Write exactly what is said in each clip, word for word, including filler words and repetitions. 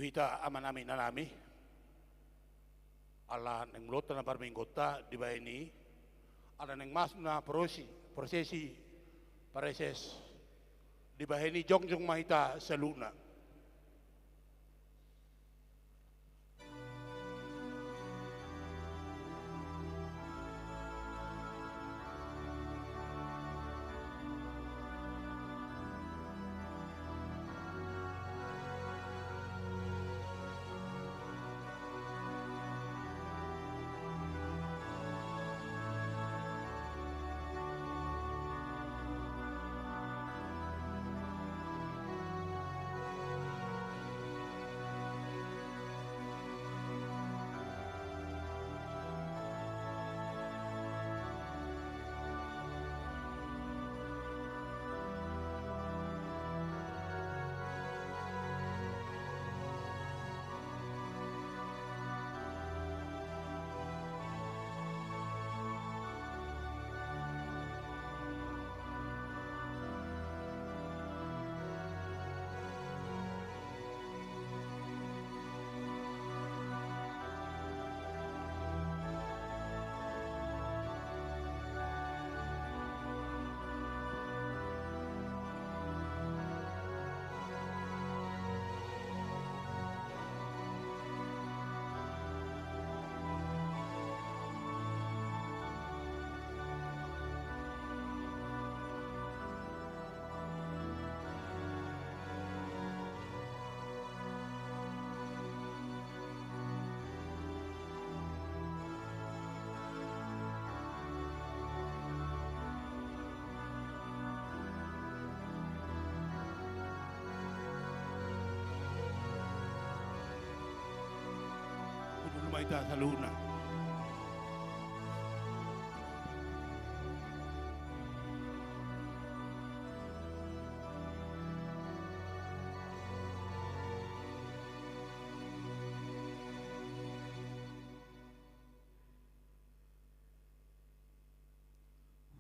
Hita amanami inanami, ala naeng mulaonta na parmingguonta dibahen i, ala naeng masuk na prosesi, prosesi praeses dibahen i, jongjong ma hita saluhutna. Hundul ma hita saluhutna.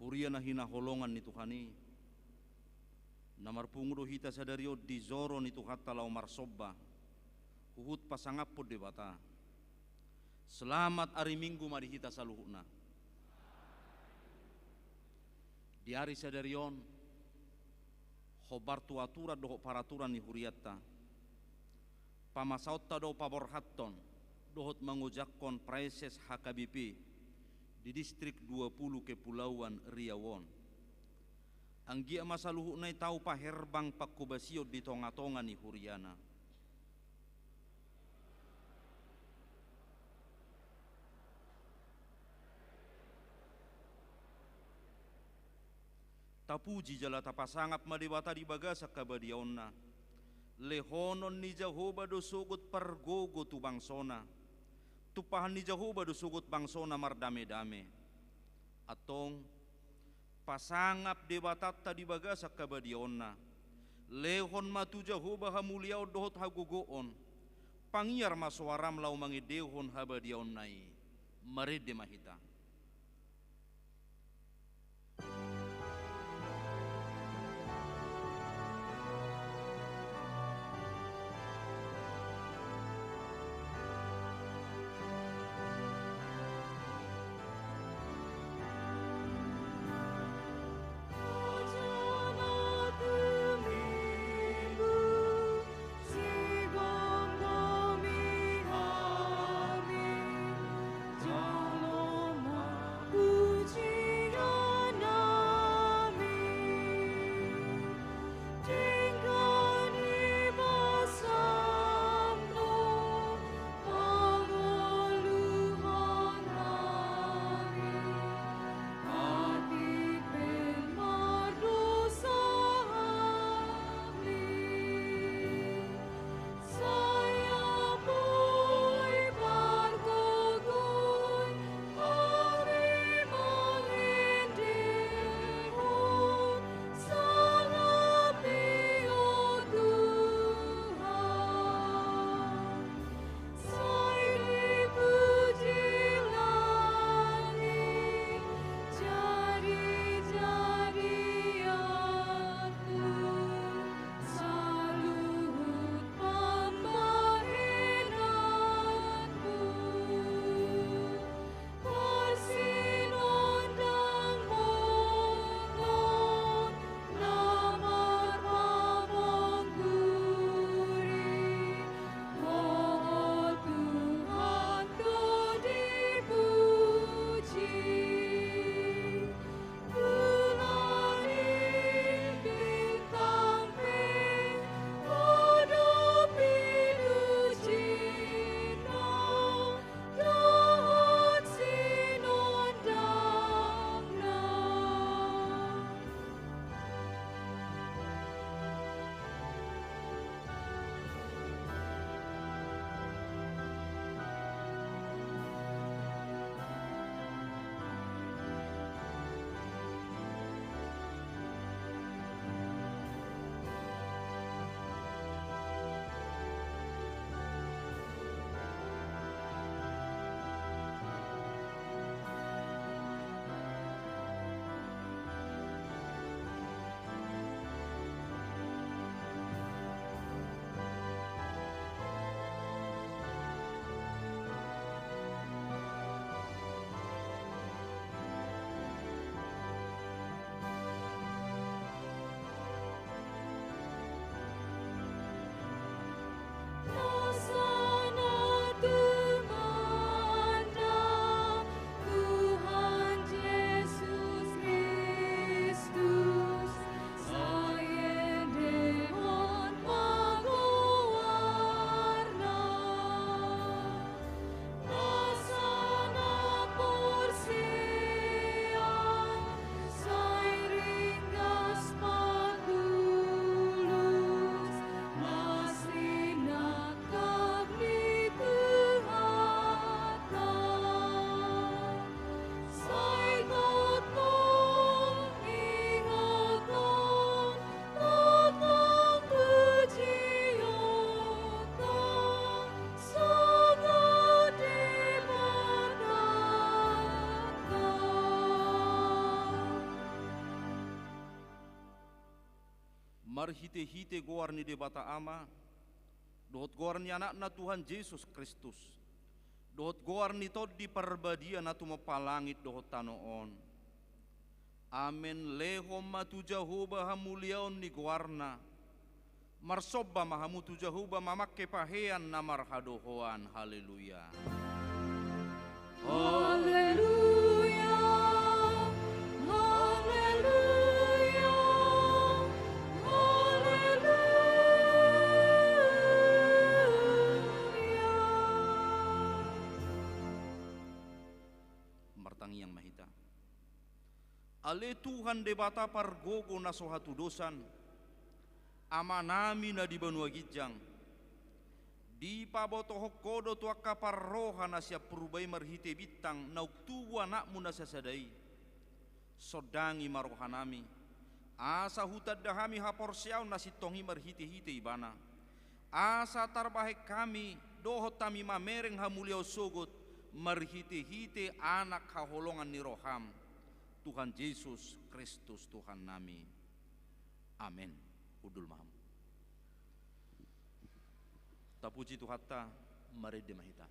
Huria na hinaholongan ni Tuhan i, na marpungu do hita sadari on di joro ni Tuhanta laho marsomba, huhut pasangaphon Debata. Selamat ari Minggu ma di hita saluhutna. Di ari sadari on, hombar tu aturan dohot paraturan ni hurianta, pamasaonta do paborhathon dohot mangojakhon praeses H K B P di Distrik dua puluh Kepulauan Riau on. Anggiat ma saluhutna i tau paherbang panghobasion di tongatonga ni huriana. Tapuji jala tapasangap ma Debata di bagasan habadiaonna. Lehonon ni Jahowa do sogot pargogo tu bangsona. Tumpahan ni Jahowa do sogot bangsona mardamedame. Antong, pasangap Debatanta di bagasan habadiaonna. Lehon ma tu Jahowa hamuliaon dohot hagogoon. Pangiar ma soaram laho mangendehon habadiaonna i. Marende ma hita. Marhite-hite goar ni Debata Ama, dohot goar ni Anakna Tuhan Jesus Kristus, dohot goar ni Tondi Parbadia na tumompa langit dohot tano on. Amen. Lehon ma tu Jahowa hamuliaon ni goarna. Marsomba ma hamu tu Jahowa mamangke pahean na marhadohoan. Haleluya. Haleluya, haleluya, haleluya. Martangiang ma hita. Ale Tuhan Debata pargogo na so hatudosan, Amanami na di banua ginjang, dipabotohon Ho do tu angka parroha na sian Purba i marhite bintang naung tubu Anakmu na sasada i. Sondangi ma rohanami, asa hutanda hami haporseaon na sintong i marhite-hite Ibana, asa tarbahen hami dohot hami mamereng hamuliaon sogot marhite-hite Anak haholongan ni roham, Tuhan Jesus Kristus Tuhannami. Amen. Hundul ma hamu. Tapuji Tuhanta, marende ma hita.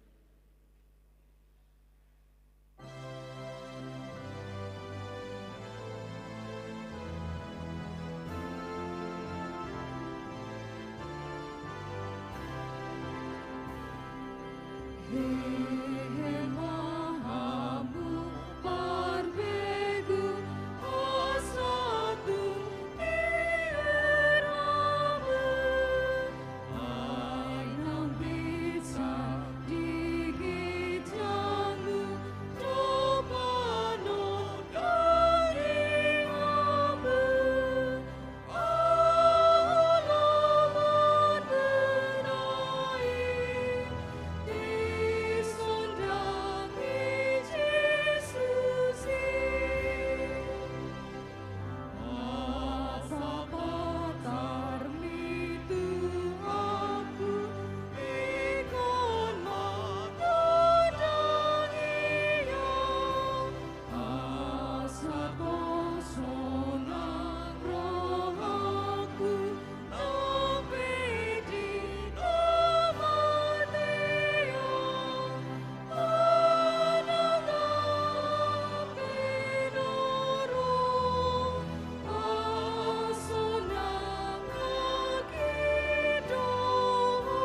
Hehe ma hamu parbegu, asa tung di iramu. Ai naung bisa di ginjangmu, dopanon do di hamu. Asa sonang rohangku, nang pe di na mate on, manang pe na ro, asa sonang rohangki do Ho.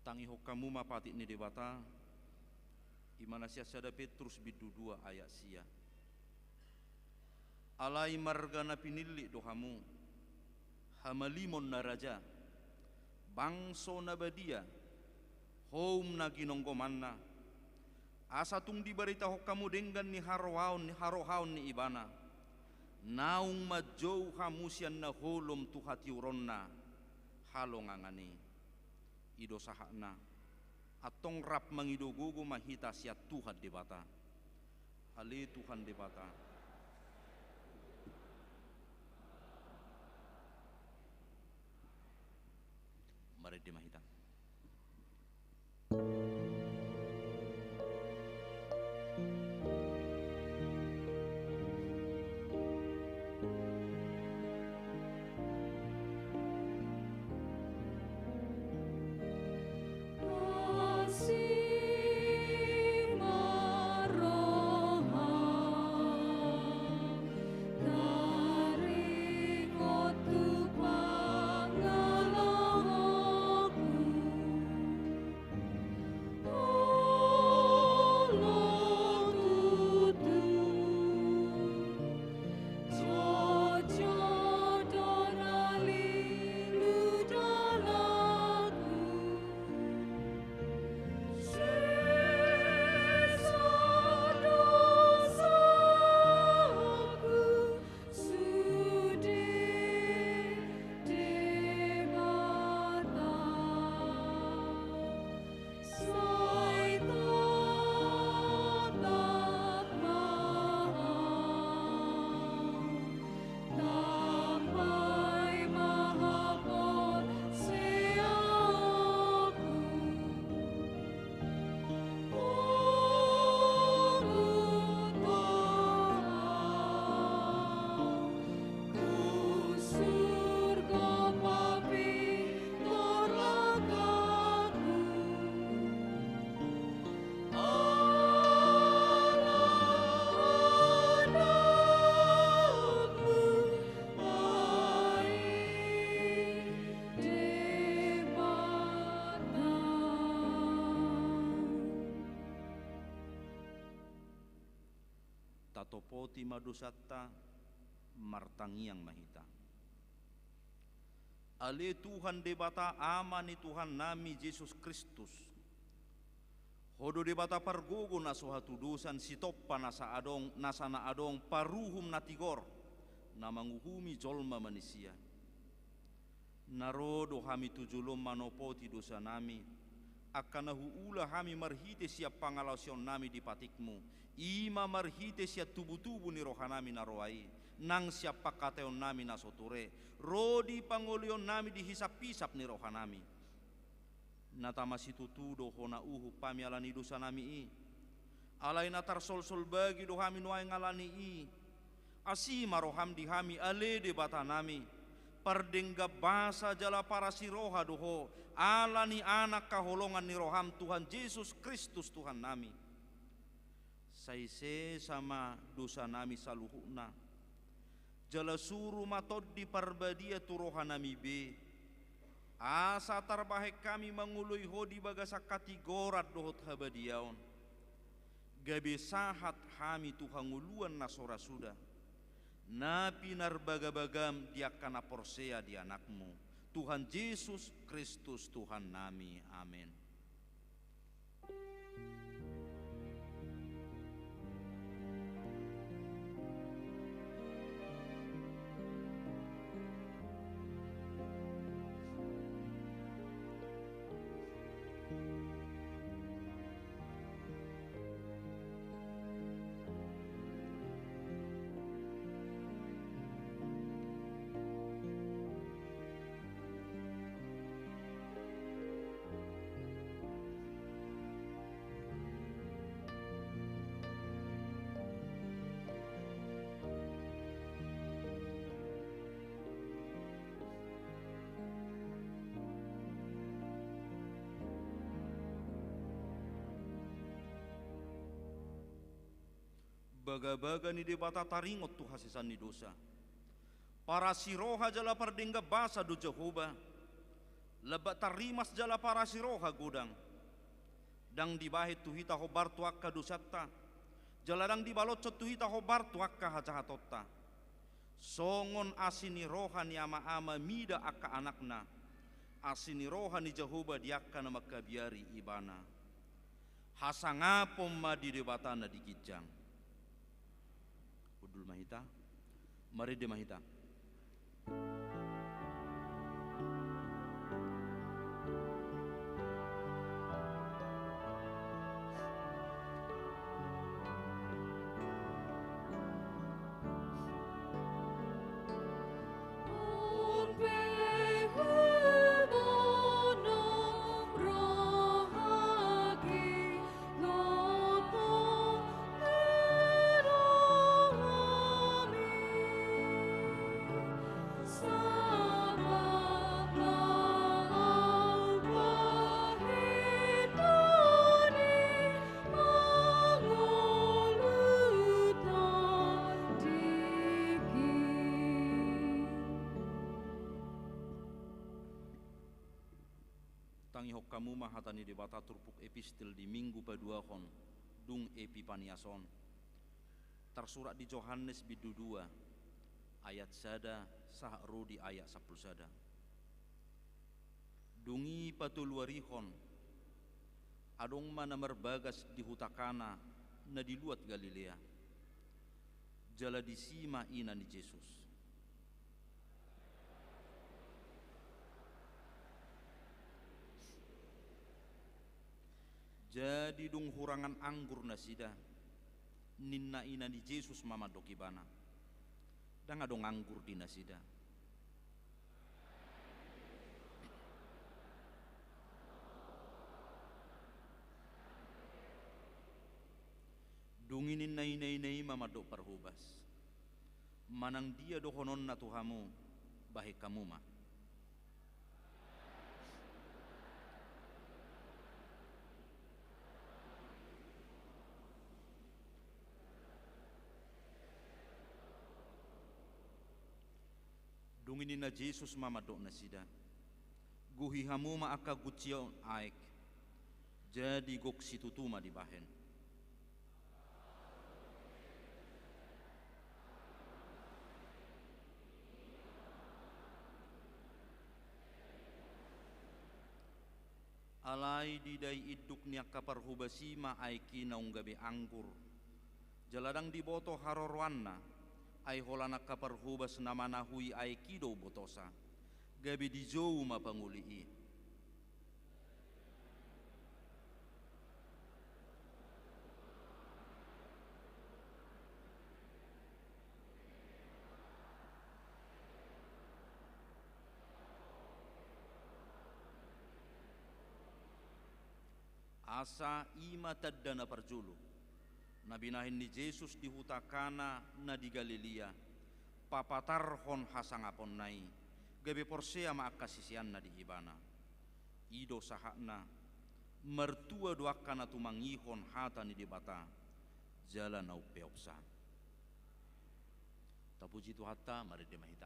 Tangihon hamu ma patik ni Debata, i ma na sian sada Petrus bindu dua ayat sia. Alai marga na pinillit do hamu, hamalimon na raja, bangso na badia, houm na ginonggomanna, asa tung dibaritahon hamu denggan ni harohaon, ni harohaon ni Ibana, naung manjou hamu sian na holom tu hatiuronna halongangan i. I do sahatna. Antong rap mangido gogo ma hita sian Tuhan Debata. Ale Tuhan Debata. Marende ma hita. Topoti ma dosanta, martangiang ma hita. Ale Tuhan Debata, Ama ni Tuhannami Jesus Kristus, Ho do Debata pargogo na so hatudosan, sitompa nasa adong, nasa na adong, paruhum na tigor, na manguhumi jolma manisia. Na ro do hami tu jolom manopoti dosanami, angka na huula hami marhite sian pangalaosionnami di patikmu, i ma marhite sian tubutubu ni rohanami na roa i, nang sian pangkataionnami na so ture, ro di pangoloionnami di hisaphisap ni rohanami. Na tama situtu do Ho na uhum hami ala ni dosanami i. Alai na tarsolsol bagi do hami nuaeng ala ni i. Asi ma roham di hami, ale Debatanami. Pardenggan basa jala parasiroha do Ho, ala ni Anak haholongan ni roham, Tuhan Jesus Kristus Tuhannami. Sai sesa ma dosanami saluhutna. Jala suru ma Tondi Parbadia tu rohanami be, asa tarbahen hami mangoloi Ho di bagasan hatigoran dohot habadiaon. Gabe sahat hami tu hangoluan na so ra suda, na pinarbagabagam di angka na porsea di Anakmu, Tuhan Jesus Kristus Tuhannami. Amen. Bagabaga ni Debata taringot tu hasesaan ni dosa. Parasiroha jala pardenggan basa do Jahowa, lambat tarrimas jala parasiroha godang. Ndang dibahen tu hita hombar tu angka dosanta, jala ndang dibaloshon tu hita hombar tu angka hajahatonta. Songon asi ni roha ni ama-ama mida angka anakna, asi ni roha ni Jahowa di angka na mangkabiari Ibana. Hasangapon ma di Debata na di ginjang. Hundul ma hita, marende ma hita. Tangihon hamu ma hata ni Debata turpuk epistel di Minggu paduahon dung Epipanias on. Tarsurat di Johannes bindu dua, ayat sada sahat ro di ayat sampulu sada. Dung i patoluarihon, adong ma na marbagas di huta Kana na di luat Galilea. Jala disi ma ina ni Jesus. Jadi dung hurangan anggur nasida, ninna ina ni Jesus ma mandok ibana: Ndang adong anggur di nasida. Dung i ninna ina-ina i ma mandok parhobas: Manang dia dohononna tu hamu, bahen hamu ma. Dung i ninna Jesus ma mandok nasida: Gohi hamu ma angka gunci on aek. Jadi gok situtu ma dibahen. Alai didai induk ni angka parhobas i ma aek i naung gabe anggur. Jala ndang diboto haroroanna, ai holan angka parhobas na manahui aek i do botosa. Gabe dijou ma pangoli i. Asa i ma tanda na parjolo na binahen ni Jesus di huta Kana na di Galilea, papatarhon hasangaponna i, gabe porsea ma angka siseanna di Ibana. I do sahatna, martua do angka na tumangihon hata ni Debata jala na umpeopsa. Tapuji Tuhanta, marende ma hita.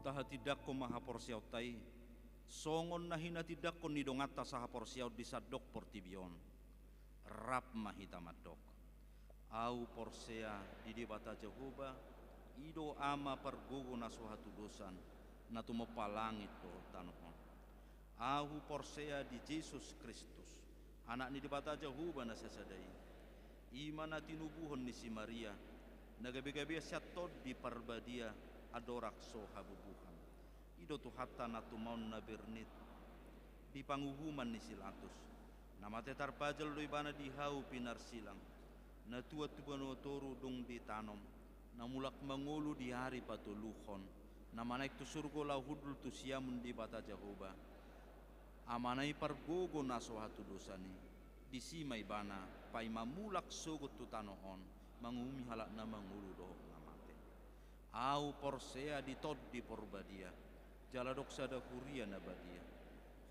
Tahatindangkon ma haporseaonta i, songon na hinatindangkon ni donganta sahaporseaon di sandok portibi on. Rap ma hita mandok. Ahu porsea di Debata Jahowa, i do Ama pargogo na so hatudosan, na tumompa langit dohot tano on. Ahu porsea di Jesus Kristus, Anak ni Debata Jahowa na sasada i. I ma na tinubuhon ni si Maria, na gabegabean sian Tondi Parbadia andorang so habubuhan. I do Tuhanta na tumaon na bernit di panguhuman ni si Latus. Na mate tarpajal do Ibana di hau pinarsilang. Na tuat tu banua toru dung ditanom. Na mulak mangolu di ari patoluhon. Na manaek tu surgo laho hundul tu siamun Debata Jahowa, Amana i pargogo na so hatudosan i. Disi ma Ibana paima mulak sogot tu tano on, manguhumi halak na mangolu dohot na mate. Ahu porsea di Tondi Parbadia, jala adong sada huria na badia.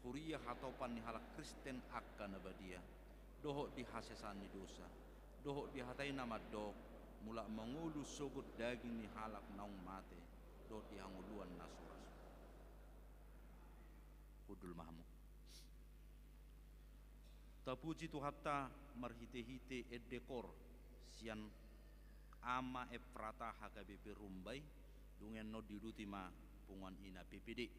Huria hatopan ni halak Kristen angka na badia, dohot di hasesaan ni dosa, dohot di hata i na mandok, mulak mangolu sogot daging ni halak naung mate, dohot di hangoluan na so ra. Hundul ma hamu. Tapuji Tuhanta marhitehite ende koor sian Ama Efrata H K B P Rumbai, dung i annon diuduti ma punguan ina P P D.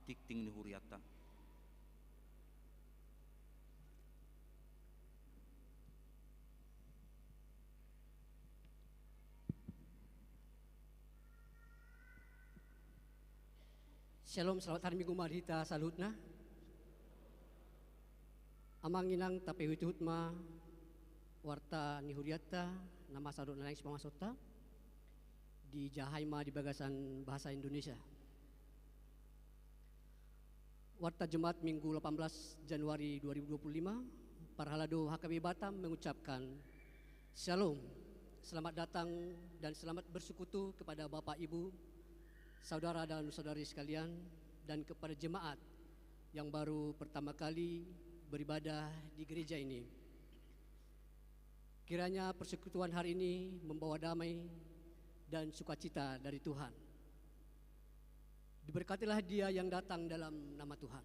tingting ni hurianta. Syalom, selamat hari Minggu ma di hita saluhutna. Amang inang, tapaihutihut ma warta ni hurianta, na masa dohot na naeng sipamasonta, dijahai ma di bagasan bahasa Indonesia. Warta Jumat, Minggu delapan belas Januari dua ribu dua puluh lima, parhalado H K B P Batam mengucapkan Shalom, selamat datang dan selamat bersekutu kepada Bapak, Ibu, saudara dan saudari sekalian, dan kepada jemaat yang baru pertama kali beribadah di gereja ini. Kiranya persekutuan hari ini membawa damai dan sukacita dari Tuhan. Diberkatilah dia yang datang dalam nama Tuhan.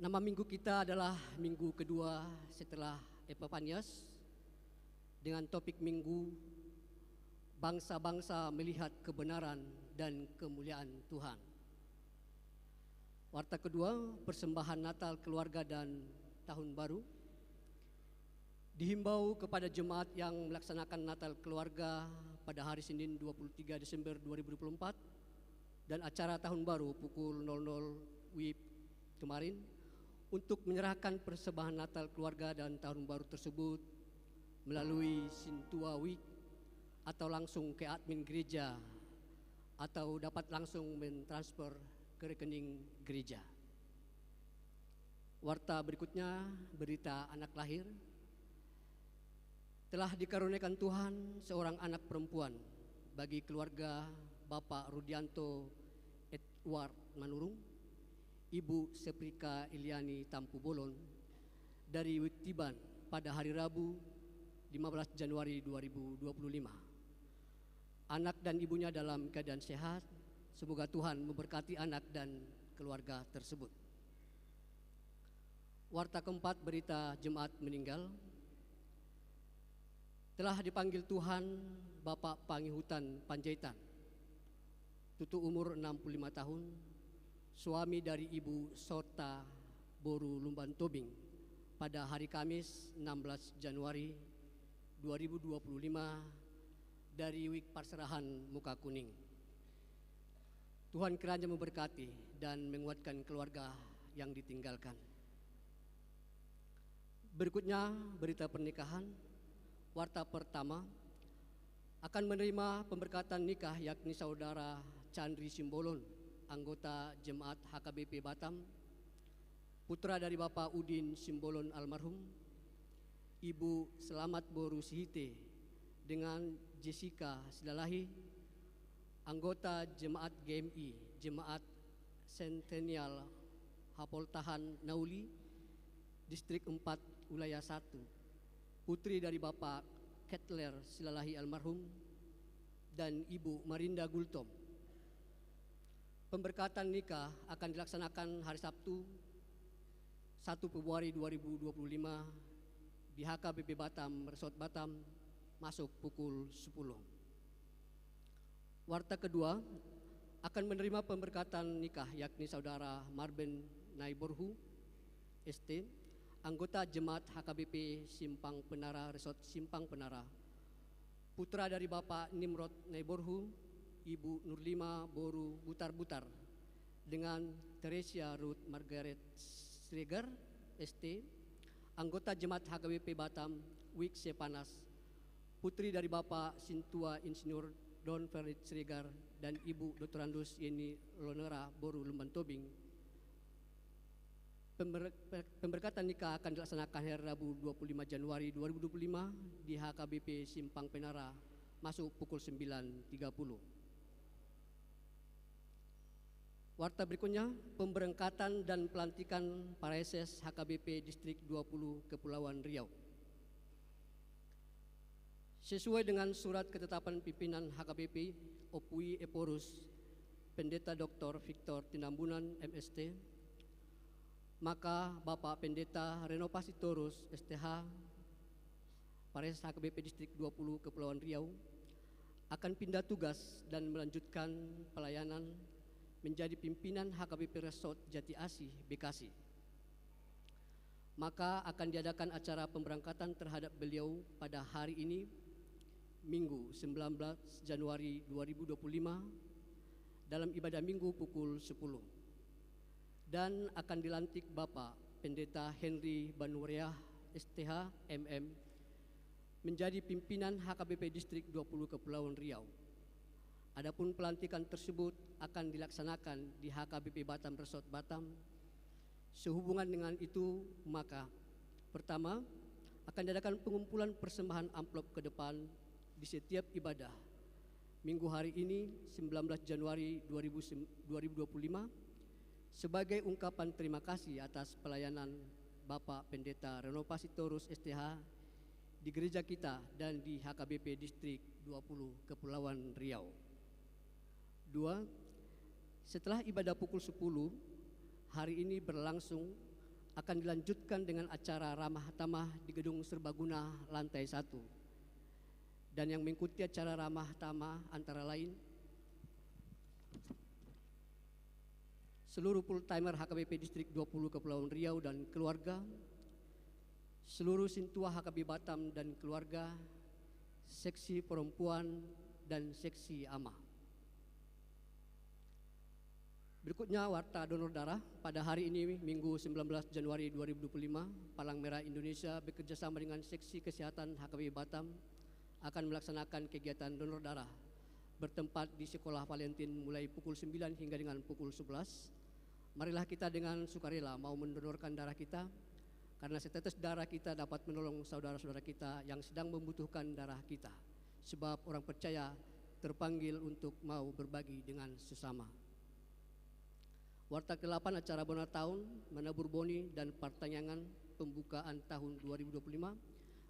Nama minggu kita adalah minggu kedua setelah Epiphanias, dengan topik minggu, Bangsa-bangsa melihat kebenaran dan kemuliaan Tuhan. Warta kedua, persembahan Natal keluarga dan Tahun Baru. Dihimbau kepada jemaat yang melaksanakan Natal keluarga pada hari Senin dua puluh tiga Desember dua ribu dua puluh empat dan acara Tahun Baru pukul nol nol W I B kemarin untuk menyerahkan persembahan Natal keluarga dan Tahun Baru tersebut melalui Sintua W I B atau langsung ke admin gereja atau dapat langsung mentransfer ke rekening gereja. Warta berikutnya, berita anak lahir. Telah dikaruniakan Tuhan seorang anak perempuan bagi keluarga Bapak Rudianto Edward Manurung, Ibu Seprika Iliani Tampubolon, dari Wiktiban pada hari Rabu, lima belas Januari dua ribu dua puluh lima. Anak dan ibunya dalam keadaan sehat. Semoga Tuhan memberkati anak dan keluarga tersebut. Warta keempat, berita jemaat meninggal. Telah dipanggil Tuhan Bapak Pangihutan Panjaitan, tutu umur enam puluh lima tahun, suami dari Ibu Sorta boru Lumban Tobing, pada hari Kamis, enam belas Januari dua ribu dua puluh lima, dari W I B Parserahan Mukakuning. Tuhan kiranya memberkati dan menguatkan keluarga yang ditinggalkan. Berikutnya, berita pernikahan. Warta pertama, akan menerima pemberkatan nikah, yakni Saudara Chandri Simbolon, anggota Jemaat H K B P Batam, putra dari Bapak Udin Simbolon almarhum, Ibu Selamat boru Sihite, dengan Jessica Silalahi, anggota Jemaat G M I, Jemaat Centennial Hapoltahan Nauli, Distrik empat, Wilayah satu, putri dari Bapak Ketler Silalahi almarhum dan Ibu Marinda Gultom. Pemberkatan nikah akan dilaksanakan hari Sabtu, satu Februari dua ribu dua puluh lima, di H K B P Batam, Resort Batam, masuk pukul sepuluh. Warta kedua, akan menerima pemberkatan nikah, yakni Saudara Marben Naiborhu, S T, anggota Jemaat H K B P Simpang Penara, Resort Simpang Penara, putra dari Bapak Nimrod Naiborhu, Ibu Nurlima boru Butarbutar, dengan Theresia Ruth Margaret Siregar, S T, anggota Jemaat H K B P Batam, W I B Sepanas, putri dari Bapak Sintua Insinyur Don Ferdinand Siregar dan Ibu Doktorandus Yeni Lonera boru Lumban Tobing. Pember-, pe-, pemberkatan nikah akan dilaksanakan hari Rabu, dua puluh lima Januari dua ribu dua puluh lima, di H K B P Simpang Penara, masuk pukul sembilan tiga puluh. Warta berikutnya, pemberangkatan dan pelantikan Praeses H K B P Distrik dua puluh Kepulauan Riau. Sesuai dengan surat ketetapan pimpinan H K B P, Ompui Ephorus, Pendeta Doktor Victor Tinambunan, M S T, maka Bapak Pendeta Reno Pasitorus, S T H, Praeses H K B P Distrik dua puluh Kepulauan Riau, akan pindah tugas dan melanjutkan pelayanan menjadi pimpinan H K B P Resort Jati Asih, Bekasi. Maka akan diadakan acara pemberangkatan terhadap beliau pada hari ini, Minggu, sembilan belas Januari dua ribu dua puluh lima, dalam ibadah Minggu pukul sepuluh. Dan akan dilantik Bapak Pendeta Henry Banureah, S T H, M M, menjadi pimpinan H K B P Distrik dua puluh Kepulauan Riau. Adapun pelantikan tersebut akan dilaksanakan di H K B P Batam Resort Batam. Sehubungan dengan itu, maka, pertama, akan diadakan pengumpulan persembahan amplop ke depan di setiap ibadah. Minggu hari ini, sembilan belas Januari dua ribu, dua ribu dua puluh lima, sebagai ungkapan terima kasih atas pelayanan Bapak Pendeta Reno Pasitorus, S T H, di gereja kita dan di H K B P Distrik dua puluh Kepulauan Riau. Dua, setelah ibadah pukul sepuluh, hari ini berlangsung, akan dilanjutkan dengan acara ramah tamah di Gedung Serbaguna lantai satu. Dan yang mengikuti acara ramah tamah antara lain seluruh full timer H K B P Distrik dua puluh Kepulauan Riau dan keluarga, seluruh sintua H K B Batam dan keluarga, seksi perempuan, dan seksi ama. Berikutnya, warta donor darah. Pada hari ini, Minggu, sembilan belas Januari dua ribu dua puluh lima, Palang Merah Indonesia bekerja sama dengan Seksi Kesehatan H K B Batam akan melaksanakan kegiatan donor darah bertempat di Sekolah Valentin mulai pukul sembilan hingga dengan pukul sebelas. Marilah kita dengan sukarela mau mendonorkan darah kita, karena setetes darah kita dapat menolong saudara-saudara kita yang sedang membutuhkan darah kita. Sebab orang percaya terpanggil untuk mau berbagi dengan sesama. Warta kedelapan, acara bona taon, menabur boni, dan partangiangan pembukaan tahun dua ribu dua puluh lima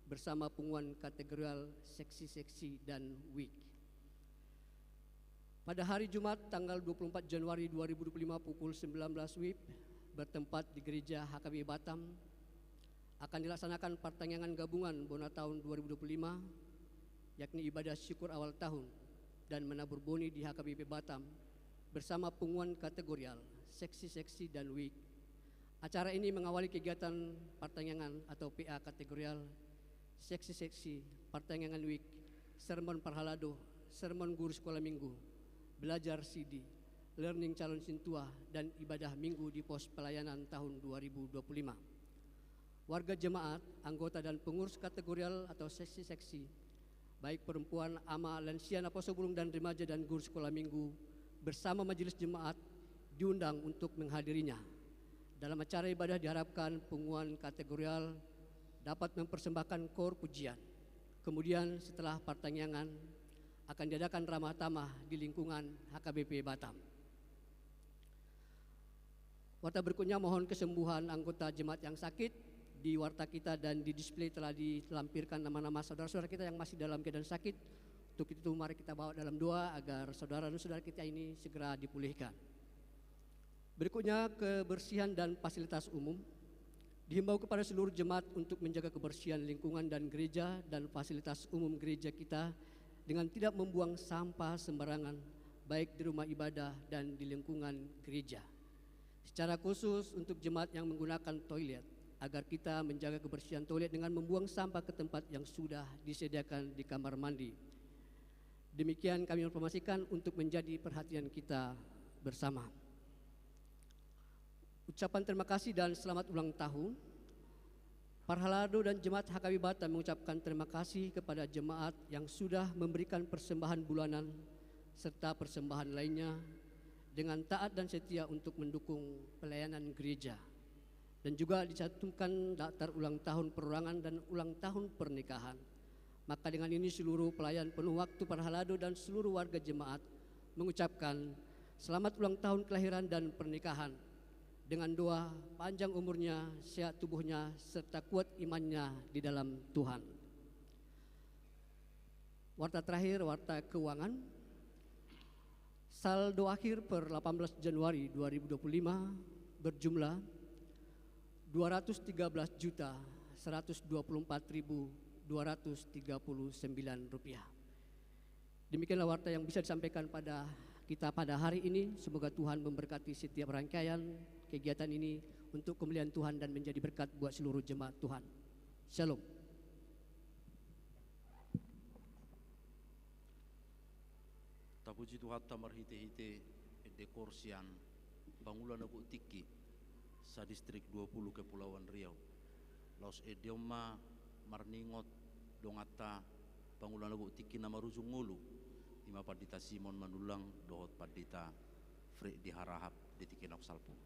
bersama punguan kategorial, seksi-seksi, dan wik. Pada hari Jumat, tanggal dua puluh empat Januari dua ribu dua puluh lima, pukul sembilan belas wib, bertempat di Gereja H K B Batam, akan dilaksanakan partangiangan gabungan bona taon dua ribu dua puluh lima, yakni ibadah syukur awal tahun dan menabur boni di H K B P Batam bersama punguan kategorial, seksi-seksi, dan wik. Acara ini mengawali kegiatan partangiangan atau P A kategorial, seksi-seksi, partangiangan wik, sermon parhalado, sermon guru sekolah minggu, belajar sidi, learning calon sintua, dan ibadah minggu di pos pelayanan tahun dua ribu dua puluh lima. Warga jemaat, anggota dan pengurus kategorial atau seksi-seksi, baik perempuan, ama, lansia, naposobulung dan remaja, dan guru sekolah minggu bersama majelis jemaat diundang untuk menghadirinya. Dalam acara ibadah diharapkan punguan kategorial dapat mempersembahkan koor pujian. Kemudian setelah partangiangan akan diadakan ramah tamah di lingkungan H K B P Batam. Warta berikutnya, mohon kesembuhan anggota jemaat yang sakit. Di warta kita dan di display telah dilampirkan nama-nama saudara-saudara kita yang masih dalam keadaan sakit. Untuk itu, mari kita bawa dalam doa agar saudara dan saudara kita ini segera dipulihkan. Berikutnya, kebersihan dan fasilitas umum. Dihimbau kepada seluruh jemaat untuk menjaga kebersihan lingkungan dan gereja dan fasilitas umum gereja kita dengan tidak membuang sampah sembarangan, baik di rumah ibadah dan di lingkungan gereja. Secara khusus untuk jemaat yang menggunakan toilet, agar kita menjaga kebersihan toilet dengan membuang sampah ke tempat yang sudah disediakan di kamar mandi. Demikian kami informasikan untuk menjadi perhatian kita bersama. Ucapan terima kasih dan selamat ulang tahun. Parhalado dan jemaat H K B Batam mengucapkan terima kasih kepada jemaat yang sudah memberikan persembahan bulanan serta persembahan lainnya dengan taat dan setia untuk mendukung pelayanan gereja. Dan juga dicantumkan daftar ulang tahun perorangan dan ulang tahun pernikahan. Maka dengan ini seluruh pelayan penuh waktu parhalado dan seluruh warga jemaat mengucapkan selamat ulang tahun kelahiran dan pernikahan. Dengan doa panjang umurnya, sehat tubuhnya, serta kuat imannya di dalam Tuhan. Warta terakhir, warta keuangan. Saldo akhir per delapan belas Januari dua ribu dua puluh lima berjumlah dua ratus tiga belas juta seratus dua puluh empat ribu dua ratus tiga puluh sembilan rupiah. Demikianlah warta yang bisa disampaikan pada kita pada hari ini. Semoga Tuhan memberkati setiap rangkaian kegiatan ini untuk kemuliaan Tuhan dan menjadi berkat buat seluruh jemaat Tuhan. Shalom. Tapuji Tuhanta marhite-hite ende koor sian Pangula na Gok Tingki, sadistrik dua puluh Kepulauan Riau. Laos ende on ma marningot donganta Pangula na Gok Tingki na marujung ngolu, i ma Pandita Simon Manullang dohot Pandita Freddy Harahap di tingki na salpu.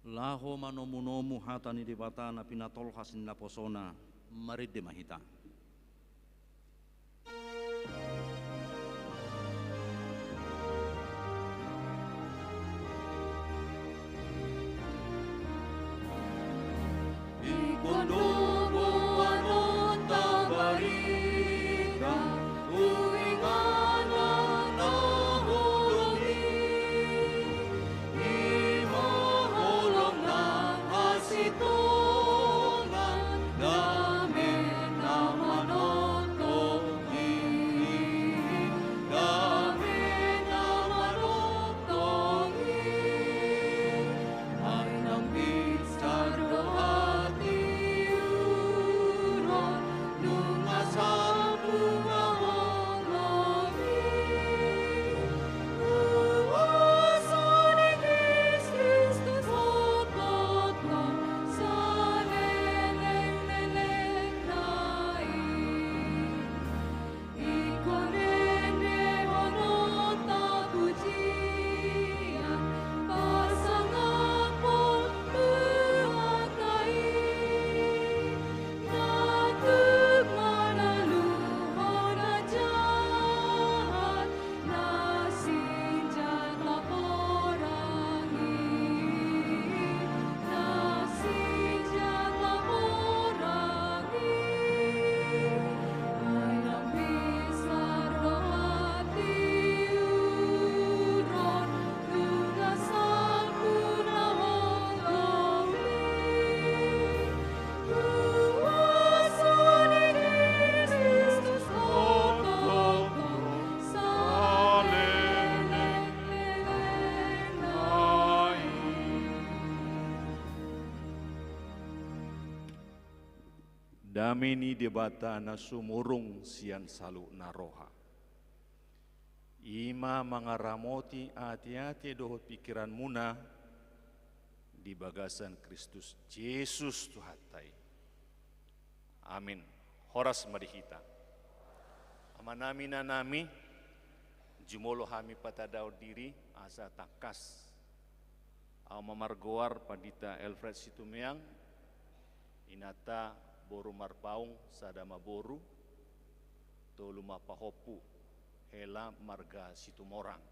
Laho manomunomu hata ni Debata na pinatolhas ni naposona, marende ma hita. Ingkon do boanonta barita, tu inganan na holong i, i ma holong na hasitongan, dame na manongtong i, dame na manongtong i. Ai naung pinsar do hatiuron, nunga salpu na holong i. Huaso ni Kristus hothothon saleleng lelengna i. Ingkon endehononta pujian, pasangaphon tu angka i, na tuk manaluhon na jahat, na sinjata porang i, na sinjata porang i. Ai naung pinsar do hatiuron, nunga salpu na holong i. Huaso ni Kristus hothothon saleleng lelengna i. Dame ni Debata na sumurung sian saluhutna roha, i ma mangaramoti ateate dohot pingkiranmuna di bagasan Kristus Jesus Tuhanta i. Amin. Horas ma di hita. Amanami, inanami, jumolo hami patandahon diri asa tangkas. Ahu ma margoar Pandita Alfred Situmeang, inanta boru Marpaung, sada ma boru, tolu ma pahompu, hela marga Situmorang.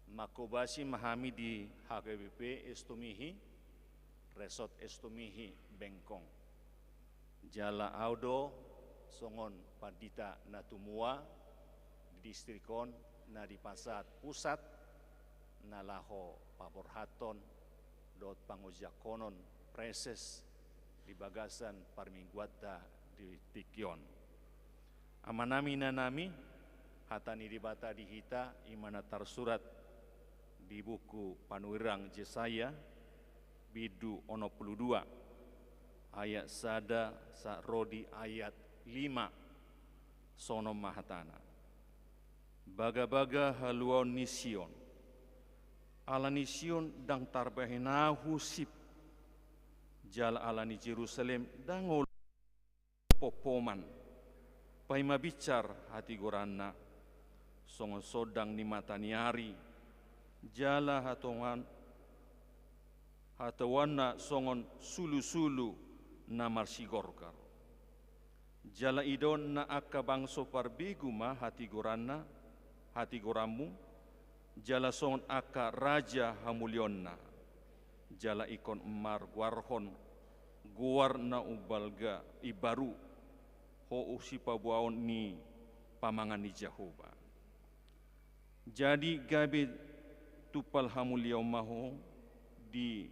Mangkobasi ma hami di H K B P Estomihi, Resort Estomihi, Bengkong. Jala ahu do songon pandita na tumua di distrik on na dipasahat pusat na laho paborhathon dohot pangojahon praeses di bagasan parmingguanta di tingki on. Amanami, inanami, hata ni Debata di hita i ma na tarsurat di buku panurirang Jesaya, bindu onom pulu dua, ayat sada sa ro di ayat lima, songon on ma hatana. Bagabaga haluaon ni Sion. Ala ni Sion ndang tarbahen ahu sip, jala ala ni Jerusalem ndang olo pompoman. Paima binsar hatigoranna, songon sondang ni mata ni ari, jala hatongan, hatahuanna songon sulusulu na marsigorgor. Jala idaonna angka bangso parbegu ma hatigoranna, hatigoranmu, jala songon angka raja hamuliaonna. Jala ingkon margoarhon goar na umbalga imbaru, ho sipaboaon ni pamangan ni Jahowa. Jadi gabe tumpal hamuliaon ma ho di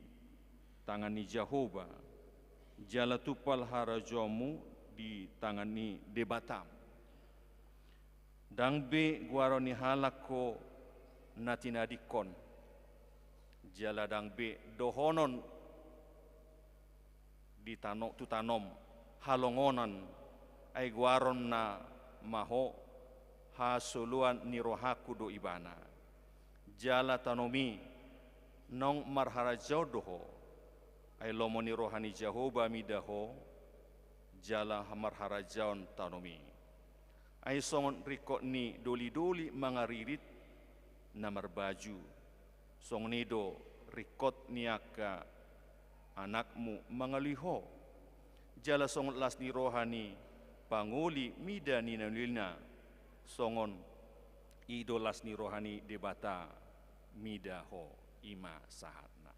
tangan ni Jahowa, jala tumpal harajaonmu di tangan ni Debatam. Ndang be goaron ni halak ho na tinadingkon, jala ndang be dohonon di tano-, tu tanom halongonan, ai goaron na ma ho hasoloan ni rohangku do ibana. Jala tanom i naung marharajaon do ho, ai lomo ni roha ni Jahowa mida ho, jala marharajaon tanom i. Ai songon ringkot ni dolidoli mangaririt na marbaju, songon i do ringkot ni angka Anakmu mangalului ho. Jala songon las ni roha ni pangoli mida ni na uli-ulina, songon i do las ni roha ni Debata mida ho, i ma sahatna.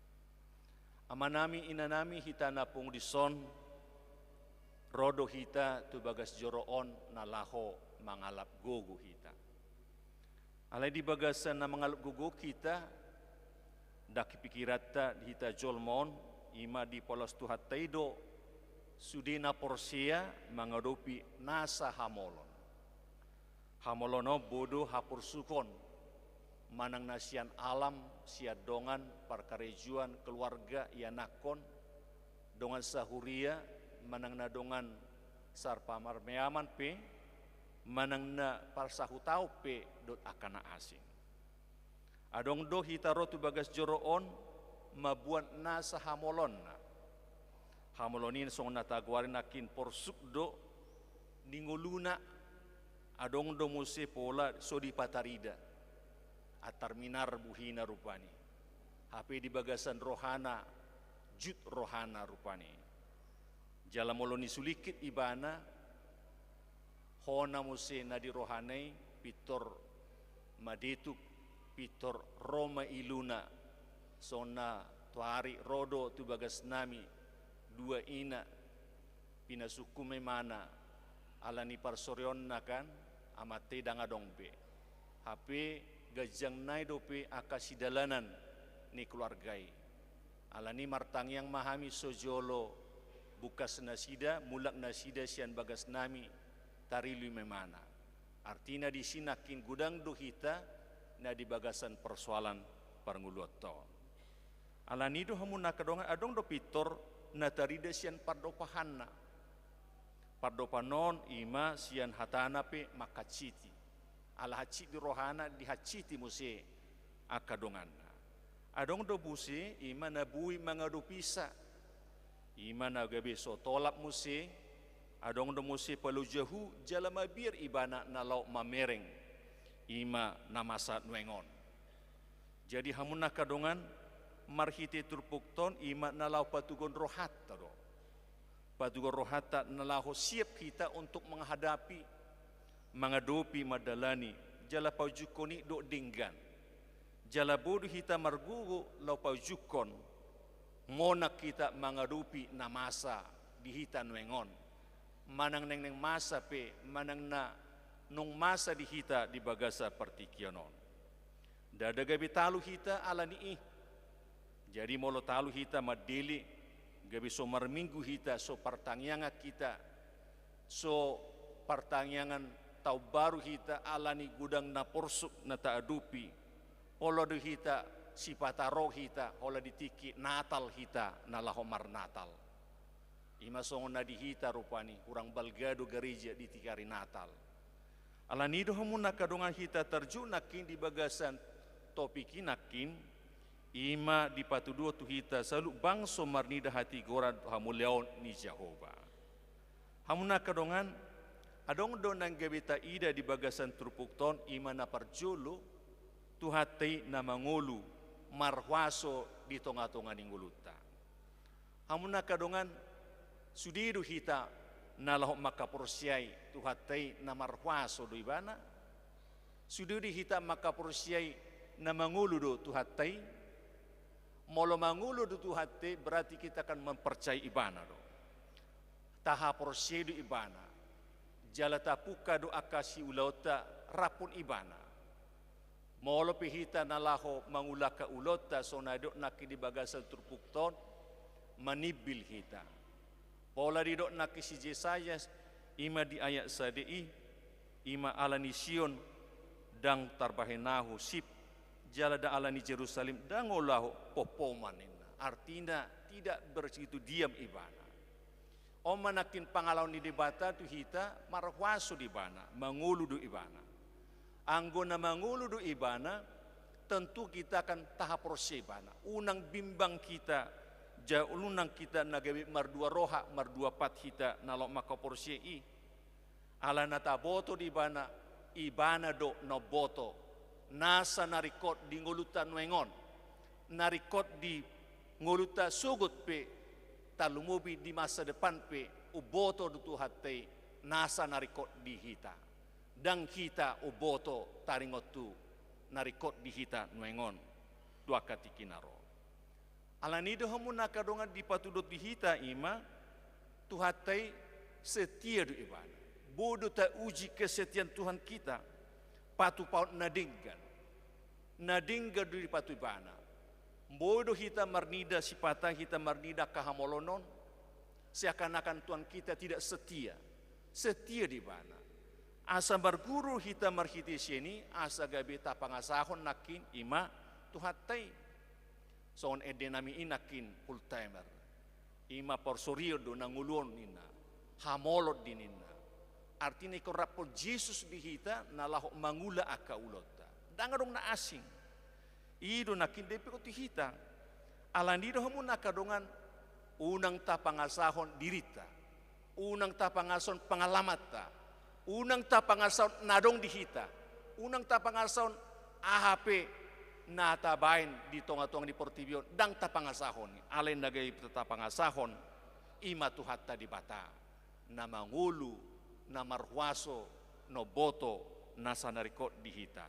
Amanami, inanami, hita na pungu dison, ro do hita tu bagas joro on na laho mangalap gogo hita. Alai di bagasan na mangalap gogo hita, ndang pikiranta di hita jolma on, i ma dipalas Tuhanta i do sude na porsea mangadopi nasa hamolon. Hamolon on boi do haporsukon, manang na sian alam, sian dongan, parkarejoan, keluarga, ianakhon, dongan sahuria, manang na dongan sarpamarmeaman pe, manang na parsahutaon pe dohot angka na asing. Adong do hita ro tu bagas joro on mamboan nasa hamolonna. Hamolon i songon na tagoari nangkin porsuk do di ngoluna, adong do muse pola so dipatarida. Antar minar buhina rupani. Hape di bagasan rohana, jut rohana rupani. Jala molo nisulingkit ibana, hona muse na di rohana i, pintor madetuk, pintor ro ma iluna, songon na toari ro do tu bagasnami dua ina, pinasungkun ma imana, ala ni parsoreonna kan, amanta i ndang adong be. Hape ganjang nai dope angka sidalanan ni keluarga i. Ala ni martangiang ma hami so jolo bungkas nasida, mulak nasida sian bagasnami, tarilui ma imana. Artina disi nangkin godang do hita na di bagasan persoalan parngoluanta on. Ala ni do hamu na angka dongan, adong do pintor na tarida sian pardopahanna. Pardopahan on i ma sian hatana pe manghansiti. Ala hansit di rohana, dihansiti muse angka donganna. Adong do muse i ma na boi mangadopisa. I ma na gabe so tolap muse, adong do muse palojahu jala mabiar ibana na laho mamereng i ma na masa nuaeng on. Jadi hamu na angka dongan, marhite turpukta on i ma na laho patugon rohanta do. Patugon rohanta na laho siap hita untuk menghadapi, mangadopi, mandalani, jala paujungkon i dohot denggan. Jala boi do hita margogo laho paujungkon, monang hita mangadopi na masa di hita nuaeng on. Manang naeng naeng masa pe, manang na naung masa di hita di bagasan partingkian on. Ndada gabe talu hita ala ni i. Jadi molo talu hita mandele, gabe so marminggu hita, so partangiangan hita, so partangiangan taon baru hita ala ni godang na porsuk na taadopi, pola do hita sipata ro hita, holan di tingki Natal hita na laho marnatal. I ma songon na di hita rupani, hurang balga do gareja di tingki ari Natal. Ala ni do hamu na angka dongan hita tarjou nangkin di bagasan topik i nangkin, i ma dipatuduhon tu hita saluhut bangso marnida hatigoran hamuliaon ni Jahowa. Hamu na angka dongan, adong do naeng gabe taida di bagasan turpukta on i ma na parjolo, Tuhanta i na mangolu marhuaso di tonga-tonga ni ngolunta. Hamu na angka dongan, sude do hita na laho mangkaporseai Tuhanta i na marhuaso do Ibana? Sude do hita mangkaporseai na mangolu do Tuhanta i? Molo mangolu do Tuhanta i, berarti hita kan mempercayai Ibana do. Tahaporseai do Ibana. Jala tapungka do angka siulaonta rap dohot Ibana. Molo pe hita na laho mangulahon ulaonta songon na didok nangkin di bagasan turpukta on, manimbil hita. Pola didok nangkin si Jesaya, i ma di ayat sada i, i ma ala ni Sion ndang tarbahen ahu sip, jala ndang ala ni Jerusalem ndang olo ahu pompoman ninna. Artina tidak bersitu diam Ibana. On ma nangkin pangalaho ni Debata tu hita, marhuaso do Ibana, mangolu do Ibana. Anggo na mangolu do Ibana, tentu hita akan tahaporseai Ibana. Unang bimbang hita, jala unang hita na gabe mardua roha, mardua pat hita na laho mangkaporseai i. Ala na taboto do Ibana, Ibana do na umboto nasa na ringkot di ngolunta nuaeng on, na ringkot di ngolunta sogot pe Tarlumobi di masa depan pe umboto do Tuhanta i nasa na ringkot di hita. Ndang hita umboto taringot tu na ringkot di hita nuaeng on tu angka tingki na ro. Alani do hamu na angka dongan dipatuduhon di hita i ma Tuhanta i setia do ibana. Boi do tauji kesetiaan Tuhan hita patupahon na denggan. Na denggan do dipatupa ibana. Boi do hita marnida sipata hita marnida angka hamolon on, seakan-akan Tuhan kita tidak setia. Setia do ibana. Asa marguru hita marhite sian i, asa gabe tapangasahon nangkin i ma Tuhanta i. Songon ende nami i nangkin full timer. I ma porsorion do na ngolu on ninna. Hamolon do ninna. Artina ingkon rap Jesus di hita na laho mangula angka ulaonta. Ndang adong na asing. I do nangkin dipatuduhon tu hita. Alani do hamu na angka dongan, unang tapangasahon dirinta. Unang tapangasahon pangalamanta. Unang tapangasahon na adong di hita. Unang tapangasahon aha pe na tabaen di tonga-tonga ni portibi on, ndang tapangasahon i. Alai na gabe tapangasahon i ma Tuhanta Debata, na mangolu, na marhuaso, na umboto nasa na ringkot di hita.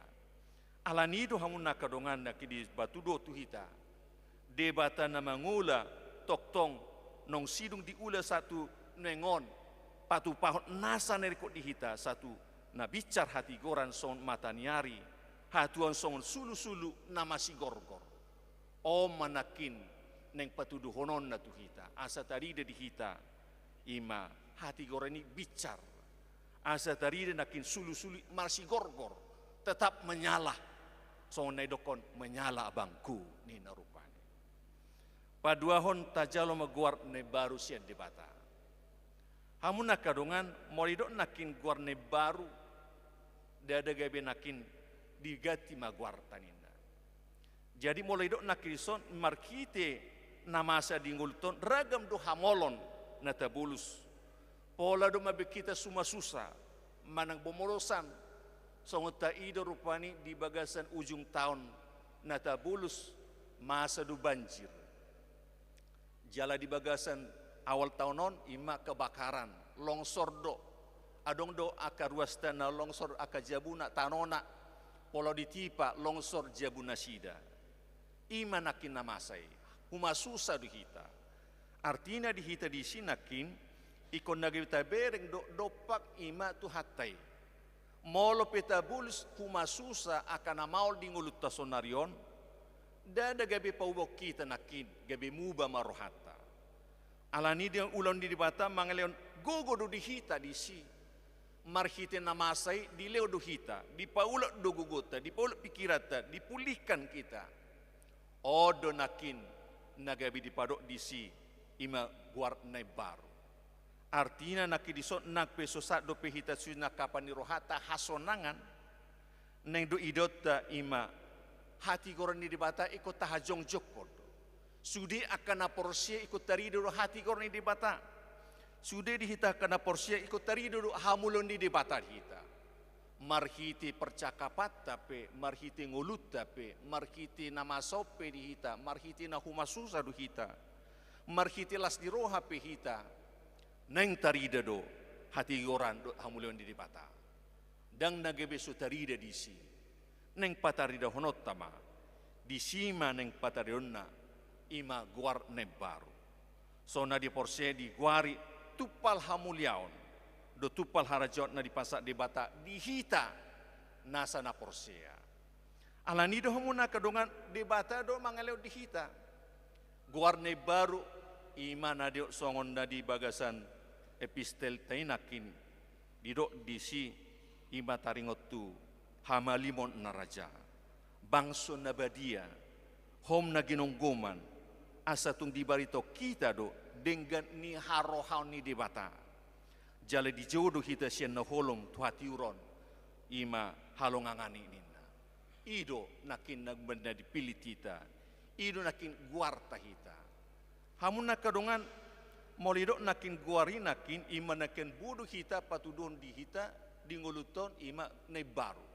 Alani do hamu na angka dongan nangkin dipatuduhon tu hita. Debata na mangula tongtong naung sidung diula sahat tu nuaeng on, patupahon nasa na ringkot di hita sahat tu na binsar hatigoran songon mata ni ari, hatuaon songon sulusulu na masigorgor. On ma nangkin naeng patuduhononna tu hita, asa tarida di hita i ma hatigoran i binsar. Asa tarida nangkin sulusulu i masigorgor, tetap menyala. Songon na didokkon menyala abangku ninna rupani. Paduahon, tajalo ma goar na imbaru sian Debata. Hamu na angka dongan, molo didok nangkin goar na imbaru, ndada gabe nangkin diganti ma goarta ninna. Jadi molo didok nangkin dison marhite na masa di ngolunta on ragam do hamolon na tabolus. Pola do mambaen hita sumasusa manang bomolosan, songon taida rupani di bagasan ujung taon na tabolus, masa do banjir. Jala di bagasan awal taon on i ma kebakaran, longsor do. Adong do angka ruasta na longsor angka jabuna, tanona, pola ditipa longsor jabu nasida. I ma nangkin na masa i, humasusa do hita. Artina di hita disi nangkin, ingkon na gabe tabereng do dompak i ma Tuhanta i. Molo pe tabolus humasusa angka na maol di ngolunta saonari on, ndada gabe paubaon hita nangkin, gabe muba ma rohanta. Alani i di ulaon ni Debata mangalehon gogo do di hita disi. Marhite na masa i dilehon do hita, dipaulak do gogonta, dipaulak pikiranta, dipulihkan hita. On do nangkin na gabe dipadok disi i ma goar na imbaru. Artina nangkin dison nang pe so sahat dope hita sinangkapan ni rohanta hasonangan, naeng do idaonta i ma hatigoran ni Debata ingkon tahajongjongkon do. Sude angka na porsea ingkon tarida do hatigoran ni Debata. Sude di hita angka na porsea ingkon tarida do hamuliaon ni Debata di hita. Marhite percakapanta pe, marhite ngolunta pe, marhite na masa on pe di hita, marhite na humasusa do hita, marhite las ni roha pe hita, naeng tarida do hatigoran dohot hamuliaon ni Debata. Ndang na gabe so tarida disi. Naeng pataridahononta ma. Disi ma naeng pataridaonna i ma goar na imbaru. Songon na diporsea digoari tumpal hamuliaon dohot tumpal harajaon na dipasahat Debata di hita nasa na porsea. Alani do hamu na angka dongan, Debata do mangalehon di hita goar na imbaru, i ma na didok songon na di bagasan epistelta i nangkin, didok disi i ma taringot tu hamalimon na raja, bangso na badia, houm na ginomgoman, asa tung dibaritahon hita do denggan ni harohaon ni Debata. Jala dijou do hita sian na holom tu hatiuron, i ma halongangan i ninna. I do nangkin na dipillit hita, i do nangkin goarta hita. Hamu na angka dongan, molo didok nangkin goar i nangkin, i ma nangkin boi do hita patuduhon di hita di ngolunta on i ma na imbaru.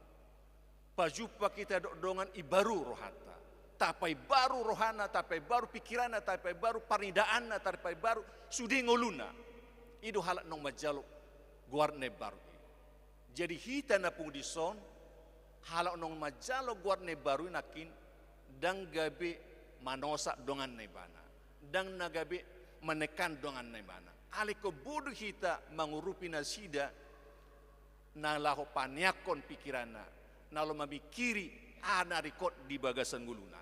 Pajumpa hita dohot dongan imbaru rohanta. Tapaimbaru rohana, tapaimbaru pikiranna, tapaimbaru parnidaanna, tapaimbaru sude ngoluna. I do halak naung manjalo goar na imbaru i. Jadi hita na pungu dison, halak naung manjalo goar na imbaru i nangkin, ndang gabe manosak donganna ibana, ndang na gabe manekan donganna ibana. Alai ingkon bodo hita mangurupi nasida na laho paneangkon pikiranna, na laho mamingkiri aha na ringkot di bagasan ngoluna.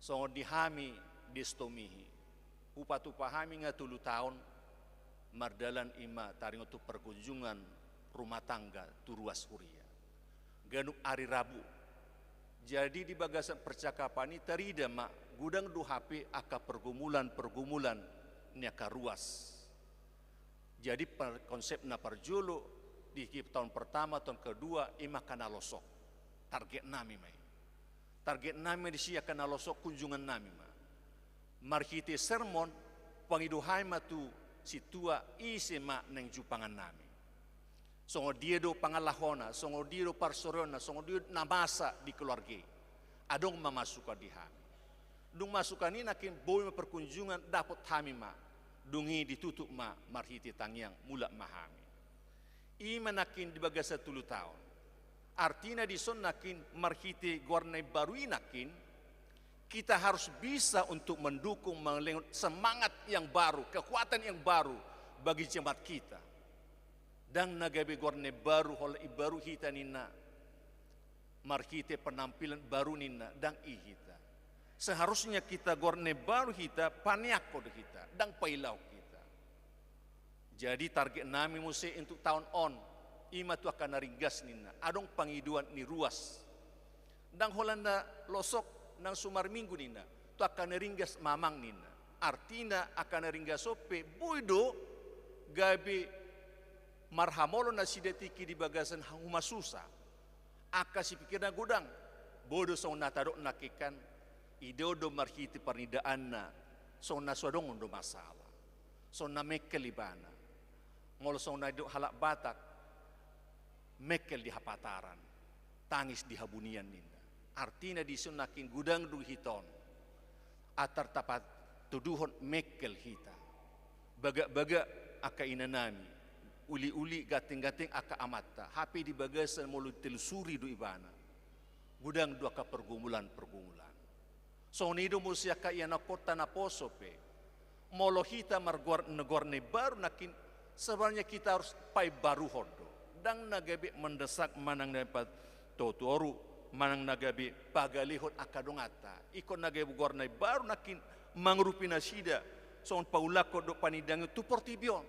Songon di hami di Estomihi, hupatupa hami nga tolu taon mardalan, i ma taringot tu perkunjungan rumah tangga tu ruas huria ganup ari Rabu. Jadi di bagasan percakapan i tarida ma godang do hape angka pergumulan-pergumulan ni angka ruas. Jadi par-, konsep na parjolo di taon pertama, taon kedua, i ma angka na losok. Target nami ma i. Target nami disi angka na losok, kunjungan nami ma. Marhite sermon, pangido hami ma tu sintua ise ma naeng jumpang nami. Songon dia do pangalahona, songon dia do parsorionna, songon dia do na masa di keluarga i. Adong ma masukan di hami. Dung masukan i nangkin boi ma perkunjungan, dapot hami ma. Dung i ditutup ma marhite tangiang, mulak ma hami. I ma nangkin di bagasan tolu taon. Artina dison nangkin marhite goar na imbaru i nangkin, kita harus bisa untuk mendukung, melehon semangat yang baru, kekuatan yang baru bagi jemaat kita. Ndang na gabe goar na imbaru, holan imbaru hita ninna, marhite penampilan baru ninna, ndang i hita. Seharusnya kita goar na imbaru hita, paneangkon do hita, ndang pailahon hita. Jadi target nami muse untuk taon on, i ma tu angka na ringgas ninna, adong pangidoan ni ruas. Ndang holan na losok nang sumarminggu ninna, tu angka na ringgas ma amang ninna. Artina angka na ringgas on pe boi do gabe marhamolo nasida tingki di bagasan huma susa. Angka sipikirna godang, boi do songon na tadok nangkin kan, i do do marhite parnidaanna, songon na so adong do masalah. Songon na mengkel ibana. Molo songon na didok halak Batak, mengkel di hapataran, tangis di habunian ninna. Artina dison nangkin godang do hita on. Antar tapatuduhon mengkel hita. Bagak-bagak angka inanami, uli-uli ganteng-ganteng angka amanta, hape di bagasan molo ditelusuri do ibana. Godang do angka pergumulan-pergumulan. Songon i do muse angka ianakhonta naposo pe. Molo hita margoar, na goar na imbaru nangkin, sebenarnya kita harus paimbaruhon do. Ndang na gabe mendesak manang na patoru, manang na gabe pagalehon angka donganta. Ingkon na gabe goar na imbaru nangkin mangurupi nasida, songon paulakhon dohot panidangihon tu portibi on.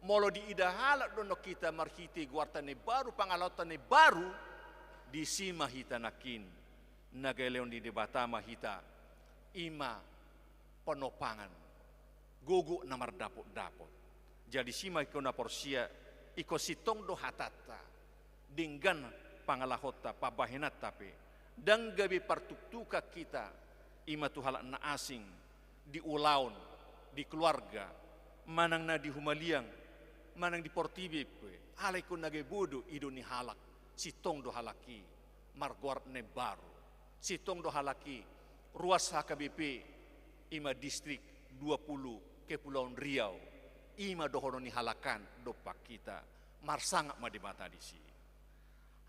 Molo diida halak do annon hita marhite goarta na imbaru, pangalahonta na imbaru, disi ma hita nangkin. Na galehon ni Debata ma hita, i ma panopangan, gogo na mardapot-dapot. Jadi disi ma ingkon na porsea, ingkon sintong do hatanta, denggan pangalahonta, pambahenanta pe, ndang gabe partuktukan hita, i ma tu halak na asing, di ulaon, di keluarga, manang na di humaliang, manang di portibi pe, alai ingkon na gabe boi do idaon ni halak, sintong do halak i margoar na imbaru. Sintong do halak i ruas H K B P, i ma distrik dua puluh Kepulauan Riau, i ma dohonon ni halak an dompak hita, marsangap ma Debata disi.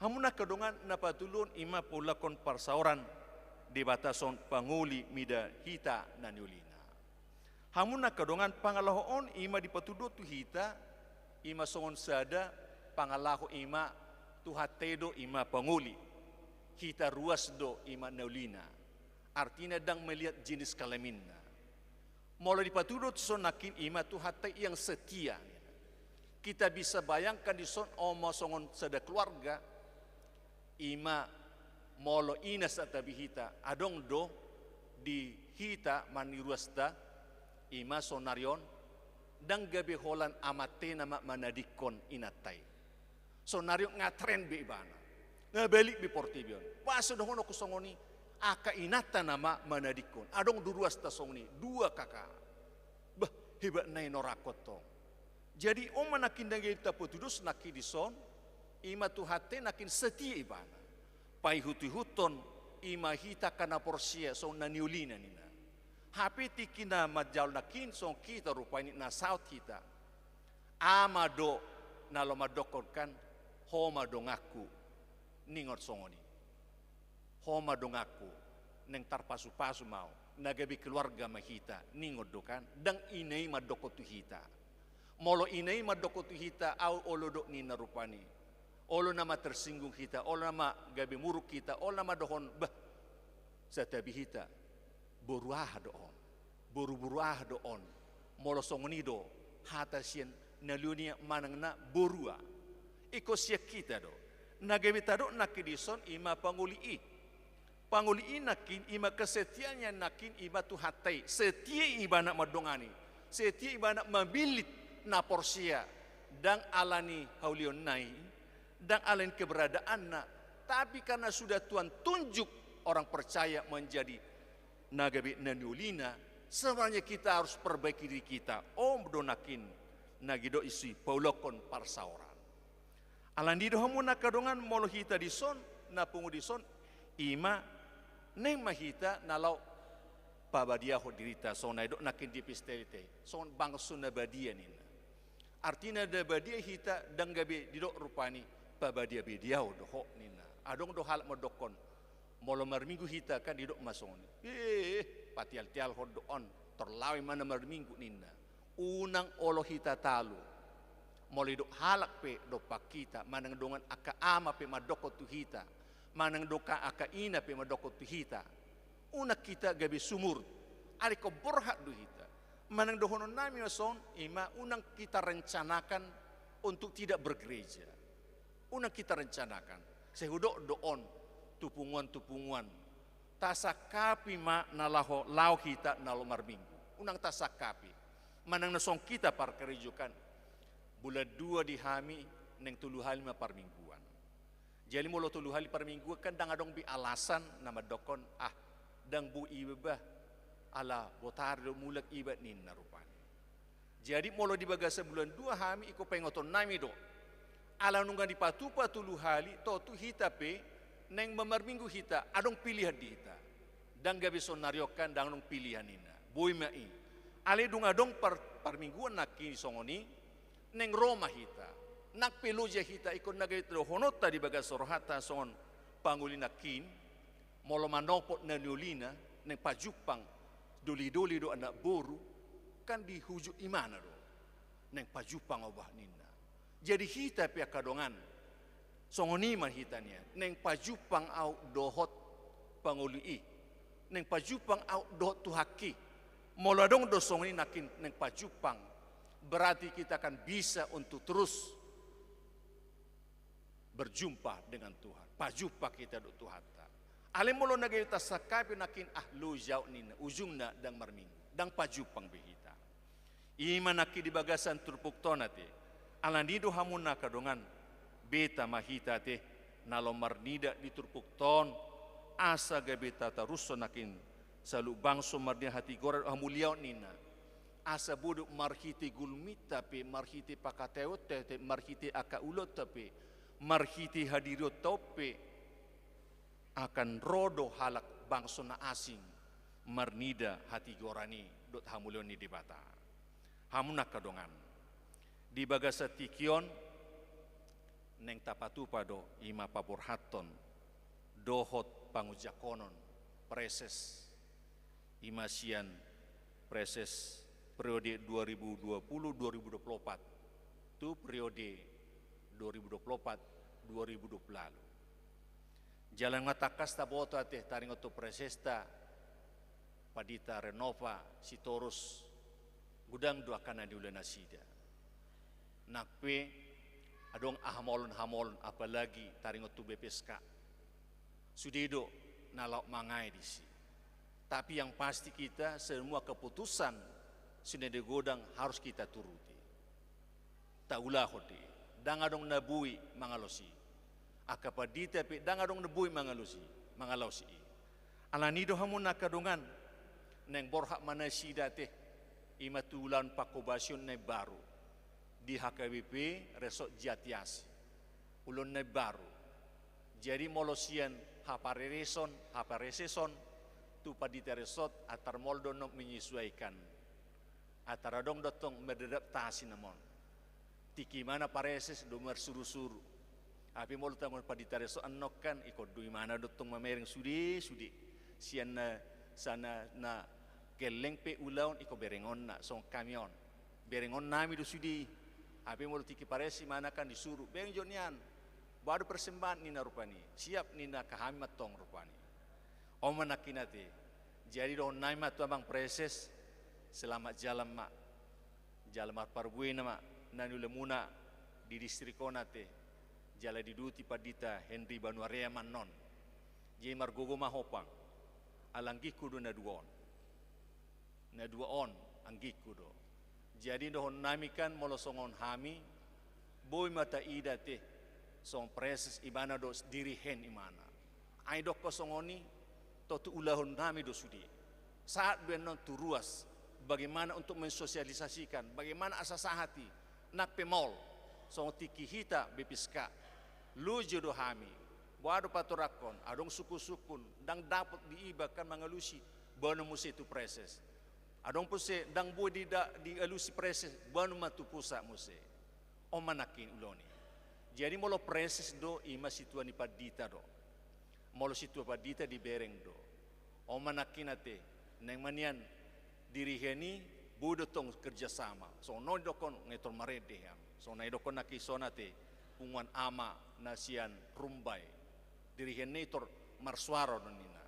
Hamu angka dongan na patoluhon, i ma paulakhon parsaoran Debata songon pangoli mida hita na niolina. Hamu angka dongan, pangalaho on i ma dipatuduhon tu hita, i ma songon sada pangalaho, i ma Tuhanta i do i ma pangoli. Hita ruas do i ma na niolina. Artina ndang melihat jenis kelaminna. Molo dipatuduhon tu son nangkin i ma Tuhanta i yang setia. Kita bisa bayangkan dison, o ma songon sada keluarga, i ma molo ina santabi hita, adong do di hita manang di ruasta, i ma saonari on, ndang gabe holan amanta i nama manadingkon inanta i. Saonari on nga tren be ibana. Nga balik be portibi on. Boasa dohononku songon i, angka inanta nama manadingkon. Adong do ruasta songon i, dua kakak. Bah, hebat nai norangkon tong. Jadi on ma nangkin na gabe tapatudos nangkin dison, i ma Tuhanta i nangkin setia ibana. Paihut-ihuthon I ma hita angka na porsea songon na niolina ninna. Hape tingki na manjalo nangkin songon hita rupani na saut hita. Ama do na laho mandokkon kan, ho ma donganku, ningon songon i. Ho ma donganku, naeng tarpasupasu ma ho, na gabe keluarga ma hita, ningon do kan, ndang ina i mandokkon tu hita. Molo ina i mandokkon tu hita, au olo do ninna rupani. Olo nama tersinggung hita, olo nama gabe muruk hita, olo nama dohon, bah, santabi hita, boru aha do on, boru-boru aha do on. Molo songon i do hata sian na niolina manang na borua. Ingkon sian hita do. Na gabe tadok nangkin dison i ma pangoli i. Pangoli i nangkin i ma kesetiaanna nangkin i ma Tuhanta i. Setia ibana mandongani. Setia ibana mamillit na porsea. Ndang ala ni haulionna i, ndang ala ni keberadaanna, tapi karena sudah Tuhan tunjuk orang percaya menjadi na gabe na niolina, sebenarnya kita harus perbaiki diri kita. Om do nangkin na didok i si paulakkon parsaoran. Alani do hamu na angka dongan, molo hita dison, na pungu dison, i ma naeng ma hita na laho pabadiahon dirita, songon na didok nangkin di epistel i, songon bangso na badia ninna. Artina na badia hita ndang gabe didok rupani, pabadia-badiahon do ho ninna. Adong do halak mandokkon, molo marminggu hita kan didok ma songon i. Eh, patial-tialhon do on, torlawei ma na marminggu ninna. Unang olo hita talu. Molo didok halak pe dompak hita, manang dongan angka ama pe mandokkon tu hita, manang dongan angka ina pe mandokkon tu hita. Unang hita gabe sumurut. Alai ingkon borhat do hita. Manang dohonon nami ma songon i ma, unang kita rencanakan untuk tidak bergereja. Unang kita rencanakan. Sai hudok do on tu punguan, tu punguan. Tasangkapi ma na laho, laho hita na laho marminggu. Unang tasangkapi. Manang na songon hita parkarejo kan. Bulan dua di hami naeng tolu hali ma parmingguan. Jadi molo tolu hali parmingguan kan ndang adong be alasan na mandokkon, ah, ndang boi iba bah, ala botari do mulak iba ninna rupani. Jadi molo di bagasan bulan dua hami ingkon paingoton nami do. Ala nunga dipatupa tolu hali, tontu hita pe naeng marminggu hita, adong pilihan di hita. Ndang gabe sonari on kan, ndang adong pilihan ninna. Boi ma i. Alai dung adong par-, parmingguan nangkin songon i, naeng ro ma hita. Nang pe loja hita, ingkon na gabe dohononta di bagasan rohanta songon pangoli nangkin, molo manopot na niolina, naeng pajumpang doli-doli dohot anak boru, kan di hujut imana do. Naeng pajumpang au bah ninna. Jadi hita pe angka dongan, songon i ma hita nian, naeng pajumpang au dohot pangoli i, naeng pajumpang au dohot Tuhanki. Molo adong do songon i nangkin naeng pajumpang, berarti kita akan bisa untuk terus berjumpa dengan Tuhan. Pajumpang hita dohot Tuhanta. Alai molo na gabe tasangkapi nangkin, ah, loja au ninna, ujungna ndang marminggu, ndang pajumpang be hita. I ma nangkin di bagasan turpukta on ate. Alani do hamu na angka dongan, beta ma hita ate, na laho marnida di turpukta on, asa gabe tatarushon nangkin saluhut bangso marnida hatigoran dohot hamuliaon ninna. Asa boi do marhite gulmita pe, marhite pangkataionta pe, marhite angka ulaonta pe, marhite hadirionta on pe, akan ro do halak bangso na asing marnida hatigoran i dohot hamuliaon ni Debata. Hamu na angka dongan, di bagasan tingki on naeng tapatupa do i ma paborhathon dohot pangunjakonon praeses, i ma sian praeses periode dua ribu dua puluh dua ribu dua puluh empat tu periode dua ribu dua puluh empat dua ribu dua puluh lalu. Jala nunga tangkas taboto ate taringot tu praesesta Pandita Renova Sitorus, godang do angka na niula nasida. Nang pe adong haholonhalon, apalagi taringot tu B P S K. Sude do na laho mangae disi. Tapi yang pasti kita semua keputusan sudah digodang harus kita turuti. Taulahon do i. Ndang adong na boi mangalosi. Angka pandita pe ndang adong na boi mangalosi, mangalosi i. Alani do hamu na angka dongan, naeng borhat ma nasida ate, i ma tu ulaon pangkobasion na imbaru di H K B P Resort Jatiasi. Ulaon na imbaru. Jadi molo sian H hapareseson, hapareseson tu pandita resort, antar molo do nong menyesuaikan. Antar adong do tong beradaptasi namon. Tingki imana pareses do marsuru-suru. Hape molo tanggung pandita resort annon kan, ingkon do imana do tong mamereng sude, sude. Sian na, sana na gelleng pe ulaon, ingkon berengonna, songon hami on. Berengon nami do sude i. Hape molo tingki pareses imana kan disuru, bereng jo nian. Boha do persembahan ninna rupani, siap ninna, ke hami ma tong rupani. On ma nangkin ate. Jadi dohonon nami ma tu amang preses, selamat jalan ma. Jala marparbuena ma na niulamuna di distrik on ate. Jala diuduti pandita Henry Banuarea ma annon. Jadi margogo ma ho pang. Ala anggingku do na dua on. Na dua on anggingku do. Jadi dohonon nami kan, molo songon hami, boi ma taida ate, songon preses imana do, dirihen imana. Ai dohonon songon i, tontu ulaon nami do sude. Sahat do annon tu ruas, bagaimana untuk mensosialisasikan, bagaimana asa sahat i, nang pe maol, songon tingki hita B P S K. Loja do hami, boha do patorangkon, adong sungkun-sungkun, ndang dapot diida kan mangalusi, boanon muse tu preses. Adong muse ndang boi diida, dialusi preses, boanon ma tu pusat muse. On ma nangkin ulaon i. Jadi molo preses do, ima situan ni pandita do. Molo situan pandita dibereng do. On ma nangkin ate, naeng ma nian dirihen i, boi do tong kerjasama. Songon na didokkon, nga tor marende hami. Songon na didokkon nangkin songon ate, punguan ama na sian Rumbai. Dirihen i tor marsuara do ninna.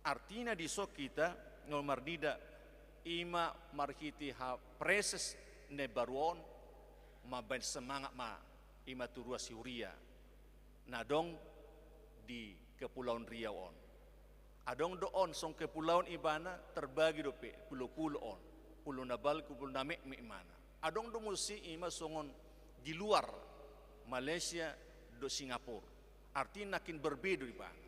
Artina dison hita, nga marnida, ima marhite hapreses na imbaru on, mambaen semangat ma, ima tu ruas ni huria na adong di Kepulauan Riau on. Adong do on songon kepulauan ibana, terbagi dope pulo-pulo on. Pulo Nabalgu, Pulo Nametmet imana. Adong do muse ima songon di luar Malaysia dohot Singapura. Artina nangkin berbeda ibana.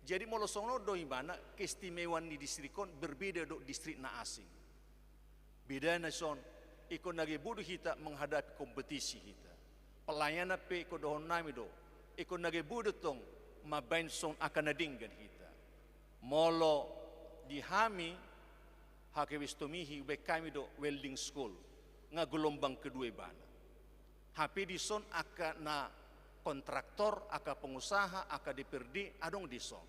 Jadi molo songon on do ibana, keistimewaan ni distrik on berbeda dohot distrik na asing. Bedana dison, ingkon na gabe boi do hita menghadapi kompetisi hita. Pelayanan pe ingkon dohonon nami do, ingkon na gabe boi do tong mambaen songon angka na denggan hita. Molo di hami, H K B Sitomihi, baen hami do welding school, nga gelombang kedua ibana. Hape dison angka na kontraktor, angka pengusaha, angka D P R D, adong dison.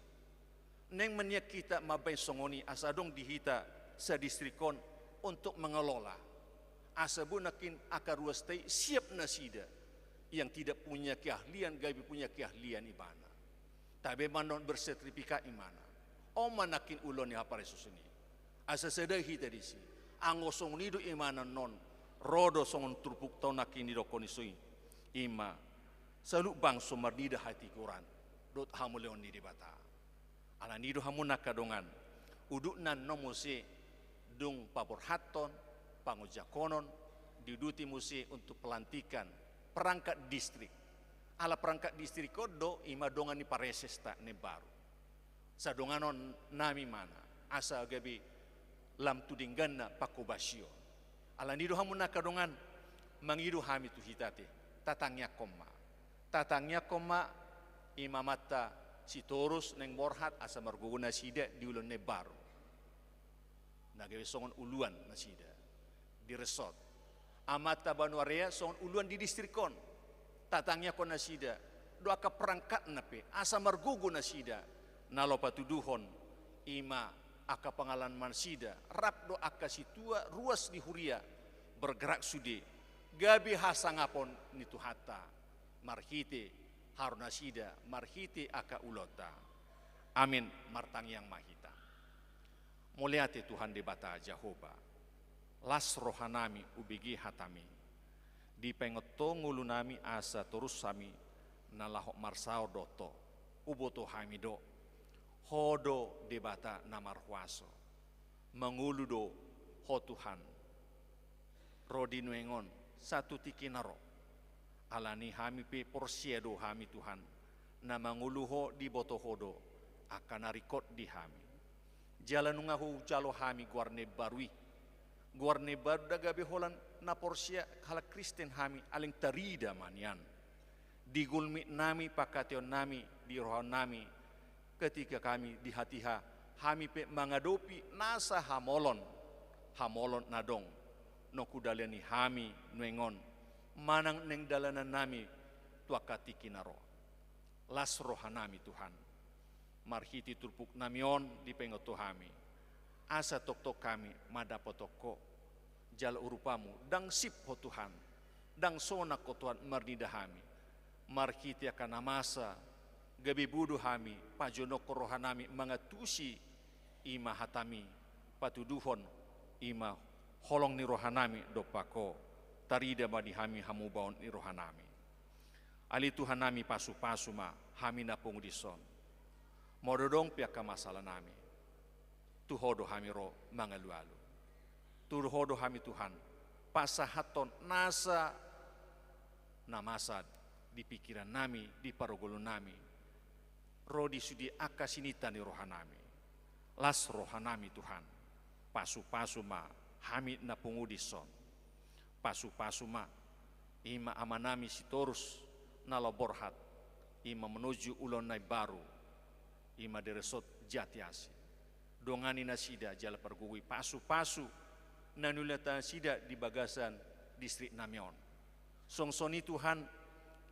Naeng ma nian hita mambaen songon i asa adong di hita sadistrik on untuk mengelola. Asa boi nangkin angka ruasta i siap nasida, yang tidak punya keahlian gabe punya keahlian ibana. Tabaen ma annon bersertifikat imana. On ma nangkin ulaon ni hapareseson i. Asa sada hita disi. Anggo songon i do imana annon, ro do songon turpukta on nangkin didokkon dison i. Ima, saluhut bangso marnida hatigoran dohot hamuliaon ni Debata. Alani i do hamu na angka dongan, udutna annon muse dung paborhathon, pangojakonon, diuduti muse untuk pelantikan perangkat distrik. Ala perangkat distrik on do ima dongan ni paresesta na imbaru. Sadonganon nami imana, asa gabe lam tu dengganna pangkobasion. Alani i do hamu na angka dongan, mangido hami tu hita ate, tatangiangkon ma. Tatangiangkon ma ima amanta Sitorus naeng borhat asa margogo nasida di ulaon na imbaru. Na gabe songon uluan nasida di resort. Amanta Banuarea songon uluan di distrik on. Tatangiangkon nasida, dohot angka perangkatna pe, asa margogo nasida, na laho patuduhon ima angka pengalaman nasida, rap dohot angka sintua ruas ni huria, bergerak sude, gabe hasangapon ni Tuhanta, marhite haroro nasida, marhite angka ulaonta. Amin, martangiang ma hita. Mauliate Tuhan Debata Jahowa, las rohanami hubege hataMi. Dipaingot Ho ngolunami asa torus hami na laho marsaor dohot Ho. Huboto hami do, Ho do Debata na marhuaso. Mangolu do Ho Tuhan. Ro di nuaeng on, sahat tu tingki na ro. Alani hami pe porsea do hami Tuhan, na mangolu Ho, diboto Ho do angka na ringkot di hami. Jala nunga hujalo hami goar na imbaru i. Goar na imbaru ndang gabe holan na porsea halak Kristen hami, alai tarida ma nian. Di gulmitnami, pangkataionnami, di rohanami, Ketika hami di hatiha, hami pe mangadopi nasa hamolon, hamolon na dong, nunga hudalani hami nuaeng on, manang naeng dalanannami tu angka tingki na ro. Las rohanami Tuhan. Marhite turpuknami on dipaingot Ho hami. Asa tongtong hami mandapothon Ho. Jala urupanmu, ndang sip Ho Tuhan. Ndang sonang Ho Tuhan marnida hami. Marhite angka na masa, gabe bodo hami, pajonok rohanami mangantusi i ma hatami, patuduhon i ma holong ni rohanami dompak Ho. Tarida ma di hami hamubaon ni rohanami. Ale Tuhannami, pasupasu ma hami na pungu dison. Molo adong pe angka masalanami, tu Ho do hami ro mangalualu. Tu Ho do hami Tuhan pasahathon nasa na masa di pikirannami, di pargogonnami, ro di sude angka sinita ni rohanami. Las rohanami Tuhan, pasupasu ma hami na pungu dison. Pasupasu ma i ma amanami Sitorus na laho borhat, i ma menuju ulaon na imbaru, i ma di resort Jatiasi. Dongani nasida jala pargogoi, pasupasu na niulahon nasida di bagasan distriknami on. Songon i Tuhan,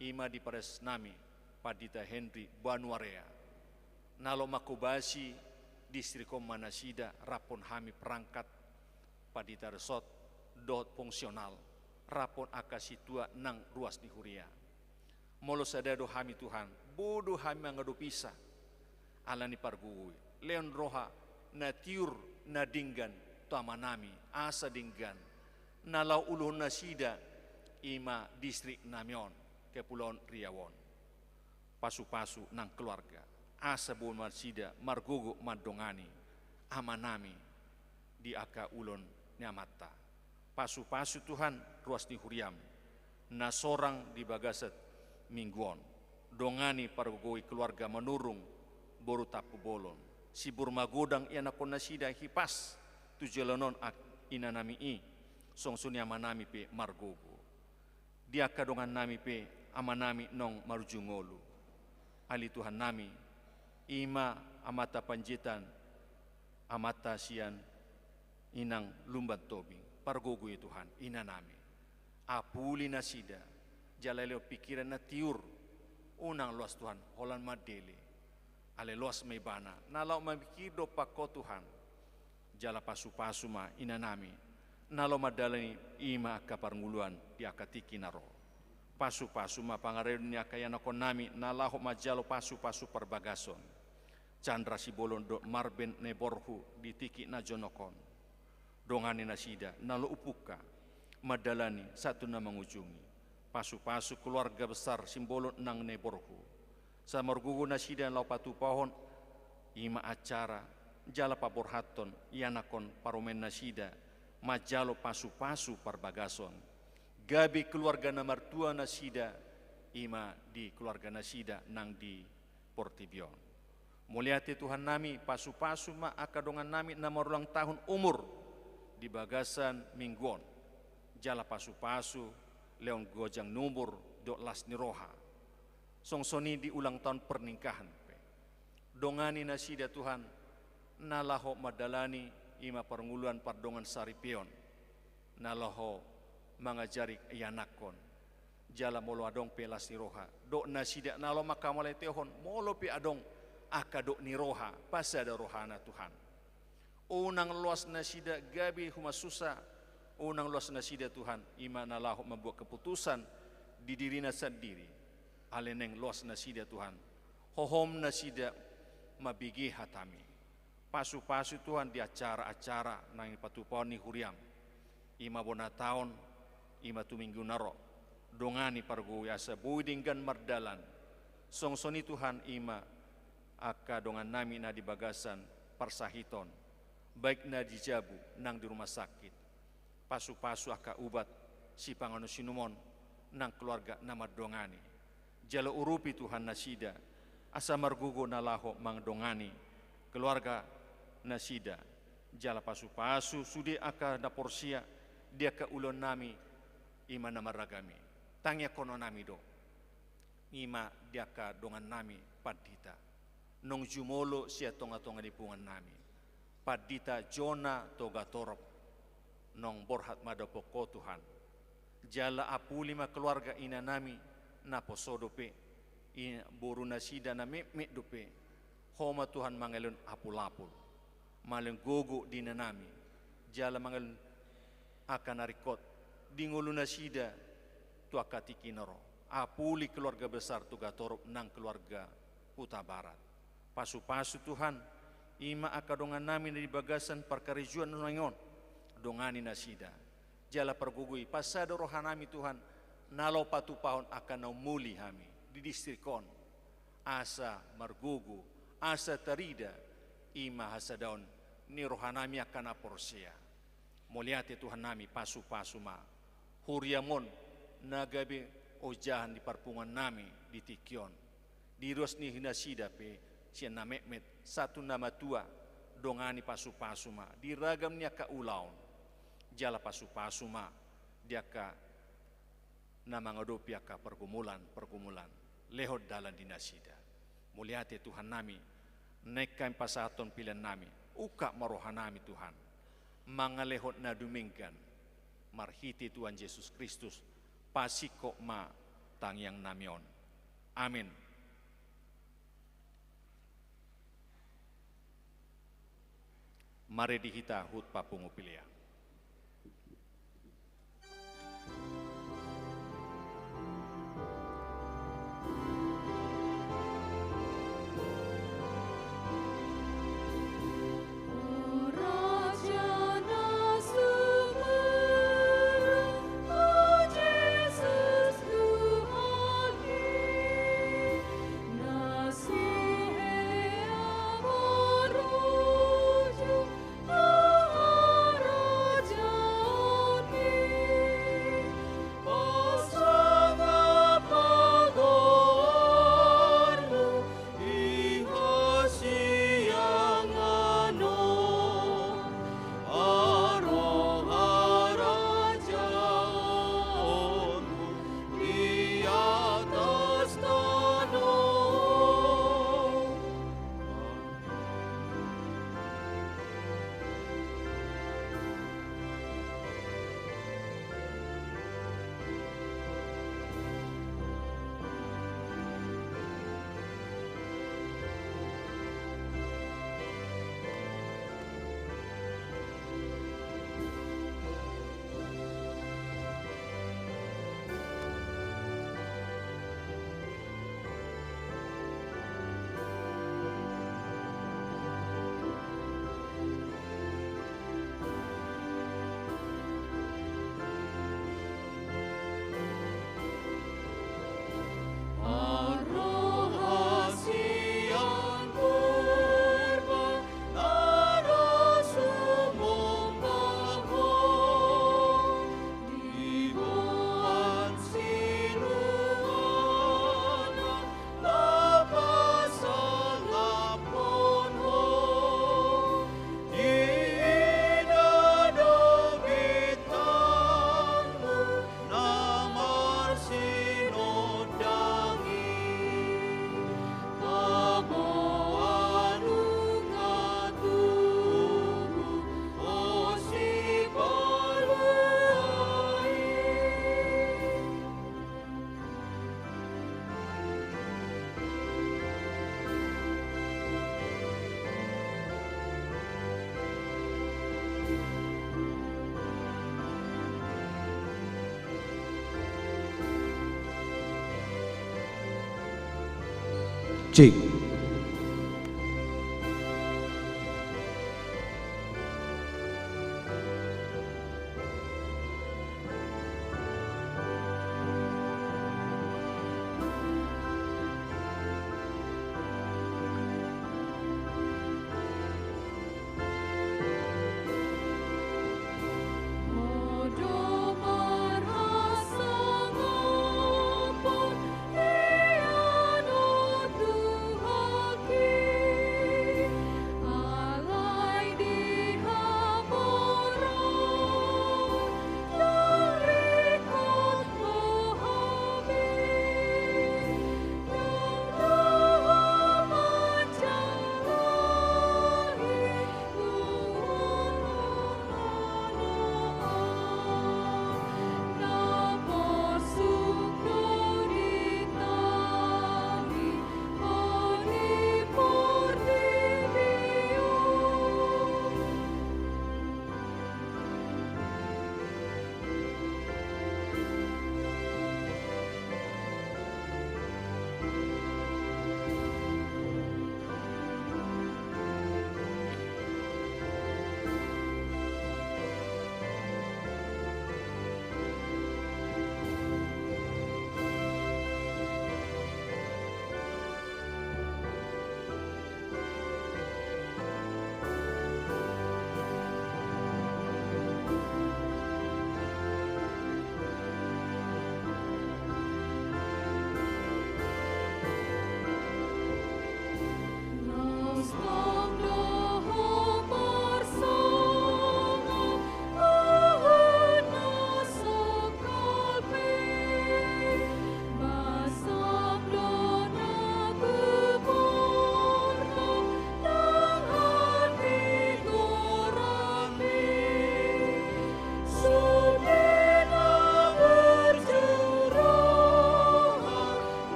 i ma di paresnami Pandita Henry Banuarea, na laho manghobasi distrik on ma nasida, rap dohot hami perangkat, pandita resort dohot fungsional, rap dohot angka sintua nang ruas ni huria. Molo sada do hami Tuhan, boi do hami mangadopisa. Alani pargogoi, lehon roha na tiur, na denggan tu amanami, asa denggan na laho uluhon nasida i ma distriknami on, Kepulauan Riau on. Pasupasu nang keluarga, asa boi nasida margogo mandongani amanami di angka ulaon ni amanta. Pasupasu Tuhan ruas ni huriam na sorang di bagasan minggu on. Dongani, pargogoi keluarga Manurung, boru Tampubolon, Siburmagodang, ianakhon nasida Hipas, tu joloan on ak-, inanami i, songon i amanami pe margogo. Di angka dongannami pe amanami naung marujung ngolu. Ale Tuhannami, i ma Amanta Panjaitan, amanta sian Inang Lumban Tobing, pargogoi Tuhan inanami. Apuli nasida, jala lehon pikiran na tiur, unang loas Tuhan holan mandele. Alai loas ma ibana na laho mamikiri dompak Ho Tuhan. Jala pasupasu ma inanami na laho mandalani i ma angka parngoluan di angka tingki na ro. Pasupasu ma pangarahutna angka ianakhonnami na laho manjalo pasupasu parbagason. Chandra Simbolon dohot Marben Neborhu di tingki na jonok on. Dongani nasida na laho umpungka mandalani sahat tu na mangujungi. Pasupasu keluarga besar Simbolon nang Neborhu. Asa margogo nasida laho patupahon i ma acara jala paborhathon ianakhon parumaen nasida manjalo pasupasu parbagason. Gabe keluarga na martua nasida i ma di keluarga nasida nang di portibi on. Mauliate Tuhannami, pasupasu ma angka dongannami na marulang tahun umur di bagasan minggu on. Jala pasupasu lehon gonjang ni umur dohot las ni roha. Songon i di ulang tahun pernikahan pe. Dongani nasida Tuhan na laho mandalani i ma parngoluan pardongan saripeon. Na laho mangajari ianakhon. Jala molo adong pe las ni roha dohot nasida na laho mangkamauliatehon, molo pe adong angka dok ni roha, pasada rohana Tuhan. Unang loas nasida gabe humasusa, unang loas nasida Tuhan i ma na laho mambuat keputusan di dirina sandiri. Alai naeng loas nasida Tuhan, hohom nasida mambege hatami. Pasupasu Tuhan di acara-acara naeng patupahon ni huriam. I ma bona taon, i ma tu minggu na ro. Dongani pargogoi asa boi denggan mardalan. Songon i Tuhan i ma angka dongannami na di bagasan parsahiton. Baik na di jabu nang di rumah sakit. Pasupasu angka ubat sipanganon sinumon nang keluarga na mandongani. Jala urupi Tuhan nasida asa margogo na laho mandongani keluarga nasida. Jala pasupasu sude angka na porsea di angka ulaonnami i ma na marragam i. Tangiangkononnami do i ma di angka dongannami pandita naung jumolo sian tongatonga ni punguan nami, Pandita Jona Togatorop, naung borhat mandapothon Ho Tuhan. Jala apuli ma keluarga ina nami, naposo dope, i-, boru nasida na metmet dope. Ho ma Tuhan mangalehon apulapul, mangalehon gogo di ina nami, jala mangalehon angka na ringkot di ngolu nasida tu angka tingki na ro. Apuli keluarga besar Togatorop nang keluarga Hutabarat. Pasupasu Tuhan, i ma angka dongan nami na di bagasan parkarejoan nuaeng on, dongani nasida. Jala pargogoi, pasada roha nami Tuhan, na laho patupahon angka na umuli hami di distrik on. Asa margogo, asa tarida, i ma hasadaon ni roha nami angka na porsea. Mauliate Tuhan nami, pasupasu ma huriam on na gabe ojahan di parpunguan nami di tingki on. Di ruas ni nasida pe, sian na metmet sahat tu na matua, dongani, pasupasu ma di ragam ni angka ulaon. Jala pasupasu ma di angka na mangadopi angka pargumulan-pargumulan, lehon dalan di nasida. Mauliate Tuhan nami, naeng hami pasahathon pelean nami, ungkap ma roha nami Tuhan, mangalehon na dumenggan, marhite Tuhan Jesus Kristus, pasingkop ma tangiang nami on. Amen. Marende hita huhut papungu pelean. Cek.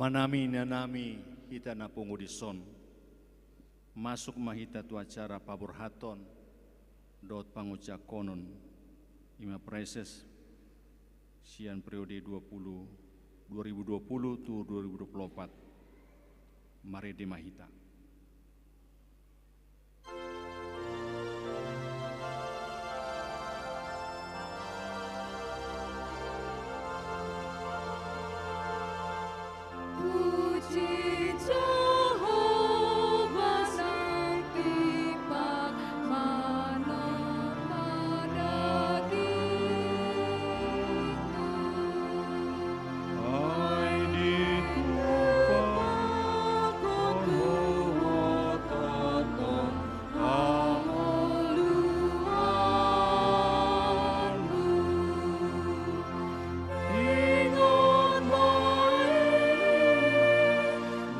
Panami ni inanami, hita na pungu dison, masuk ma hita tu acara paborhaton dohot pangunjukhonon, i ma praeses sian periode dua puluh, dua ribu dua puluh tu dua ribu dua puluh empat. Marende ma hita. Puji Jahowa nang tipak manang pada dirimu. Ai ditupa kekuatan hangoluanmu. Ingot ma i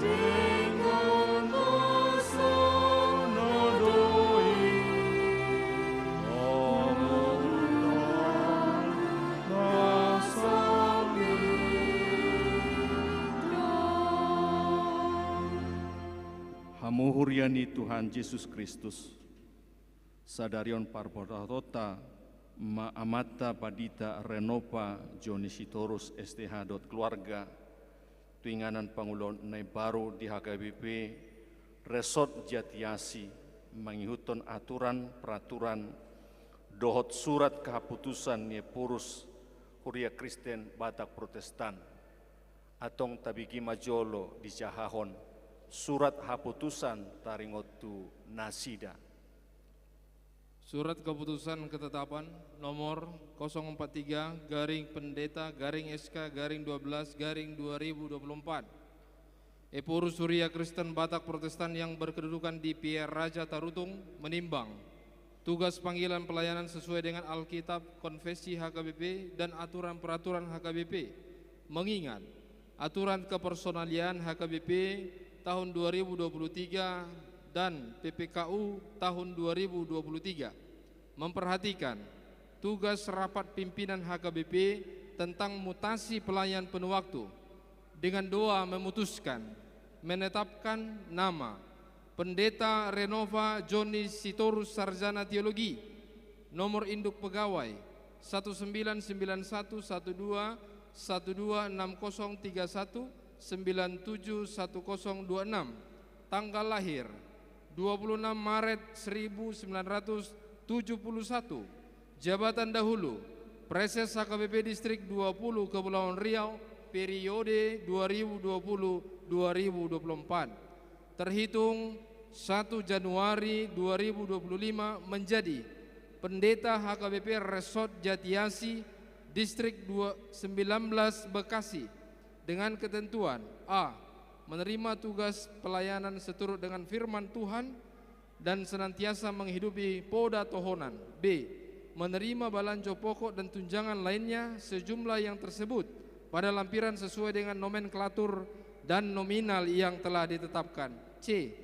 dengan masa na doi. Hamu huria ni Tuhan Jesus Kristus, sadari on parborhatonta ma Amanta Pandita Renova Joni Sitorus S T H dohot keluarga, tu inganan panguloan na imbaru di H K B P Resort Jatiasi, mangihuthon aturan, peraturan, dohot surat kehaputusan ni Ephorus Huria Kristen Batak Protestan. Antong tabege ma jolo dijahahon surat haputusan taringot tu nasida. Surat keputusan ketetapan nomor kosong empat tiga garing pendeta garing S K garing dua belas garing dua ribu dua puluh empat. Ephorus Huria Kristen Batak Protestan yang berkedudukan di Pie Raja Tarutung menimbang tugas panggilan pelayanan sesuai dengan Alkitab, konfesi H K B P, dan aturan peraturan H K B P. Mengingat aturan kepersonalian H K B P tahun dua ribu dua puluh tiga dan P P K U tahun dua ribu dua puluh tiga, memperhatikan tugas rapat pimpinan H K B P tentang mutasi pelayan penuh waktu, dengan doa memutuskan menetapkan nama Pendeta Renova Joni Sitorus, Sarjana Teologi, nomor induk pegawai satu sembilan sembilan satu satu dua satu dua enam kosong tiga satu sembilan tujuh satu kosong dua enam, tanggal lahir dua puluh enam Maret seribu sembilan ratus tujuh puluh satu, jabatan dahulu, Praeses H K B P Distrik dua puluh Kepulauan Riau, periode dua ribu dua puluh dua ribu dua puluh empat. Terhitung satu Januari dua ribu dua puluh lima menjadi Pendeta H K B P Resort Jatiasi, Distrik dua, sembilan belas Bekasi, dengan ketentuan: A. Menerima tugas pelayanan seturut dengan firman Tuhan dan senantiasa menghidupi poda tohonan. B. Menerima balanjo pokok dan tunjangan lainnya sejumlah yang tersebut pada lampiran sesuai dengan nomenklatur dan nominal yang telah ditetapkan. C.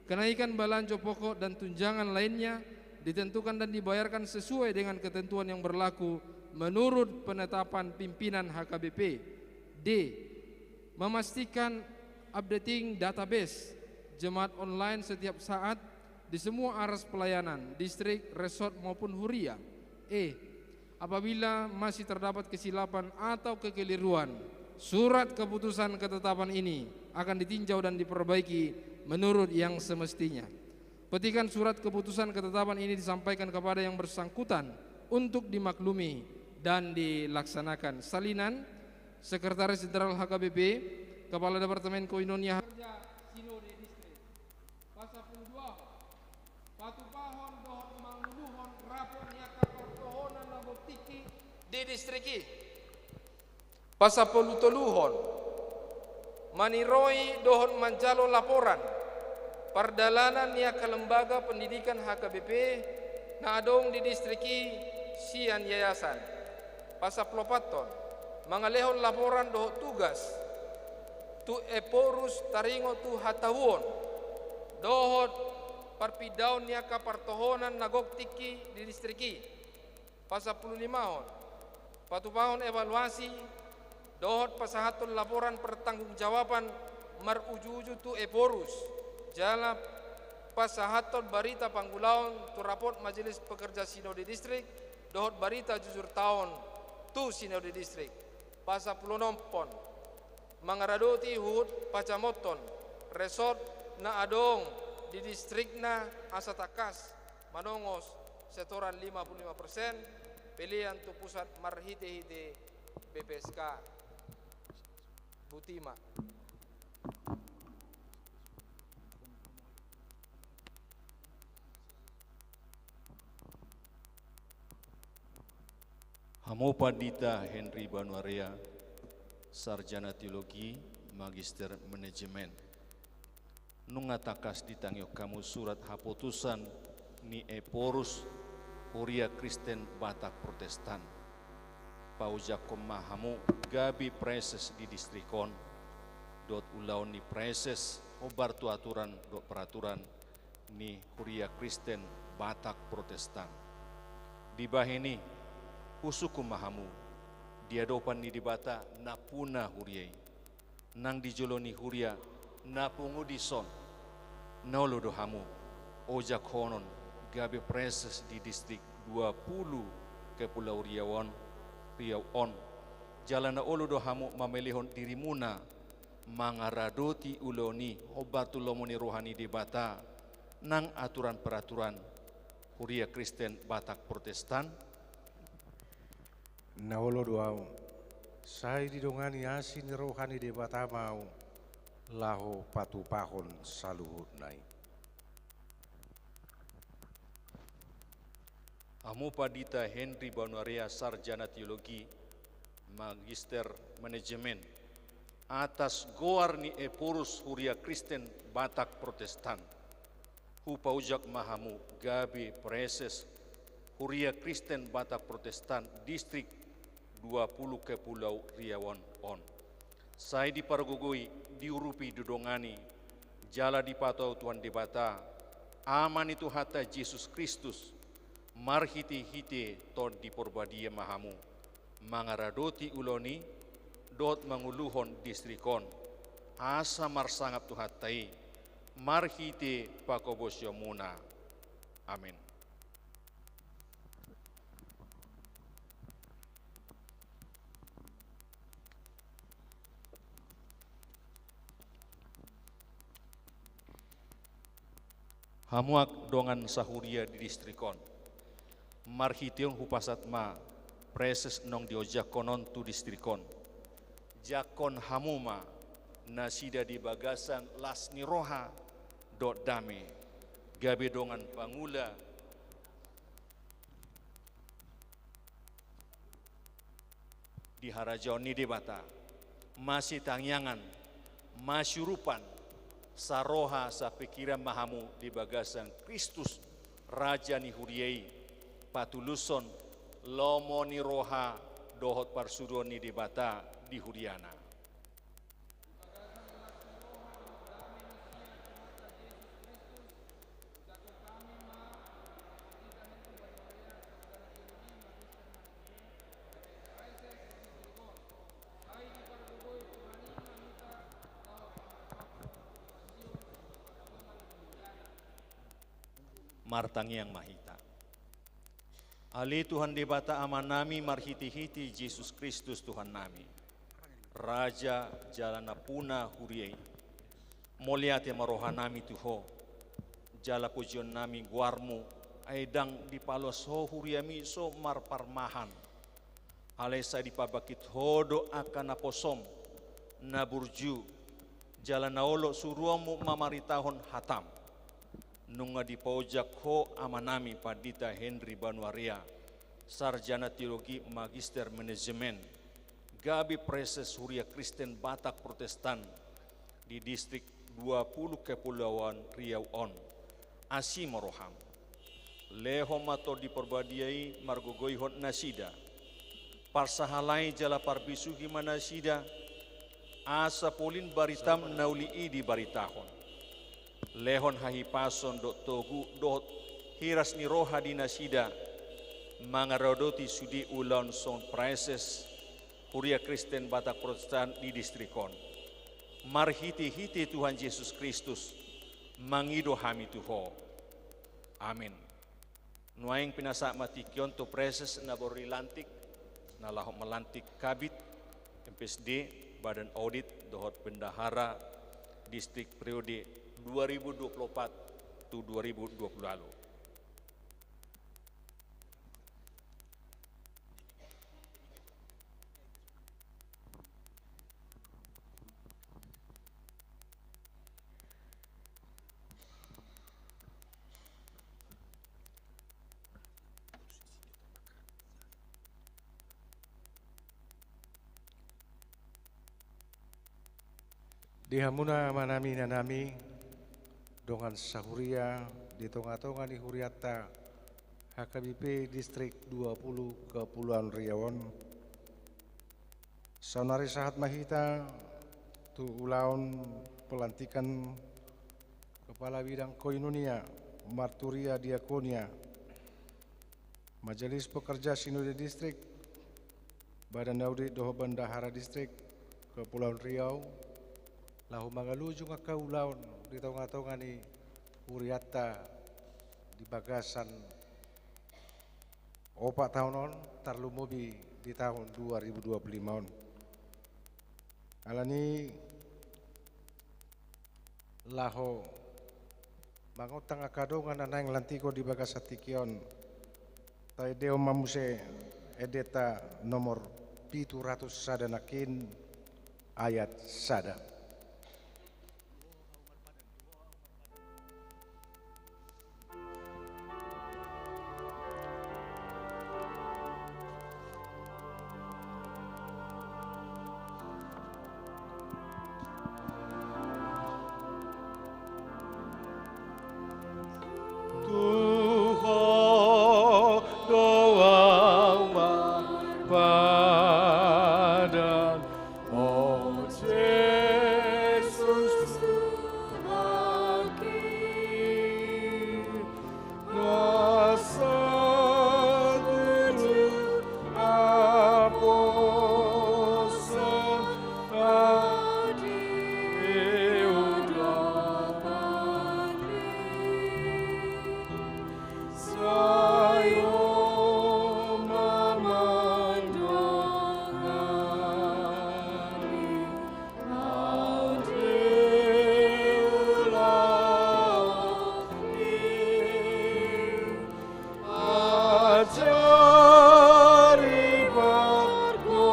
Kenaikan balanjo pokok dan tunjangan lainnya ditentukan dan dibayarkan sesuai dengan ketentuan yang berlaku menurut penetapan pimpinan H K B P. D. Memastikan updating database jemaat online setiap saat di semua aras pelayanan, distrik, resort, maupun huria. E. Apabila masih terdapat kesilapan atau kekeliruan, surat keputusan ketetapan ini akan ditinjau dan diperbaiki menurut yang semestinya. Petikan surat keputusan ketetapan ini disampaikan kepada yang bersangkutan untuk dimaklumi dan dilaksanakan. Salinan, Sekretaris Jenderal H K B P, Kepala Departemen Koinonia Sinode Distrik. Pasal puluh dua. Patupahon dohot manguluhon rapot ni angka partohonan na gok tingki di distrik i. Pasal puluh toluhon. Maniroi dohot manjalo laporan pardalanan ni angka lembaga pendidikan H K B P na adong di distrik i sian yayasan. Pasal puluh opathon. Mangalehon laporan dohot tugas tu Ephorus taringot tu hatauon dohot parpindaon ni angka partohonan na gok tingki di distrik i. Pasal puluh limahon. Patupahon evaluasi Dohot pasahathon laporan pertanggungjawaban maruju-uju tu Ephorus, jala pasahathon barita pangulaon tu rapot Majelis Pekerja Sinode Distrik, dohot barita jujur taon tu Sinode Distrik. Pasampuluonomhon, mangaradoti huhut pacamothon resort na adong di distrikna asa tangkas manongos setoran lima puluh lima persen pelean tu pusat marhite-hite B P S K. Botima. Hamu Pandita Henry Banuarea, Sarjana Teologi, Magister Manajemen. Nunga tangkas ditangihon hamu surat hapotosan ni Ephorus Huria Kristen Batak Protestan. Paojakhon ma hamu gabe praeses di distrik on, dohot ulaon ni praeses hombar tu aturan dohot peraturan ni Huria Kristen Batak Protestan. Dibahen i, husungkun ma hamu di adopan ni Debata nampuna huria i. Nang di jolo ni huria na pungu dison, na olo do hamu ojakhonon gabe praeses di distrik dua pulu Kepulauan Riau on, Riau on. Jala na olo do hamu mamelehon dirimuna mangaradoti ulaon i hombar tu lomo ni roha ni Debata nang aturan peraturan Huria Kristen Batak Protestan? Na olo do ahu, sai didongani asi ni roha ni Debata ma ahu laho patupahon saluhutna i. Hamu Pandita Henry Banuarea, Sarjana Teologi, Magister Manajemen, atas goar ni Ephorus Huria Kristen Batak Protestan, hupaojak ma hamu gabe praeses Huria Kristen Batak Protestan Distrik dua pulu Kepulauan Riau on. Sai dipargogoi, diurupi, didongani jala dipatau Tuhan Debata, Ama ni Tuhanta Jesus Kristus, marhite-hite Tondi Porbadia ma hamu mangaradoti ulaon i dohot manguluhon distrik on, asa marsangap Tuhanta i marhite panghobasionmuna. Amen. Hamu angka dongan sahuria di distrik on, marhite on hupasahat ma praeses naung diojakhon on tu distrik on. Jangkon hamu ma nasida di bagasan las ni roha dohot dame, gabe dongan pangula di harajaon ni Debata, masitangiangan, masiurupan, saroha sapingkiran ma hamu di bagasan Kristus, Raja ni huria i, patulushon lomo ni roha dohot parsuruon ni Debata di huriana. Martangiang ma hita. Ale Tuhan Debata Amanami, marhite-hite Jesus Kristus Tuhannami, Raja jala nampuna huria i, mauliate ma rohanami tu Ho, jala pujionnami goarMu, ai ndang dipaloas Ho huriaMi so marparmahan. Alai sai dipabangkit Ho do angka naposoM, na burju, jala na olo suruonMu mamaritahon hataM. Nunga dipaojak Ho Amanami Pandita Henry Banuarea, Sarjana Teologi, Magister Manajemen, gabe praeses Huria Kristen Batak Protestan di Distrik dua puluh Kepulauan Riau on. Asi ma rohaM. Lehon ma Tondi Porbadia i margogoihon nasida. Parsahalai jala parbisuhi ma nasida, asa polin baritaM na uli i dibaritahon. Lehon hahipason dohot togu dohot hiras ni roha di nasida, mangaradoti sude ulaon songon praeses, Huria Kristen Batak Protestan di distrik on. Marhitehite Tuhan Jesus Kristus, mangido hami tu Ho. Amin. Nuaeng pinasahat ma tingki on tu praeses na boi dilantik, na laho malantik Kabid, M P S D, Badan Audit, dohot Bendahara Distrik periode dua ribu dua puluh empat tu dua ribu dua puluh ualu. Di hamuna amanami, inanami, dongan sahuria di tongatonga ni hurianta H K B P Distrik dua puluh Kepulauan Riau on, saonari sahat ma hita tu ulaon pelantikan Kepala Bidang Koinonia, Marturia, Diakonia, Majelis Pekerja Sinode Distrik, Badan Audit dohot Bendahara Distrik Kepulauan Riau, laho mangalujung angka ulaon di tongatonga ni hurianta di bagasan opat taon on, tarlumobi di taon dua ribu dua puluh lima on. Alani laho mangondang angka dongan na naeng lantikon di bagasan tingki on, taendehon ma muse endenta nomor pitu ratus sada nangkin, ayat sada. Tu Ho do ahu marpadan, o Jesus Tuhanki, na sanggup aposan adil dapangi. Sai Ho ma mandongani, ahu diulahon i, ajari pargogoi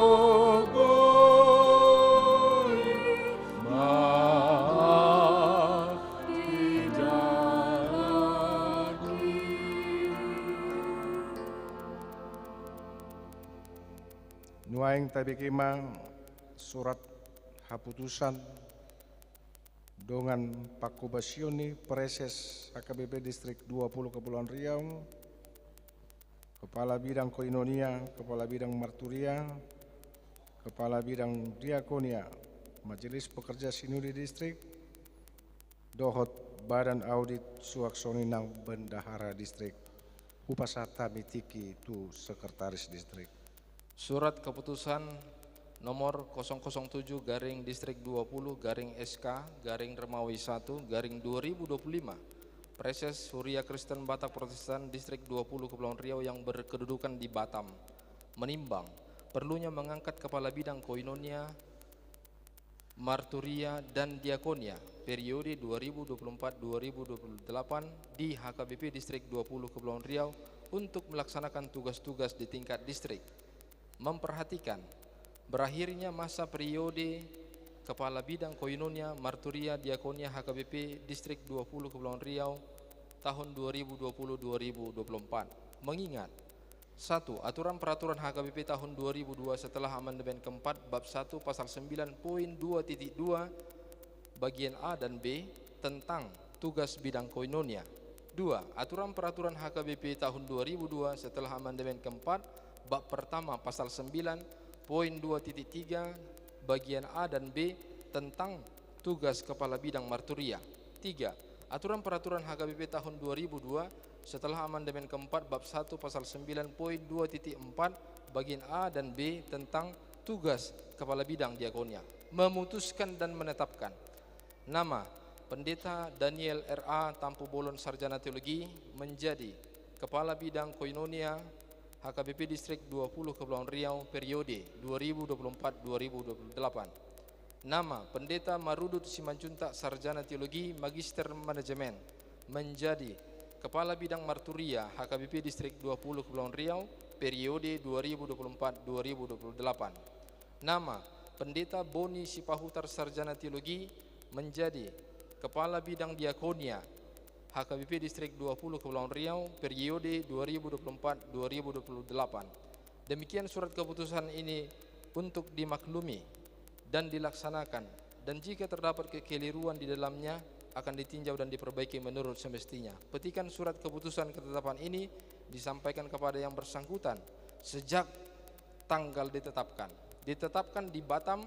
ma di dalanki. Nuaeng tabege ma surat haputusan dongan pangkobasion ni praeses H K B P Distrik dua puluh Kepulauan Riau, Kepala Bidang Koinonia, Kepala Bidang Marturia, Kepala Bidang Diakonia, Majelis Pekerja Sinode Distrik, dohot Badan Audit suang songon i nang Bendahara Distrik. Hupasahat hami tingki tu Sekretaris Distrik. Surat Keputusan nomor kosong kosong tujuh garing Distrik dua puluh garing S K garing Rimawi satu garing dua ribu dua puluh lima, Praeses Huria Kristen Batak Protestan Distrik dua puluh Kepulauan Riau yang berkedudukan di Batam, menimbang perlunya mengangkat Kepala Bidang Koinonia, Marturia, dan Diakonia periode dua ribu dua puluh empat dua ribu dua puluh delapan di H K B P Distrik dua puluh Kepulauan Riau untuk melaksanakan tugas-tugas di tingkat distrik. Memperhatikan berakhirnya masa periode Kepala Bidang Koinonia, Marturia, Diakonia H K B P Distrik dua puluh Kepulauan Riau tahun dua ribu dua puluh dua ribu dua puluh empat. Mengingat, satu, aturan peraturan H K B P tahun dua ribu dua setelah amandemen keempat bab satu pasal sembilan poin dua titik dua bagian A dan B tentang tugas bidang koinonia. Dua, aturan peraturan H K B P tahun dua ribu dua setelah amandemen keempat bab pertama pasal sembilan poin dua titik tiga bagian A dan B tentang tugas kepala bidang marturia. Tiga, aturan peraturan H K B P tahun dua ribu dua setelah amandemen keempat bab satu pasal sembilan poin dua titik empat bagian A dan B tentang Tugas Kepala Bidang Diakonia: memutuskan dan menetapkan nama Pendeta Daniel R A Tampubolon, Sarjana Teologi, menjadi Kepala Bidang Koinonia H K B P Distrik dua puluh Kepulauan Riau periode dua ribu dua puluh empat dua ribu dua puluh delapan. Nama Pendeta Marudut Simanjuntak, Sarjana Teologi, Magister Manajemen, menjadi Kepala Bidang Marturia H K B P Distrik dua puluh Kepulauan Riau periode dua ribu dua puluh empat dua ribu dua puluh delapan. Nama Pendeta Boni Sipahutar, Sarjana Teologi, menjadi Kepala Bidang Diakonia H K B P Distrik dua puluh Kepulauan Riau periode dua ribu dua puluh empat dua ribu dua puluh delapan. Demikian surat keputusan ini untuk dimaklumi dan dilaksanakan, dan jika terdapat kekeliruan di dalamnya, akan ditinjau dan diperbaiki menurut semestinya. Petikan surat keputusan ketetapan ini disampaikan kepada yang bersangkutan sejak tanggal ditetapkan. Ditetapkan di Batam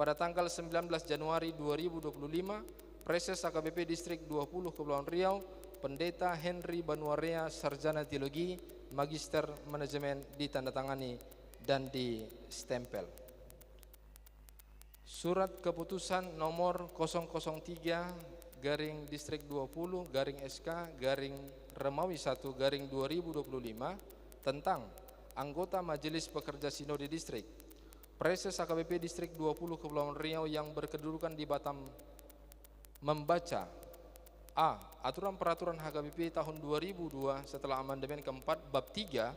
pada tanggal sembilan belas Januari dua ribu dua puluh lima, Praeses H K B P Distrik dua puluh Kepulauan Riau, Pendeta Henry Banuarea, Sarjana Teologi, Magister Manajemen, ditandatangani dan distempel. Surat keputusan nomor kosong kosong tiga garing Distrik dua puluh garing S K garing Remawi satu garing dua ribu dua puluh lima tentang anggota Majelis Pekerja Sinode Distrik. Praeses H K B P Distrik dua puluh Kepulauan Riau yang berkedudukan di Batam membaca: A. Aturan peraturan H K B P tahun dua ribu dua setelah amandemen keempat bab tiga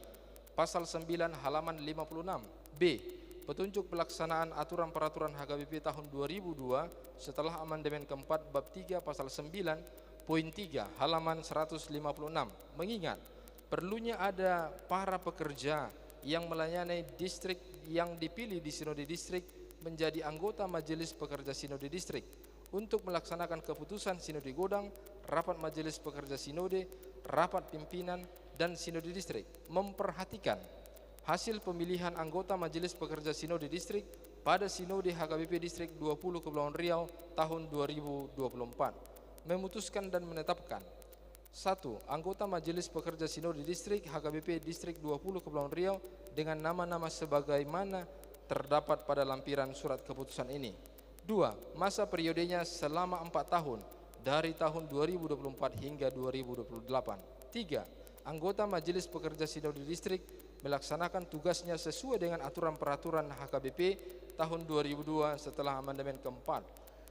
pasal sembilan halaman lima puluh enam. B. Petunjuk pelaksanaan aturan peraturan H K B P tahun dua ribu dua setelah amandemen keempat bab tiga pasal sembilan poin tiga halaman seratus lima puluh enam. Mengingat perlunya ada para pekerja yang melayani distrik yang dipilih di Sinode Distrik menjadi anggota Majelis Pekerja Sinode Distrik untuk melaksanakan keputusan Sinode Godang, rapat Majelis Pekerja Sinode, rapat pimpinan, dan Sinode Distrik. Memperhatikan hasil pemilihan anggota Majelis Pekerja Sinode Distrik pada Sinode H K B P Distrik dua puluh Kepulauan Riau tahun dua ribu dua puluh empat. Memutuskan dan menetapkan: satu. Anggota Majelis Pekerja Sinode Distrik H K B P Distrik dua puluh Kepulauan Riau dengan nama-nama sebagaimana terdapat pada lampiran surat keputusan ini. Dua. Masa periodenya selama empat tahun, dari tahun dua ribu dua puluh empat hingga dua ribu dua puluh delapan. Tiga. Anggota Majelis Pekerja Sinode Distrik melaksanakan tugasnya sesuai dengan aturan peraturan H K B P tahun dua ribu dua setelah amandemen keempat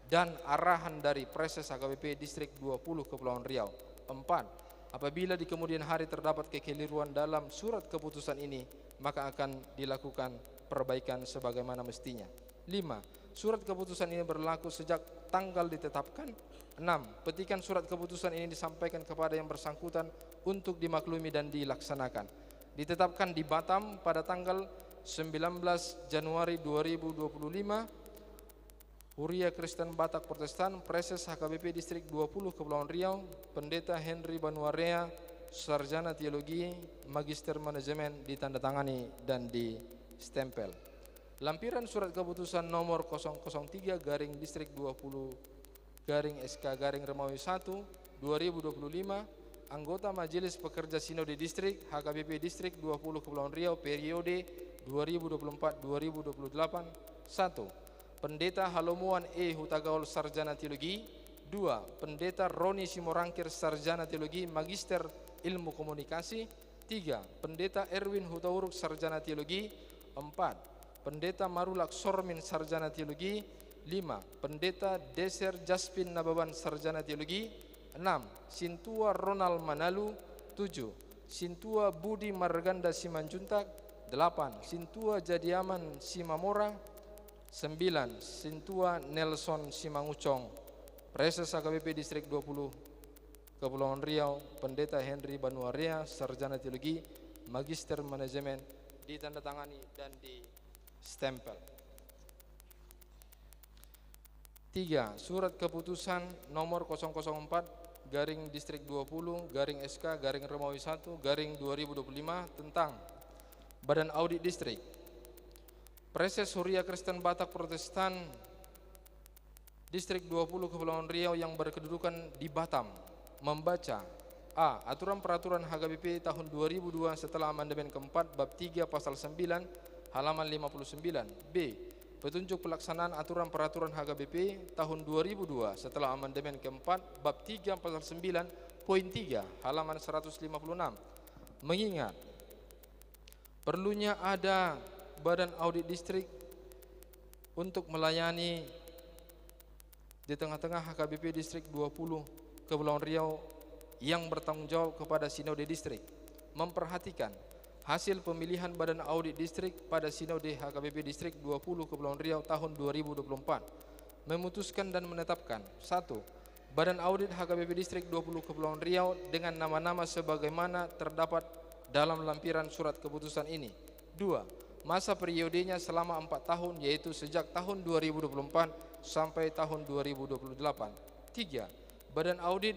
dan arahan dari Praeses H K B P Distrik dua puluh Kepulauan Riau. Empat. Apabila di kemudian hari terdapat kekeliruan dalam surat keputusan ini, maka akan dilakukan perbaikan sebagaimana mestinya. Lima. Surat keputusan ini berlaku sejak tanggal ditetapkan. Enam. Petikan surat keputusan ini disampaikan kepada yang bersangkutan untuk dimaklumi dan dilaksanakan. Ditetapkan di Batam pada tanggal sembilan belas Januari dua ribu dua puluh lima, Huria Kristen Batak Protestan, Praeses H K B P Distrik dua puluh Kepulauan Riau, Pendeta Henry Banuarea, Sarjana Teologi, Magister Manajemen, ditandatangani dan distempel. Lampiran surat keputusan nomor kosong kosong tiga garing Distrik dua puluh garing S K garing Remawi satu, dua ribu dua puluh lima, anggota Majelis Pekerja Sinode Distrik H K B P Distrik dua puluh Kepulauan Riau periode dua ribu dua puluh empat dua ribu dua puluh delapan. Satu. Pendeta Halomoan E Hutagaol, Sarjana Teologi. Dua. Pendeta Roni Simorangkir, Sarjana Teologi, Magister Ilmu Komunikasi. Tiga. Pendeta Erwin Hutauruk, Sarjana Teologi. Empat. Pendeta Marulak Sormin, Sarjana Teologi. Lima. Pendeta Deser Jaspin Nababan, Sarjana Teologi. Enam. Sintua Ronald Manalu. Tujuh. Sintua Budi Marganda Simanjuntak. Delapan. Sintua Jadiaman Simamora. Sembilan. Sintua Nelson Simangucong, Praeses H K B P Distrik dua puluh Kepulauan Riau, Pendeta Henry Banuarea, Sarjana Teologi, Magister Manajemen, ditandatangani dan distempel. Tiga. Surat keputusan nomor kosong kosong empat garing Distrik dua puluh garing S K garing Remawi satu garing dua ribu dua puluh lima tentang Badan Audit Distrik. Praeses Huria Kristen Batak Protestan Distrik dua puluh Kepulauan Riau yang berkedudukan di Batam membaca: A. Aturan peraturan H K B P tahun dua ribu dua setelah amandemen keempat bab tiga pasal sembilan halaman lima puluh sembilan. B. Petunjuk pelaksanaan aturan peraturan H K B P tahun dua ribu dua setelah amandemen keempat, bab tiga pasal sembilan poin tiga, halaman seratus lima puluh enam. Mengingat perlunya ada Badan Audit Distrik untuk melayani di tengah-tengah H K B P Distrik dua puluh Kepulauan Riau yang bertanggung jawab kepada Sinode Distrik, memperhatikan hasil pemilihan Badan Audit Distrik pada Sinode H K B P Distrik dua puluh Kepulauan Riau tahun dua ribu dua puluh empat, memutuskan dan menetapkan: satu, Badan Audit H K B P Distrik dua puluh Kepulauan Riau dengan nama-nama sebagaimana terdapat dalam lampiran surat keputusan ini. Dua, masa periodenya selama empat tahun, yaitu sejak tahun dua ribu dua puluh empat sampai tahun dua ribu dua puluh delapan. Tiga, Badan Audit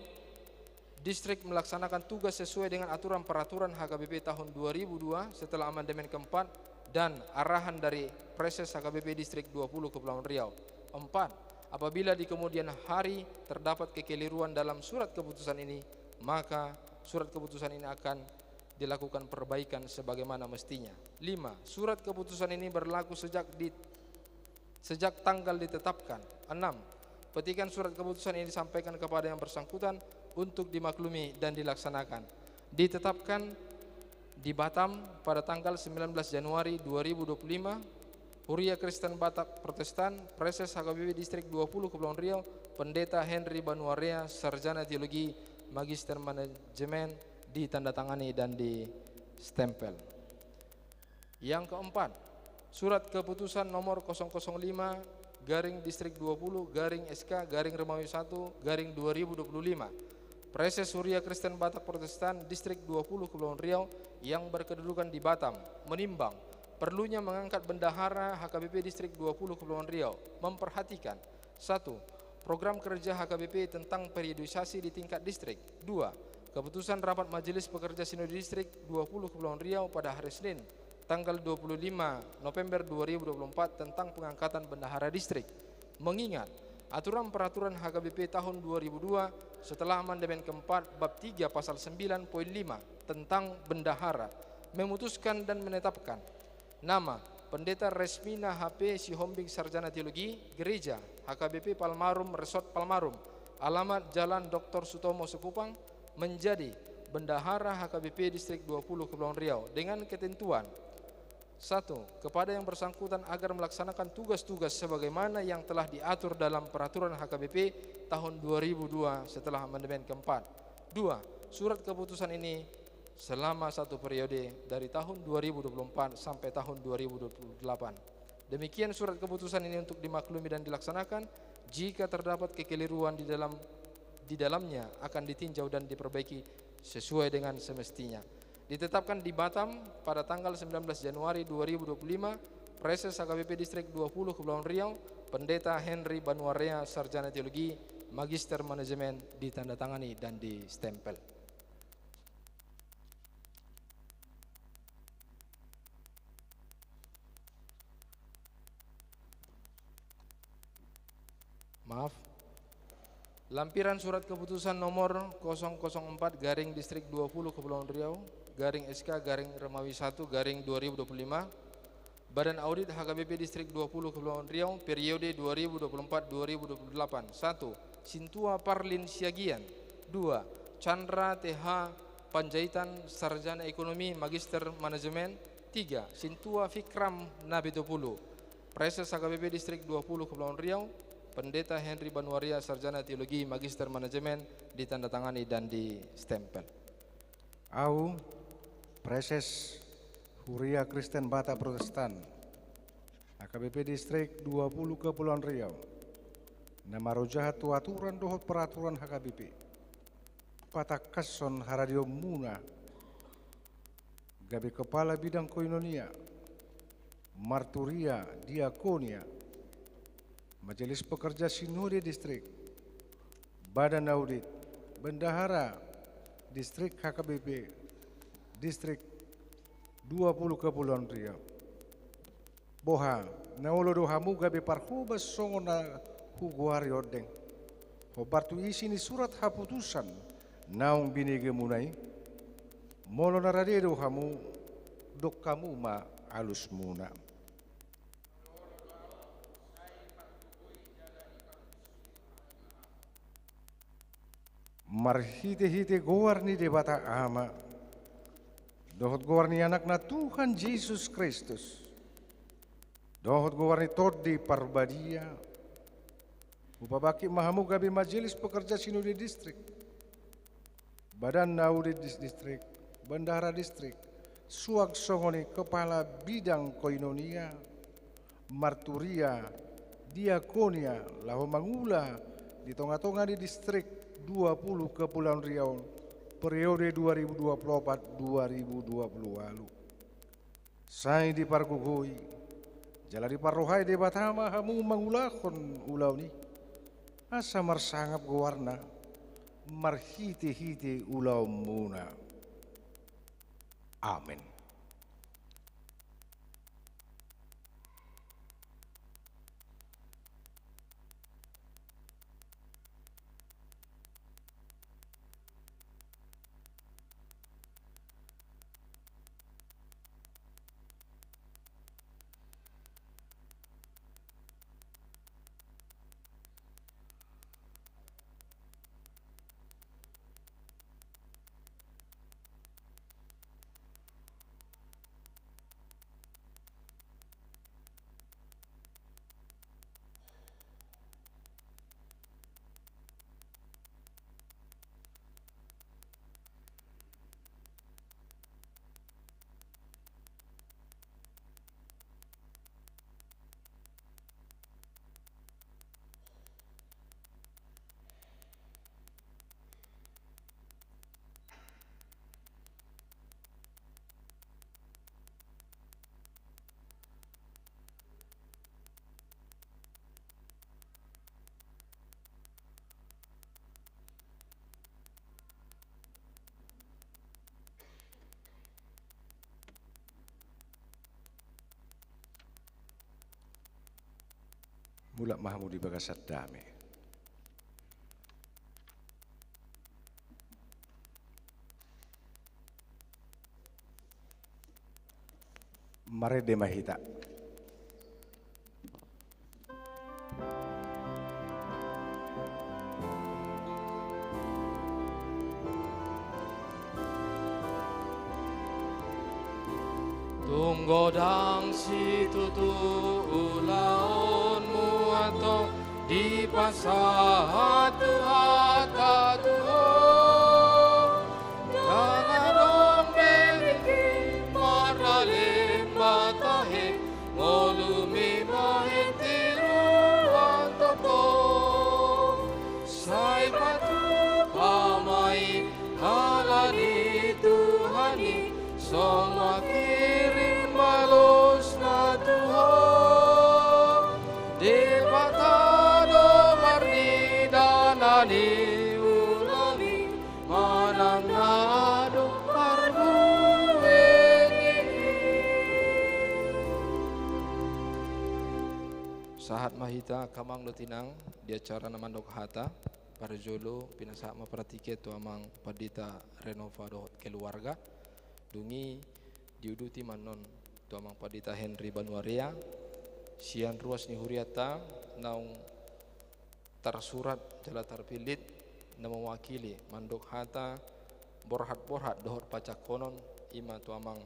Distrik melaksanakan tugas sesuai dengan aturan peraturan H K B P tahun dua ribu dua setelah amandemen keempat dan arahan dari Praeses H K B P Distrik dua puluh Kepulauan Riau. Empat, apabila di kemudian hari terdapat kekeliruan dalam surat keputusan ini, maka surat keputusan ini akan dilakukan perbaikan sebagaimana mestinya. Lima, surat keputusan ini berlaku sejak di, sejak tanggal ditetapkan. Enam, petikan surat keputusan ini disampaikan kepada yang bersangkutan untuk dimaklumi dan dilaksanakan. Ditetapkan di Batam pada tanggal sembilan belas Januari dua ribu dua puluh lima, Huria Kristen Batak Protestan, Praeses H K B P Distrik dua puluh Kepulauan Riau, Pendeta Henry Banuarea, Sarjana Teologi, Magister Manajemen, ditandatangani dan distempel. Yang keempat, surat keputusan nomor kosong kosong lima garing Distrik dua puluh garing S K garing Romawi satu garing dua ribu dua puluh lima. Praeses Huria Kristen Batak Protestan Distrik dua puluh Kepulauan Riau yang berkedudukan di Batam menimbang perlunya mengangkat bendahara H K B P Distrik dua puluh Kepulauan Riau, memperhatikan: satu, program kerja H K B P tentang periodisasi di tingkat distrik. Dua, keputusan rapat Majelis Pekerja Sinode Distrik dua puluh Kepulauan Riau pada hari Senin, tanggal dua puluh lima November dua ribu dua puluh empat, tentang pengangkatan bendahara distrik. Mengingat aturan peraturan H K B P tahun dua ribu dua setelah amandemen keempat, bab tiga pasal sembilan poin lima tentang bendahara, memutuskan dan menetapkan nama: Pendeta Resmina H P Sihombing, Sarjana Teologi, Gereja H K B P Palmarum, Resort Palmarum, alamat Jalan Doktor Sutomo Sekupang, menjadi bendahara H K B P Distrik dua puluh Kepulauan Riau, dengan ketentuan: satu, kepada yang bersangkutan agar melaksanakan tugas-tugas sebagaimana yang telah diatur dalam peraturan H K B P tahun dua ribu dua setelah amandemen keempat. Dua, surat keputusan ini selama satu periode dari tahun dua ribu dua puluh empat sampai tahun dua ribu dua puluh delapan. Demikian surat keputusan ini untuk dimaklumi dan dilaksanakan. Jika terdapat kekeliruan di dalam, di dalamnya, akan ditinjau dan diperbaiki sesuai dengan semestinya. Ditetapkan di Batam pada tanggal sembilan belas Januari dua ribu dua puluh lima, Praeses H K B P Distrik dua puluh Kepulauan Riau, Pendeta Henry Banuarea, Sarjana Teologi, Magister Manajemen, ditandatangani dan distempel. Maaf. Lampiran surat keputusan nomor kosong kosong empat garing Distrik dua puluh Kepulauan Riau, garing S K garing Romawi satu garing dua ribu dua puluh lima, Badan Audit H K B P Distrik dua puluh Kepulauan Riau periode dua ribu dua puluh empat dua ribu dua puluh delapan. Satu, Sintua Parlin Siagian. Dua, Chandra T H Panjaitan, Sarjana Ekonomi, Magister Manajemen. Tiga, Sintua Fikram Nabitopulu, Praeses H K B P Distrik dua puluh Kepulauan Riau, Pendeta Henry Banuarea, Sarjana Teologi, Magister Manajemen, ditandatangani dan distempel. Ahu, Praeses Huria Kristen Batak Protestan, H K B P Distrik dua puluh Kepulauan Riau, na marojahan tu aturan dohot peraturan H K B P, patangkashon haradeonmuna gabe Kepala Bidang Koinonia, Marturia, Diakonia, Majelis Pekerja Sinode Distrik, Badan Audit, Bendahara Distrik H K B P Distrik dua puluh Kepulauan Riau. Boha, na olo do hamu gabe parhobas songon na hugoari ondeng, hombar tu isi ni surat haputusan naung binegemuna i? Molo na rade do hamu, dok hamu ma alusmuna. Marhitehite goar ni Debata Ama, dohot goar ni Anakna Tuhan Jesus Kristus, dohot goar ni Tondi Parbadia, hupabangkit ma hamu gabe Majelis Pekerja Sinode Distrik, Badan Naudi Dis-, Distrik, Bendahara Distrik, suang songon i Kepala Bidang Koinonia, Marturia, Diakonia, laho mangula di tonga-tonga ni Distrik dua puluh Kepulauan Riau on, periode dua ribu dua puluh opat dua ribu dua puluh ualu. Sai dipargogoi jala diparrohai Debata ma hamu mangulahon ulaon i, asa marsangap goarna marhitehite ulaonmuna. Amen. Mulak ma hamu di bagasan dame. Marende ma hita. Tung godang situtu ulaonmu antong, dipasahat Tuhanta tu ho. Ndang adong be ringki marnalimba tahe, ngolumi bahen tiruan tongtong. Sai patupa ma i ala ni Tuhan i, so mangkirim balosna tu ho. Debata do marnida na niulami, manang na adong parbue ni i. Sahat ma hita angka amang dohot inang di acara na mandok hata. Parjolo pinasahat ma partingkian tu amang Pandita Renova dohot keluarga. Dung i diuduti ma annon tu amang Pandita Henry Banuaria, sian ruas ni hurianta naung tarsurat jala tarpillit na mewakili mandok hata borhat-borhat dohot pajangkonon, i ma tu amang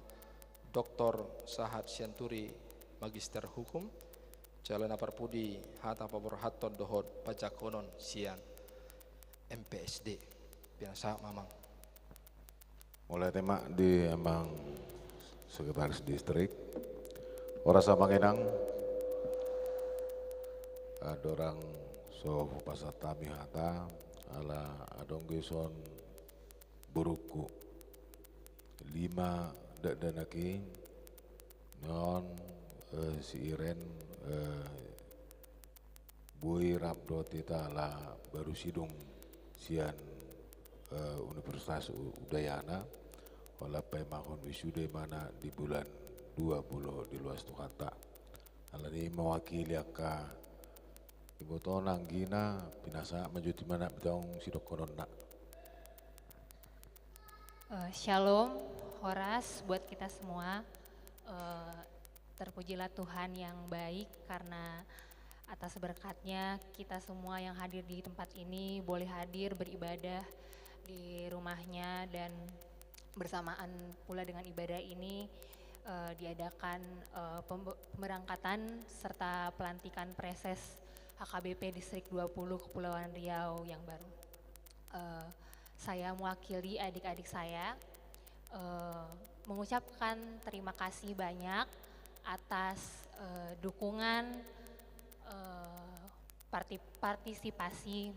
Doktor Sahat Sianturi, Magister Hukum, jala na parpudi hata paborhathon dohot pajangkonon sian M P S D. Pinasahat ma amang. Mauliate ma di amang sekretaris distrik. Horas amang inang. Andorang so hupasahat hami hata, ala adong do dison borungku lima dakdanak i, on, eh, si Iren, eh, boi rap dohot hita ala baru sidung sian, eh, Universitas U-, Udayana, holan paimahon wisuda imana di bulan dua puluh di luas Tuhanta. Alani i mewakili angka ibotona anggina, pinasahat ma jolo tu imana, bintong sidohononna. Eh, shalom, horas buat kita semua. Eh, Terpujilah Tuhan yang baik, karena atas berkat-Nya kita semua yang hadir di tempat ini boleh hadir beribadah di rumah-Nya, dan bersamaan pula dengan ibadah ini, eh, diadakan, eh, pembe-, pemberangkatan serta pelantikan Praeses H K B P Distrik dua puluh Kepulauan Riau yang baru. Eh, saya mewakili adik-adik saya, eh, mengucapkan terima kasih banyak atas, eh, dukungan, eh, parti-, partisipasi,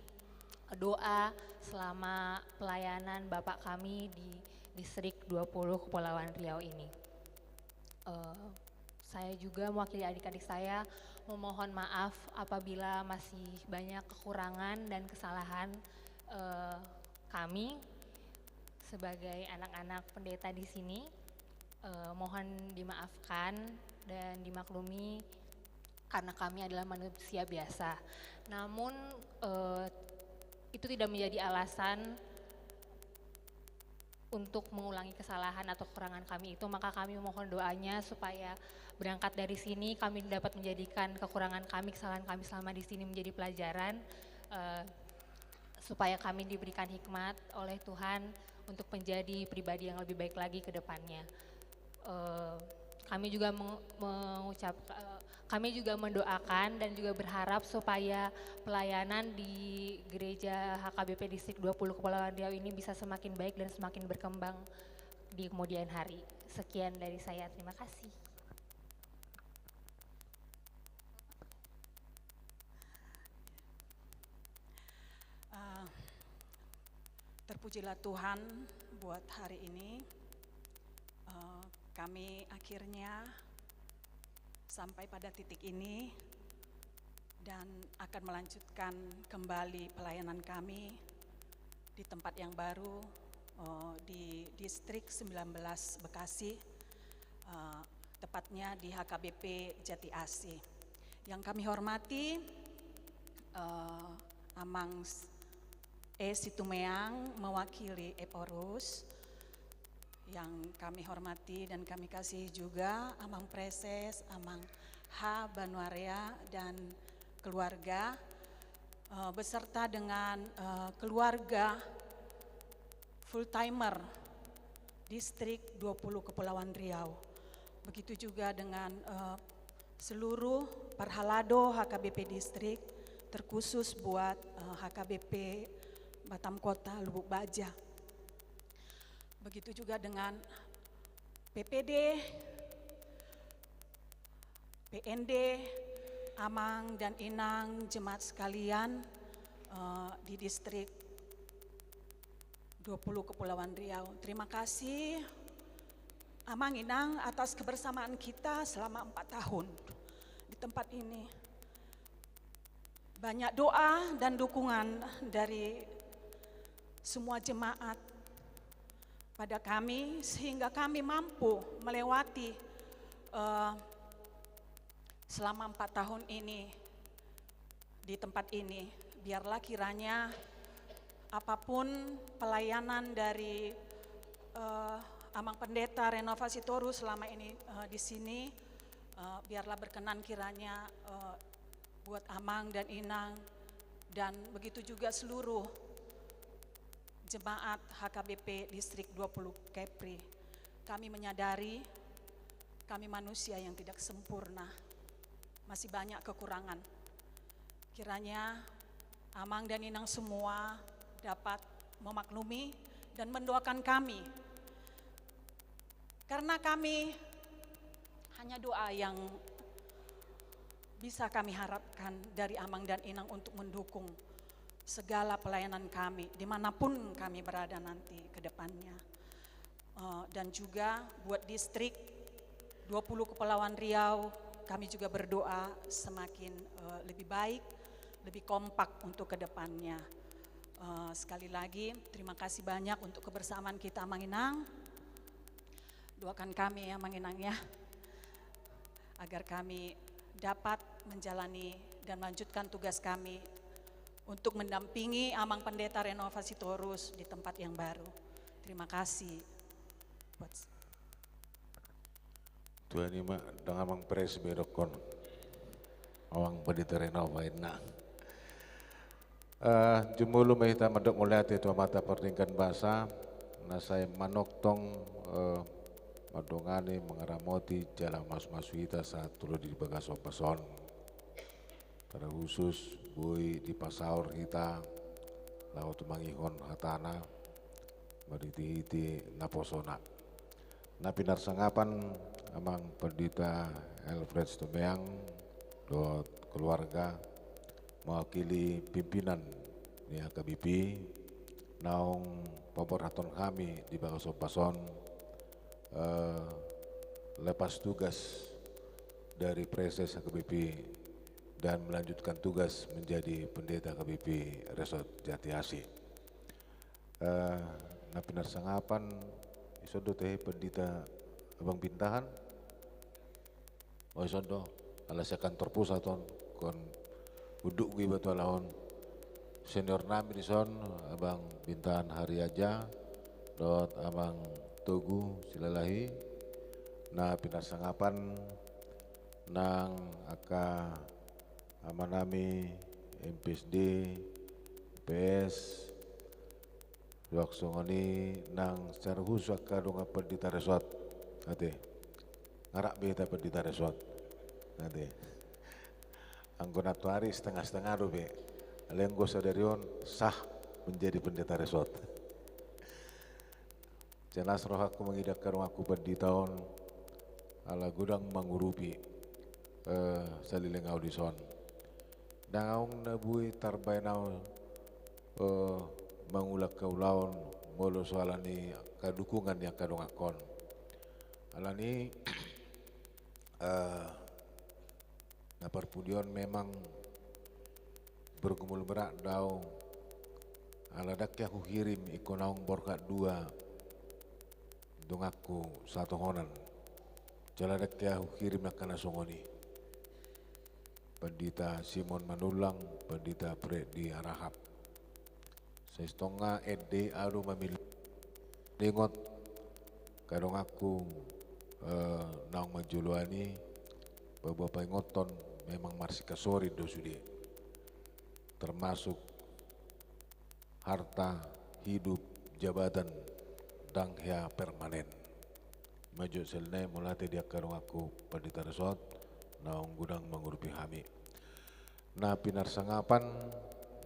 doa selama pelayanan Bapak kami di Distrik dua puluh Kepulauan Riau ini. Eh, saya juga mewakili adik-adik saya memohon maaf apabila masih banyak kekurangan dan kesalahan, eh, kami sebagai anak-anak pendeta di sini. Eh, mohon dimaafkan dan dimaklumi karena kami adalah manusia biasa. Namun, eh, itu tidak menjadi alasan untuk mengulangi kesalahan atau kekurangan kami itu, maka kami mohon doanya supaya berangkat dari sini kami dapat menjadikan kekurangan kami, kesalahan kami selama di sini menjadi pelajaran, eh, supaya kami diberikan hikmat oleh Tuhan untuk menjadi pribadi yang lebih baik lagi ke depannya. Eh, kami juga meng-, mengucap-, eh, kami juga mendoakan dan juga berharap supaya pelayanan di Gereja H K B P Distrik dua puluh Kepulauan Riau ini bisa semakin baik dan semakin berkembang di kemudian hari. Sekian dari saya, terima kasih. Eh, terpujilah Tuhan buat hari ini. Eh, kami akhirnya sampai pada titik ini dan akan melanjutkan kembali pelayanan kami di tempat yang baru, eh, di Distrik sembilan belas Bekasi, eh, tepatnya di H K B P Jati Asih. Yang kami hormati, eh, Amang S-, E Situmeang mewakili Ephorus. Yang kami hormati dan kami kasihi juga Amang Praeses, Amang H Banuaria dan keluarga, eh, beserta dengan, eh, keluarga full-timer Distrik dua puluh Kepulauan Riau. Begitu juga dengan, eh, seluruh parhalado H K B P Distrik, terkhusus buat, eh, H K B P Batam Kota Lubuk Baja. Begitu juga dengan P P D, P N D, Amang dan Inang jemaat sekalian, eh, di Distrik dua puluh Kepulauan Riau. Terima kasih, Amang, Inang, atas kebersamaan kita selama empat tahun di tempat ini. Banyak doa dan dukungan dari semua jemaat pada kami, sehingga kami mampu melewati, eh, selama empat tahun ini di tempat ini. Biarlah kiranya apapun pelayanan dari, eh, Amang Pendeta Renovasi Torus selama ini, eh, di sini, eh, biarlah berkenan kiranya, eh, buat Amang dan Inang, dan begitu juga seluruh jemaat H K B P Distrik dua puluh Kepri. Kami menyadari kami manusia yang tidak sempurna, masih banyak kekurangan. Kiranya Amang dan Inang semua dapat memaklumi dan mendoakan kami. Karena kami hanya doa yang bisa kami harapkan dari Amang dan Inang untuk mendukung segala pelayanan kami, dimanapun kami berada nanti ke depannya. Eh, dan juga buat Distrik dua puluh Kepulauan Riau, kami juga berdoa semakin, eh, lebih baik, lebih kompak untuk ke depannya. Eh, sekali lagi, terima kasih banyak untuk kebersamaan kita, Amang Inang. Doakan kami ya, Amang Inang ya, agar kami dapat menjalani dan melanjutkan tugas kami untuk mendampingi Amang Pendeta Renovasi Torus di tempat yang baru. Terima kasih. Buat Bani ma dang amang pres be dokkon. Amang Pandita Renova inna. Eh, jumolo ma hita mandok mauliate tu Amanta Pardenggan Basa, na sai manongtong, eh, mandongani, mangaramoti jala mamasu-masu hita sahat tu ro di bagas ombas on. Tarkhusus boi dipasaor hita laho tumangihon hatana marhite-hite naposona. Na pinarsangapan amang Pandita Alfred Sitomeang dohot keluarga mewakili pimpinan ni H K B P naung paborhathon hami di bagas ombas on, eh, lepas tugas dari Praeses H K B P dan melanjutkan tugas menjadi pendeta H K B P Resort Jatiasi. Eh, na pinarsangapan, ison do tahe Pandita Abang Bintahan? O, ison do, ala sian kantor pusat on, ingkon unduk iba tu ala on. Senior nami dison, Abang Bintahan Hariaja dohot Abang Togu Silalahi. Na pinarsangapan nang angka ama nami M P S D, M P S, suang songon i nang secara khusus angka dongan Pandita Resort. Ate. Nga rap be hita Pandita Resort. Ate. Anggo nantoari setengah-setengah do be. Alai anggo sadari on sah menjadi Pandita Resort. Jelas rohangku mangida angka donganku pandita on, ala godang mangurupi, eh, saleleng ahu dison. Ndang adong na boi tarbaen ahu, eh, mangula angka ulaon molo so ala ni angka dukungan ni angka dongankon. Alani, eh, na parpudi on memang bergumul berat do ahu, ala ndang hea huhirim ingkon naung borhat dua donganku satohonan. Jala ndang hea huhirim angka na songon i. Pandita Simon Manullang, Pandita Freddy Harahap. Sai sitongkin ende ahu do mamillit. Ingot, angka donganku, eh, naung manjoloani, paboa paingothon memang marsikasorin do sude. Termasuk harta, hidup, jabatan, ndang hea permanen. Ima jo sahali nai mauliate di angka donganku Pandita Resort, naung godang mangurupi hami. Na pinarsangapan,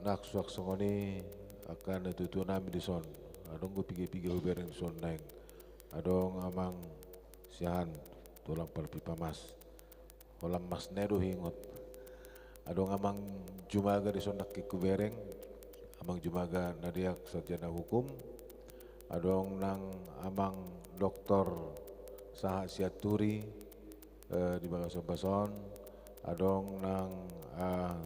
nang suang songon i angka natuatua nami dison. Adong do piga-piga hubereng dison naeng. Adong amang Siahaan, tulang parpipa mas. Holan mas nai do huingot. Adong amang Jumaga dison nangkin hubereng, amang Jumaga na deak sarjana hukum. Adong nang amang doktor Sahat Sianturi, eh, di bagas ombas on. Adong nang, eh,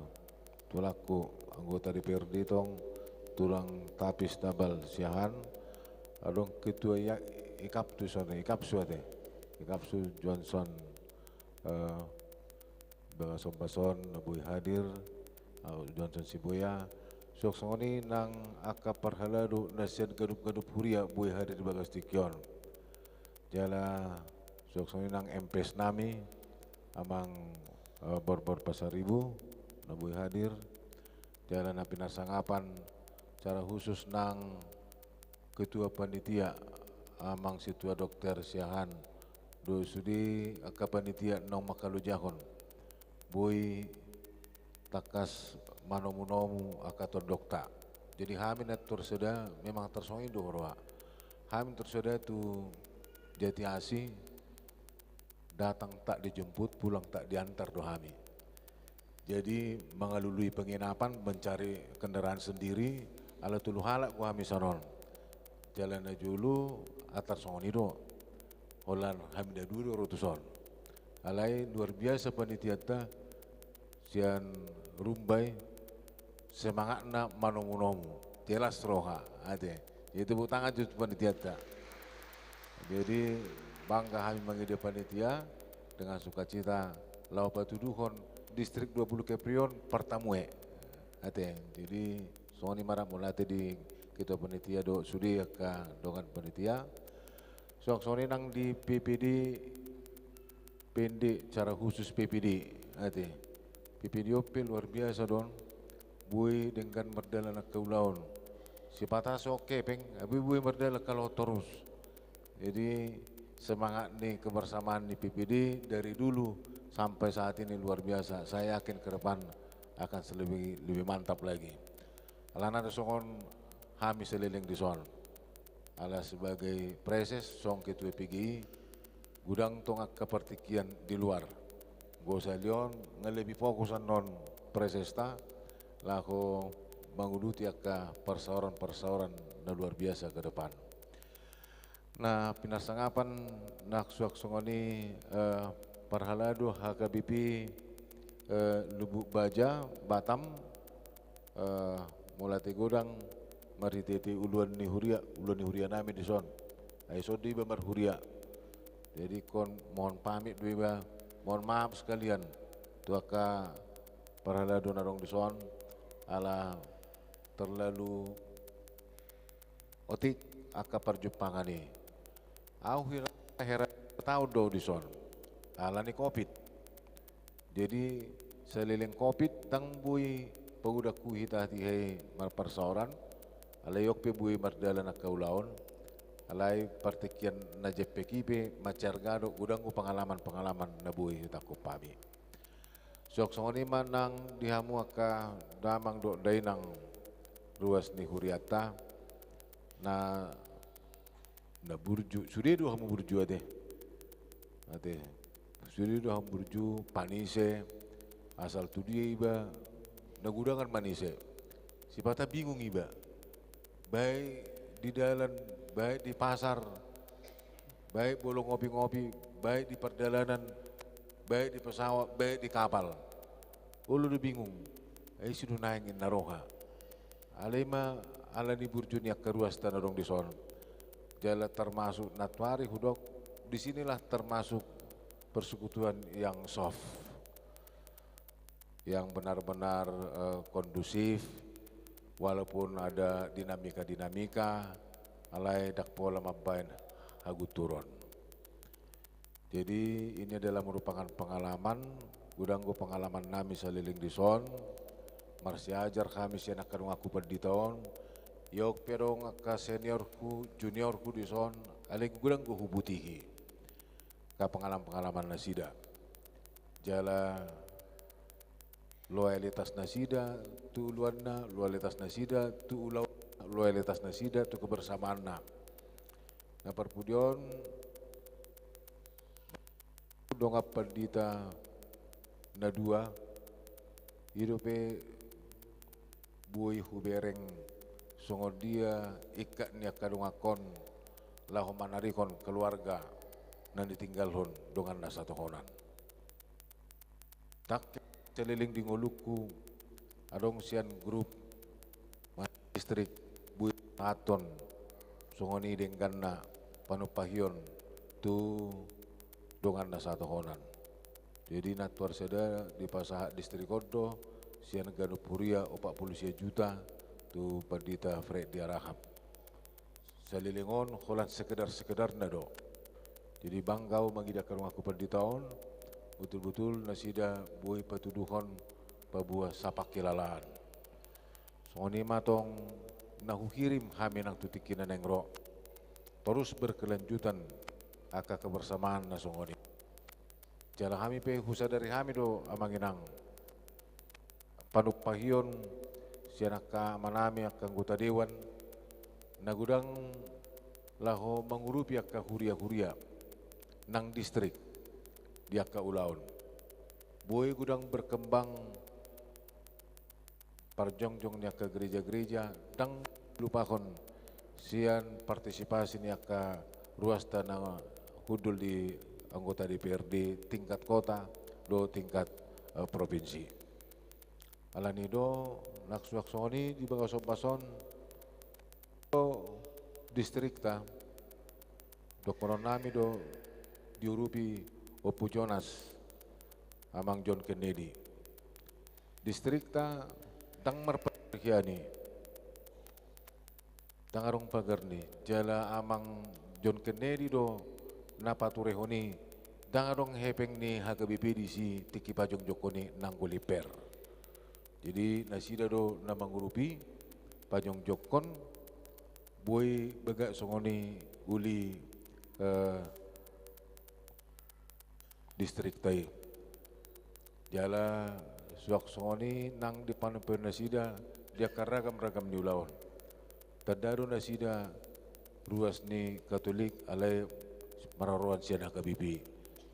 tulangku anggota D P R D tong, tulang Tapis Tabal Siahaan. Adong ketua ia, Ikaptu son, Ikapsu ate. Ikapsu Johnson, eh, bagas ombas on na boi hadir, eh, Johnson Sibuya. Suang songon i nang angka parhalado na sian ganup-ganup huria boi hadir di bagas tingki on. Jala suang songon i nang M P S nami, amang, eh, Borbor Pasaribu, na boi hadir. Jala na pinarsangapan, secara khusus nang ketua panitia, amang Situa Dokter Siahaan, dohot sude angka panitia naung mangkalojahon. Boi tangkas manomunomu angka tondongta. Jadi hami na tor sada memang tarsongon i do roha. Hami tor sada tu Jatiasi, datang tak dijemput, pulang tak diantar do hami. Jadi mangalului penginapan, mencari kendaraan sendiri, ala tolu halak do hami sanon. Jala na jolo, ah, tarsongon i do. Holan hami na dua do ro tuson. Alai luar biasa panitianta, sian Rumbai, semangatna manomunomu, jelas roha, ate. Jadi tepuk tangan tu panitianta. Jadi bangga hami mangida panitia, dengan sukacita laho patuduhon Distrik dua puluh Kepri on partamue. Ate, jadi songon i ma ra mauliate di ketua panitia dohot sude angka dongan panitia. Suang songon i nang di P P D P P D secara khusus P P D, ate. P P D on pe luar biasa do on, boi denggan mardalan angka ulaon. Sipata so hepeng, tapi boi mardalan angka ulaon torus. Jadi semangat ni kebersamaan ni P P D dari dulu sampai saat ini luar biasa. Saya yakin ke depan akan lebih, lebih mantap lagi. Alana do songon hami saleleng dison. Ala sebagai praeses, songon ketua P G I, godang tong angka partingkian di luar. Gosalion nga lebih fokus annon praesesta, laho manguduti angka parsaoran-parsaoran na luar biasa ke depan. Na pinarsangapan na suang songon i, eh, parhalado H K B P, eh, Lubuk Baja, Batam, eh, mauliate godang marhitehite uluan ni huria, uluan ni huria nami dison. Ai songon dia iba marhuria. Jadi ingkon mohon pamit do iba, mohon maaf sekalian tu angka parhalado na adong dison, ala terlalu otik angka parjumpangan i. Ahu hira, hira taon do dison. Ala ni covid. Jadi saleleng covid ndang boi pagodangku hita hatiha i marparsaoran. Alai on pe boi mardalan angka ulaon. Alai partingkian na jempek i pe mansai arga do, godang do pangalaman-pangalaman na boi hutangkup hami. Suang songon i ma nang di hamu angka damang dohot dainang ruas ni hurianta na, na burju, sude do hamu burju ate. Ate. Sude do hamu burju, panise, asal tu dia iba, na godangan manise. Sipata bingung iba. Baik di dalan, baik di pasar, baik molo ngopi-ngopi, baik di pardalanan, baik di pesawat, baik di kapal. Olo do bingung. Ai sude naeng inna roha. Alai ma ala ni burju ni angka ruasta na adong dison. Jala termasuk nantoari hudok, di sinilah termasuk persekutuan yang soft, yang benar-benar, eh, kondusif, walaupun ada dinamika-dinamika, alai ndang pola mambaen hagunturon. Jadi ini adalah merupakan pengalaman, godang do pengalaman nami saleleng dison, marsiajar hami sian angka donganku pandita on, iok pe adong angka seniorku, juniorku dison, alai godang do hubutihi angka pengalaman-pengalaman nasida. Jala loyalitas nasida tu uluanna, loyalitas nasida tu ulaon, loyalitas nasida tu kebersamaanna. Na parpudi on, dongan pandita na dua, i dope boi hubereng songon dia ikat ni angka dongankon laho manarihon keluarga na nitinggalhon dongan na satohonan. Tangke saleleng di ngolungku, adong sian grup ma-, distrik, boi pasahathon songon i dengganna panumpahion tu dongan na satohonan. Jadi nantoari sada dipasahat distrik on do sian ganup huria opat pulu sia juta tu Pandita Fred Diarahap. Saleleng on holan sekedar-sekedarna do. Jadi bangga au mangida angka donganku pandita on, betul-betul nasida boi patuduhon paboa sapangkilalaan. Songon i ma tong na huhirim hami nang tu tingki na naeng ro. Terus berkelanjutan angka kebersamaan na songon i. Jala hami pe husadari hami do amang inang panumpahion sian angka amanami angka anggota dewan na godang laho mangurupi angka huria-huria nang distrik di angka ulaon. Boi godang berkembang parjongjong ni angka gereja-gereja, ndang lupahon sian partisipasi ni angka ruasta na hundul di anggota D P R D tingkat kota dohot tingkat, eh, provinsi. Alani do nang suang songon i di bagasan bason do distrikta, dohonon nami do diurupi Ompu Jonas, Amang John Kennedy. Distrikta ndang marpahian i, ndang adong pagar ni, jala Amang John Kennedy do na paturehon i Ndang adong hepeng ni H K B P disi tingki pajongjongkon i nang guli per. Jadi nasida do na mangurupi, pajongjongkon, boi bagak songon i guli, eh, distrikta i. Jala suang songon i nang di panumparionta nasida di angka ragam-ragam ni ulaon. Tanda do nasida ruas ni Katolik alai maroroan sian H K B P.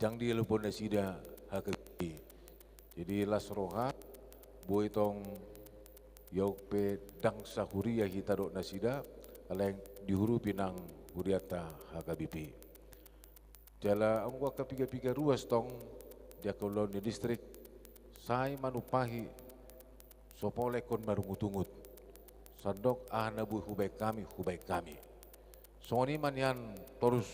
Ndang dialupon nasida H K B P. Jadi las roha, boi tong, ia pe ndang sahuria hita dohot nasida, alai diurupi nang hurianta H K B P. Jala anggo angka piga-piga ruas tong di angka ulaon ni distrik, sai manumpahi, so pola ingkon marungut-ungut. Sandok aha na boi hubaen hami, hubaen hami. Songon i ma nian torus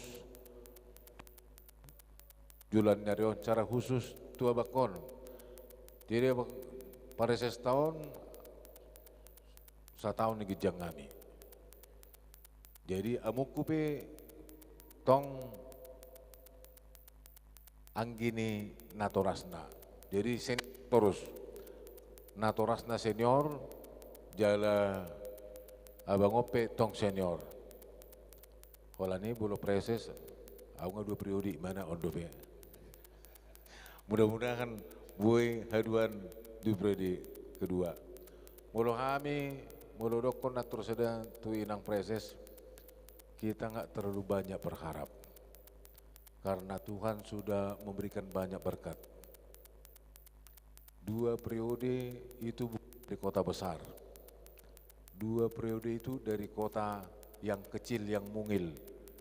joloan ni ari on, secara khusus tu abangkon. Jadi abang, paresesta on sataon di ginjang nami. Jadi amongku pe tong anggi ni natorasna. Jadi senior torus. Natorasna senior, jala abang on pe tong senior. Holan i molo preses, au nga dua periode, imana on dope. Mudah-mudahan boi haduan di periode kedua. Molo hami, molo dokkon natorasna tu inang preses, kita nggak terlalu banyak berharap. Karena Tuhan sudah memberikan banyak berkat. Dua periode itu bukan dari kota besar. Dua periode itu dari kota yang kecil, yang mungil,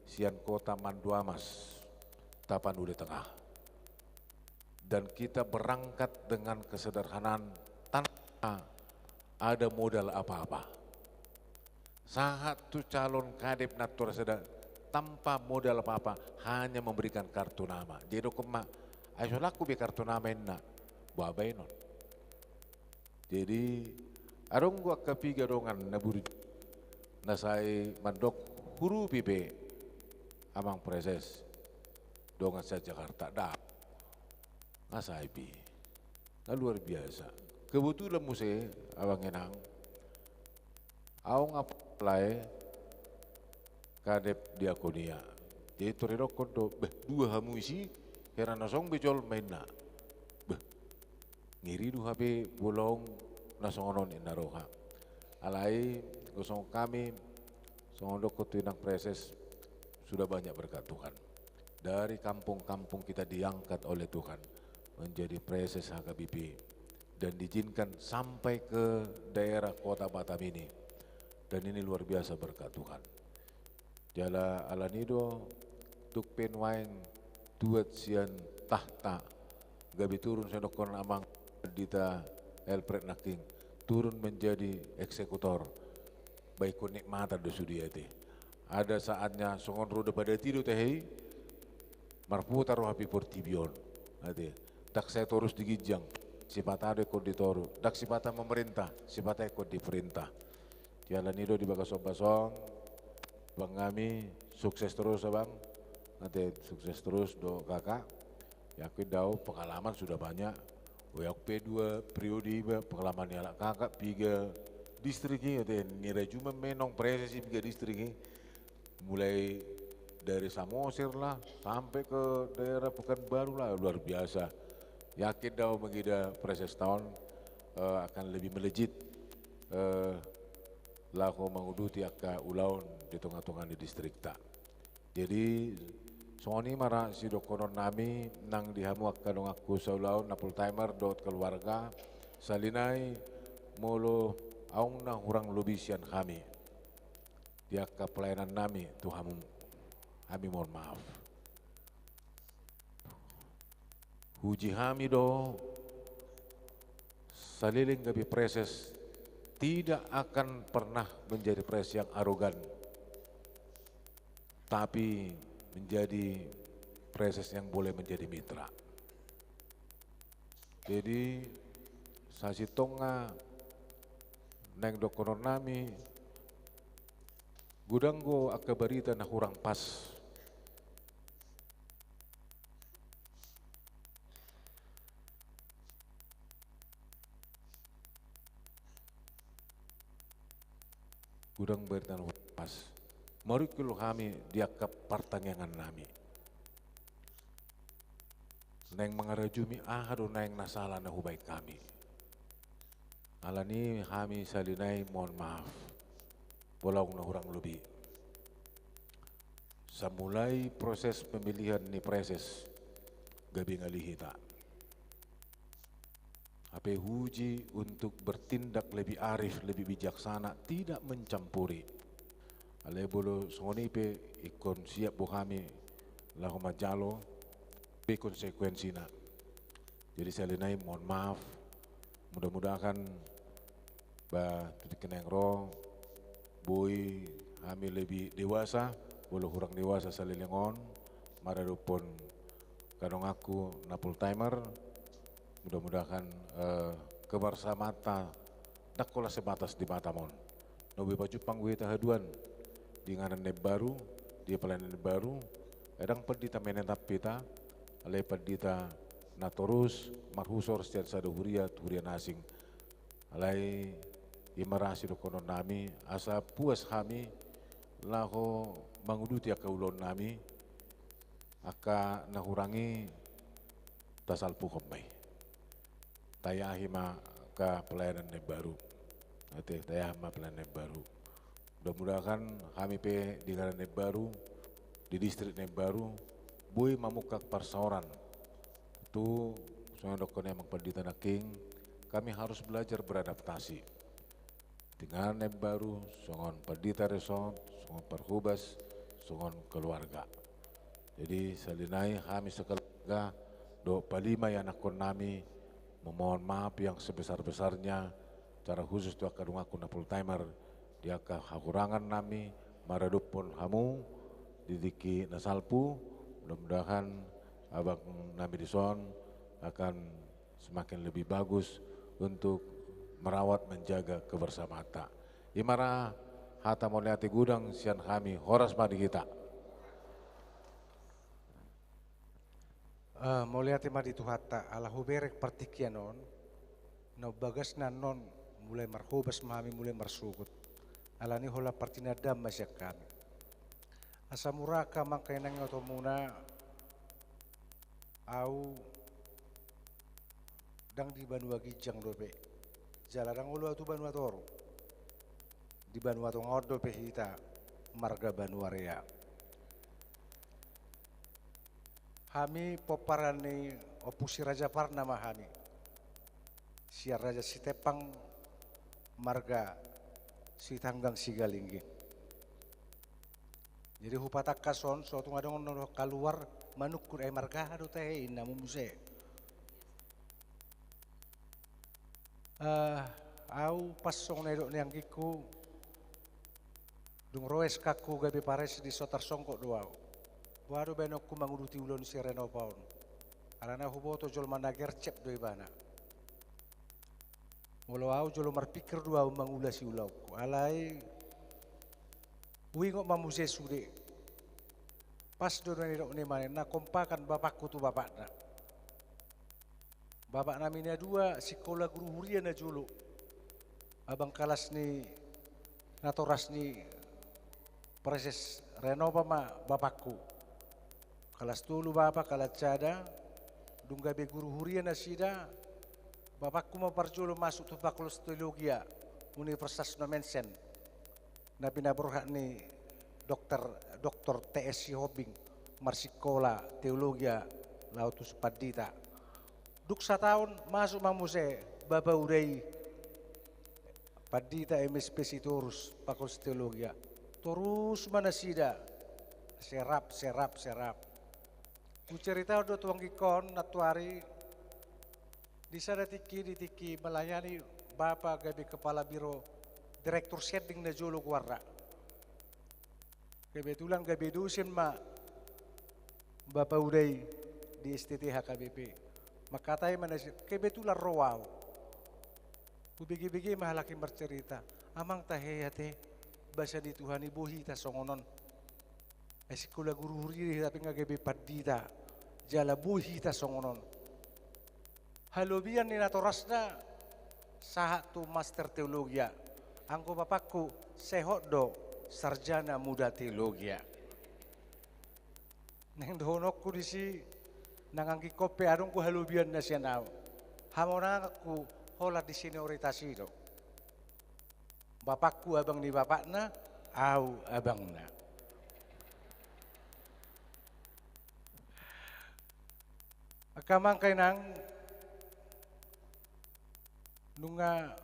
sian kota Manduamas, Tapanuli Tengah. Dan kita berangkat dengan kesederhanaan tanpa ada modal apa-apa. Sahat tu calon kadep natorasna tanpa modal apa-apa, hanya memberikan kartu nama. Jadi dokkon ma, ai so laku be kartu nama inna, boha baenon. Jadi adong do angka piga dongan na burju na sai mandok hurupi be amang preses dongan sian Jakarta, ndang. Nga sai be. Nga luar biasa. Kebetulan muse abang inang, au nga lae kadep diakonia. Jadi tor didokkon do, beh, dua hamu isi, hera na song be jolma inna. Beh, ngeri do hape bolong na songon on inna roha. Alai, gosong hami, songon dokkon tu inang preses, sudah banyak berkat Tuhan. Dari kampung-kampung kita diangkat oleh Tuhan menjadi preses H K B P dan diizinkan sampai ke daerah kota Batam ini. Dan ini luar biasa berkat Tuhan. Jala alani do tuk pe nuaeng tuat sian tahta gabe turun songon dokkon amang pandita Alfred nangkin, turun menjadi eksekutor. Baik nikmatan do sude ate. Ada saatnya songon roda padati do tahe i, marputar roha pe portibi on. Ate. Ndang sai torus di ginjang, sipata do ingkon di toru. Ndang sipata memerintah, sipata ingkon diperintah. Jala ni do di bagasan on, bang hami sukses terus abang. Ate, sukses terus do kakak. Yakin do au pengalaman sudah banyak. Au pe dua periode iba pengalaman ni halak kakak piga distrik i, ate, ni rajuman menong preses i piga distrik i. Mulai dari Samosir lah sampai ke daerah Pekanbaru lah, luar biasa. Yakin do au mengida presesta on, eh, akan lebih melejit, eh, laho manguduti angka ulaon di tonga-tonga ni distrikta. Jadi songon i ma ra sidokkonon nami nang di hamu angka donganku saulaon na full timer dohot keluarga. Sahali nai molo adong na hurang lobi sian hami di angka pelayanan nami tu hamu, hami mohon maaf. Uji hami do, saleleng gabe preses tidak akan pernah menjadi preses yang arogan, tapi menjadi preses yang boleh menjadi mitra. Jadi sasintongna naeng dohonon nami, godang do angka barita na hurang pas. Godang barita na hupasahat. Marungkil hami di angka partangiangan nami. Naeng mangarajumi aha do naeng na sala na hubaen hami. Alani hami sahali nai mohon maaf. Bolaong na hurang lobi. Sai mulai proses pemilihan ni praeses gabe ngali hita. Hape huuji untuk bertindak lebih arif, lebih bijaksana, tidak mencampuri. Alai molo songon i pe ingkon siap do hami laho manjalo pe konsekuensina. Jadi sahali nai mohon maaf, mudah-mudahan ba tu tingki na naeng ro boi hami lebih dewasa, molo hurang dewasa saleleng on, maradophon angka donganku na full timer, mudah-mudahan, eh, kebersamaanta ndang holan sebatas di batam on. Na boi pajumpang do hita haduan di inganan na imbaru, di pelayanan na imbaru, ndang pandita menetap hita, alai pandita na torus marhusor sian sada huria tu huria na asing. Alai i ma ra sidohonon nami, asa puas hami laho manguduti angka ulaon nami, angka na hurang i tasalpuhon ma i. Tayahi ma angka pelayanan na imbaru. Ate, tayahi ma pelayanan na imbaru. Mudah-mudahan hami pe di inganan na imbaru, di distrik na imbaru, boi mamungka parsaoran. Tu songon na didokkon ni amang pandita nangkin, kami harus belajar beradaptasi. Di inganan na imbaru, songon pandita resort, songon parhobas, songon keluarga. Jadi sahali nai hami sekeluarga dohot palima ianakhon nami memohon maaf yang sebesar-besarnya, secara khusus tu angka donganku na full timer, di angka hahurangan nami maradophon hamu di tingki na salpu. Mudah-mudahan abang nami dison akan semakin lebih bagus untuk merawat menjaga kebersamaanta. I ma ra hata mauliate godang sian hami, horas ma di hita. Eh, mauliate ma di Tuhanta, ala hubereng partingkian on, na umbagasna annon mulai marhobas ma hami, mulai marsogot. Alani holan partinandaan ma sian hami. Asa mura angka amang inang otomuna, au ndang di banua ginjang dope. Jala ndang olo au tu banua toru. Di banua tonga on dope hita marga Banuarea. Hami pomparan ni Ompu Si Raja Parna ma hami. Sian Raja Sitempang marga Sitanggang Sigalingging. Jadi hupatangkas on, so tung adong na kaluar manungkun, ai marga aha do tahe inna muse. Eh, au pas songon na nidok ni anggingku, dung ro S K-ku gabe praeses di so tarsonggot do au. Boha do baenonku manguduti ulaon si Renova on. Alana huboto jolma na gercep do ibana. Molo au jolo marpikir do au mangula siulaonku. Alai huingot ma muse sude. Pas do na nidok ni manena, kompakan bapakku tu bapakna. Bapak nami na dua sikola guru huria na jolo. Abang kalas ni natoras ni praeses Renova ma bapakku. Kalas tolu bapa, kalas sada, dung gabe guru huria nasida, bapakku ma parjolo masuk tu Fakultas Teologia Universitas Nommensen. Na pinaborhat ni dokter, dokter T S Sihombing marsikola teologia laho tu pandita. Dung sataon masuk ma muse bapa uda i, pandita M S P Sitorus, Fakultas Teologia. Torus ma nasida serap, serap, serap. Hucerita do tu anggingkon nantuari, di sada tingki, di tingki melayani bapa gabe kepala biro, direktur sending na jolo goarna. Kebetulan gabe dosen ma bapa uda i di S T T H K B P. Mangkatai ma nasida, kebetulan ro au. Hubege-bege ma halak i marcerita, amang tahe ate, basa ni Tuhan i boi hita songon on. Ai sikola guru huria, tapi nga gabe pandita, jala boi hita songon on. Halobian ni natorasna sahat tu master teologia. Anggo bapakku, sehot do, sarjana muda teologia. Naeng dohononku disi, nang anggingkon pe adong do halobianna sian ahu. Hamonanganku holan di senioritas i do. Bapakku abang ni bapakna, ahu abangna. Angka amang, angka inang, nunga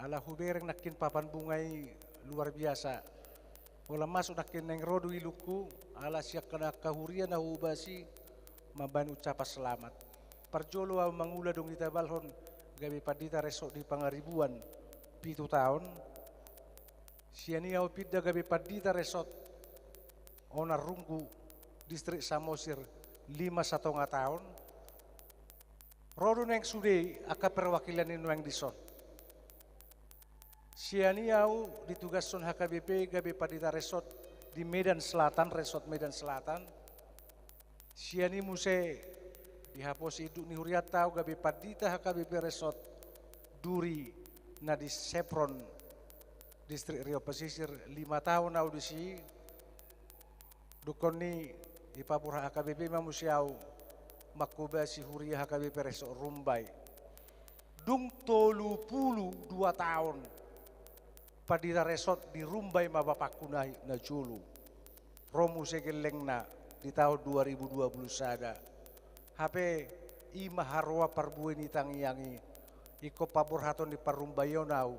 ala hubereng nangkin papan bunga i luar biasa. Holan masuk nangkin naeng ro do ilungku, ala sian angka huria na huobasi mambahen ucapan selamat. Parjolo ahu mangula dung ditabalhon gabe pandita resort di Pangaribuan pitu taon. Sian i ahu pinda gabe pandita resort Onan Runggu, distrik Samosir, lima satonga taon. Ro do nuaeng sude angka perwakilan ni nuaeng dison. Sian i ahu ditugashon H K B P gabe pandita resort di Medan Selatan, resort Medan Selatan. Sian i muse dihaposi induk ni hurianta ahu gabe pandita H K B P resort Duri na di Sepron, distrik Riau Pesisir, lima taon ahu disi. Dungkon i dipaborhat H K B P ma muse ahu mangkobasi huria H K B P resort Rumbai. Dung tolu pulu dua taon pandita resort di Rumbai ma bapakku na, na jolo. Ro muse gellengna di taon dua ribu dua pulu sada. Hape i ma haroa parbue ni tangiang i, ingkon paborhaton ni parrumbaion ahu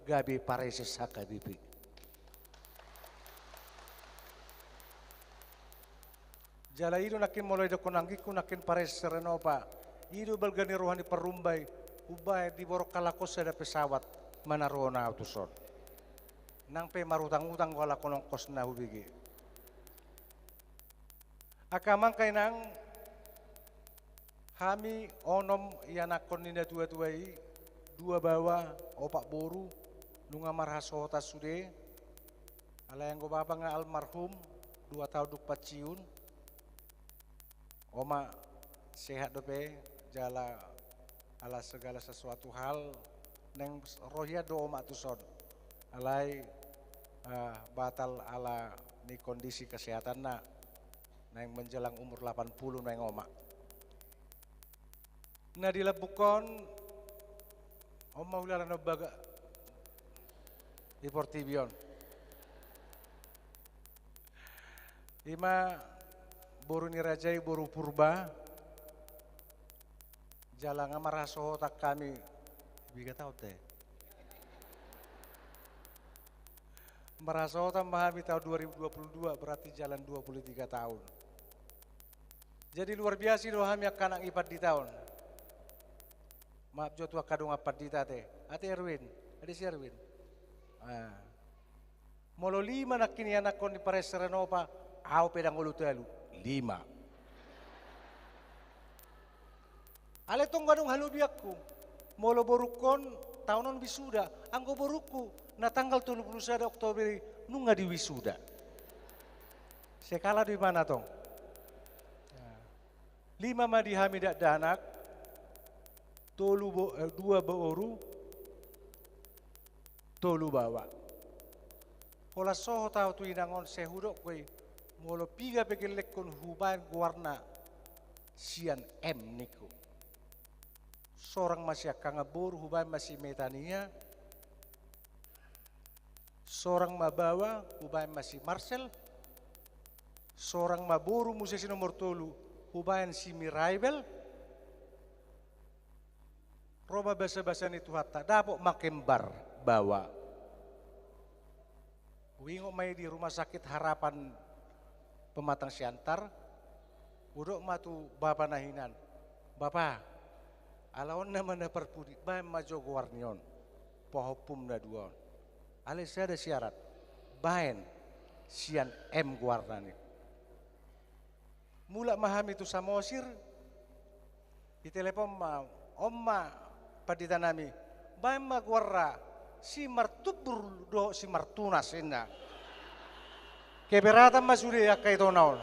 gabe pareses H K B P. Jala i do nangkin molo didokkon anggingku nangkin pareses Renopa. I do balga ni roha ni Parrumbai, umbahen diborong halak on sada pesawat manaruhon ahu tuson. Nang pe marutang-utang do halak on ongkos na hubege. Angka amang, angka inang, hami onom ianakhon ni natua-tua i, dua baoa, opat boru, nunga marhasohotan sude. Alai anggo bapa nga almarhum, dua taon dung pensiun. Oma sehat dope, jala ala segala sesuatu hal naeng ro hian do oma tuson. Alai, eh, batal ala ni kondisi kesehatanna, naeng menjelang umur lapan puluh naeng oma. Na di lambungkon, on ma hulala na umbaga di portibi on. I ma boru ni raja i, boru Purba. Jala nga marhasohotan hami, piga taon te? Marhasohotan ma hami taon dua ribu dua puluh dua, berarti jalan dua puluh tiga taon. Jadi luar biasa do hami angka anak i pandita on. Maaf jo tu angka dongan pandita ate. Ate Erwin, ate si Erwin. Ah. Molo lima nangkin ianakhon ni pareses Renopa, ahu pe ndang olo talu, lima. Alai tong nga adong halobianku. Molo borungkon taon on wisuda, anggo borungku na tanggal tolu pulu sada Oktober i nunga diwisuda. Sekala do imana tong. Lima ma di hami dakdanak, tolu bo-, eh, dua boru, tolu baoa. Holan sohot ahu tu inang on, sai hudok do i, molo piga pe gellengkon hubaen goarna sian M ningku. Sorang ma siangkangan boru, hubaen ma si Metania. Sorang ma baoa, hubaen ma si Marcel. Sorang ma boru muse si nomor tolu, hubaen si Miraibel. Ro ma basabasa ni Tuhanta, dapot ma kembar baoa. Huingot ma i di Rumah Sakit Harapan Pematang Siantar, hudok ma tu bapa na hinan, "Bapa, ala on nama na parpudi, baen ma jo goar ni on, pahompum na dua on. Alai sada syarat, baen sian M goarna," ningku. Mulak ma hami tu Samosir, ditelepon ma, "On ma pandita nami, baen ma goarna Simartumbur dohot Simartunas," ninna. Keberatan ma sude angka itona on.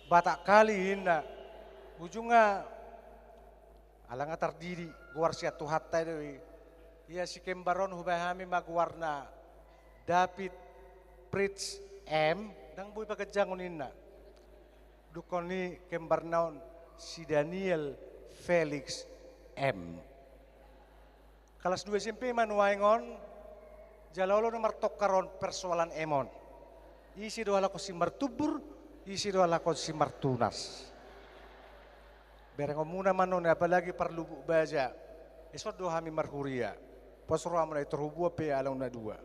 Batak kali ninna. Ujungna ala nga tardidi, goar sian Tuhanta do i. Ia si kembar on hubahen hami ma goarna David Fritz M, ndang boi paganjangon ninna. Dungkon i kembarna on si Daniel Felix M. Kalas dua S M P ma nuaeng on, jala olo do martongkar on persoalan M on. Ise do halak on si Martumbur, ise do halak on si Martunas. Berengonmuna ma non, apalagi parlupuk baja. Dison do hami marhuria. Pos rohamuna i, tor hubuan pe alai na dua.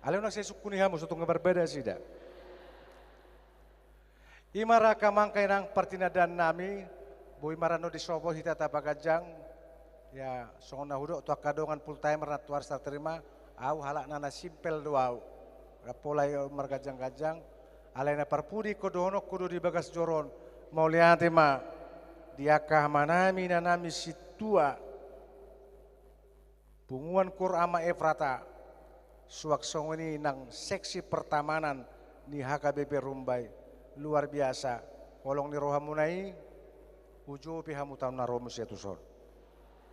Alai unang sai sungkuni hamu, so tung barbada nasida. I ma ra angka amang inang partinandaan nami, boi ma ra annon disopo hita tapaganjang. Ia songon na hudok tu angka dongan full timer na tuat tartarima, au halak na, na simpel do au. Ndang pola au marganjang-ganjang. Alai na parpudi ingkon dohononku do di bagas joro on, mauliate ma di angka amanami, inanami sintua Punguan Kur Ama Efrata, suang songon i nang seksi pertamanan ni H K B P Rumbai. Luar biasa. Holong ni rohamuna i, hujou pe hamu taon na ro muse tuson.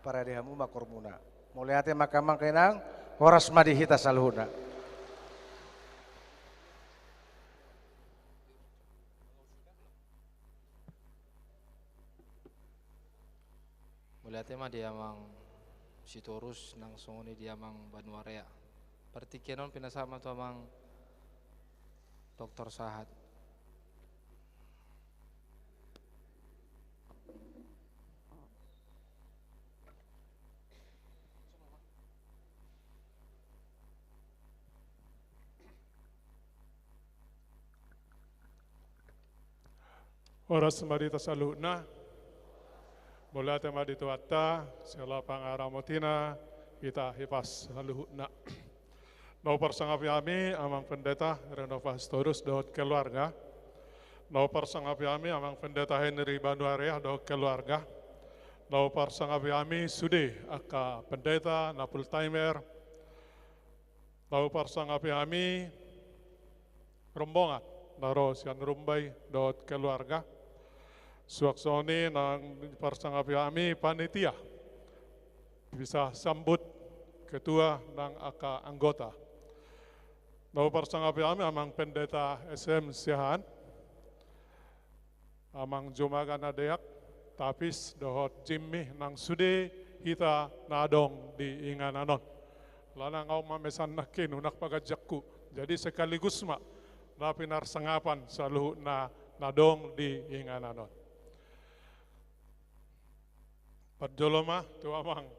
Parade hamu ma kormuna. Mauliate ma angka amang inang, horas ma di hita saluhutna. Mauliate ma di amang Sitorus nang songon i di amang Banuarea. Partingkian on pinasahat ma tu amang Doktor Sahat. Horas ma di hita saluhutna. Mauliate ma di Tuhanta, siala pangaramotina hita hipas saluhutna. Na huparsangapi hami amang pendeta Renova Sitorus dohot keluarga. Na huparsangapi hami amang pendeta Henry Banuarea dohot keluarga. Na huparsangapi hami sude angka pendeta na full timer. Na huparsangapi hami rombongan na ro sian Rumbai dohot keluarga. Suang songon i nang huparsangapi hami panitia, bisa sambut, ketua nang angka anggota. Na huparsangapi hami amang pendeta S M Siahaan, amang Jumaga na deak, Tapis dohot Jimmy nang sude hita na adong di inganan on. Alana nga on ma mesan nangkin, unang paganjanghu. Jadi sekaligus ma na pinarsangapan saluhutna na adong di inganan on. Parjolo ma tu amang.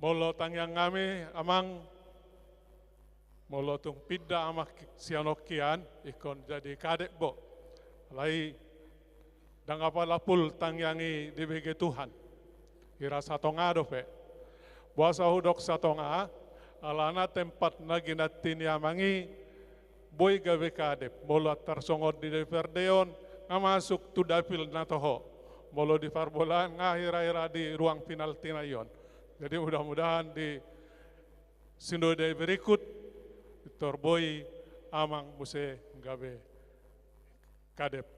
Molo tangiang nami amang, molo tung pinda amang sian on hian, ingkon jadi kadep bo. Alai ndang apala full tangiang i dibege Tuhan. Hira satonga dope. Boasa hudok satonga, alana tempat na ginanti ni amang i, boi gabe kadep, molo antar songon di D P R D on, nga masuk tu dapil na toho. Molo di parbolaan nga hira-hira di ruang penalti na i on. Jadi mudah-mudahan di sinode berikut, tor boi amang muse gabe kadep.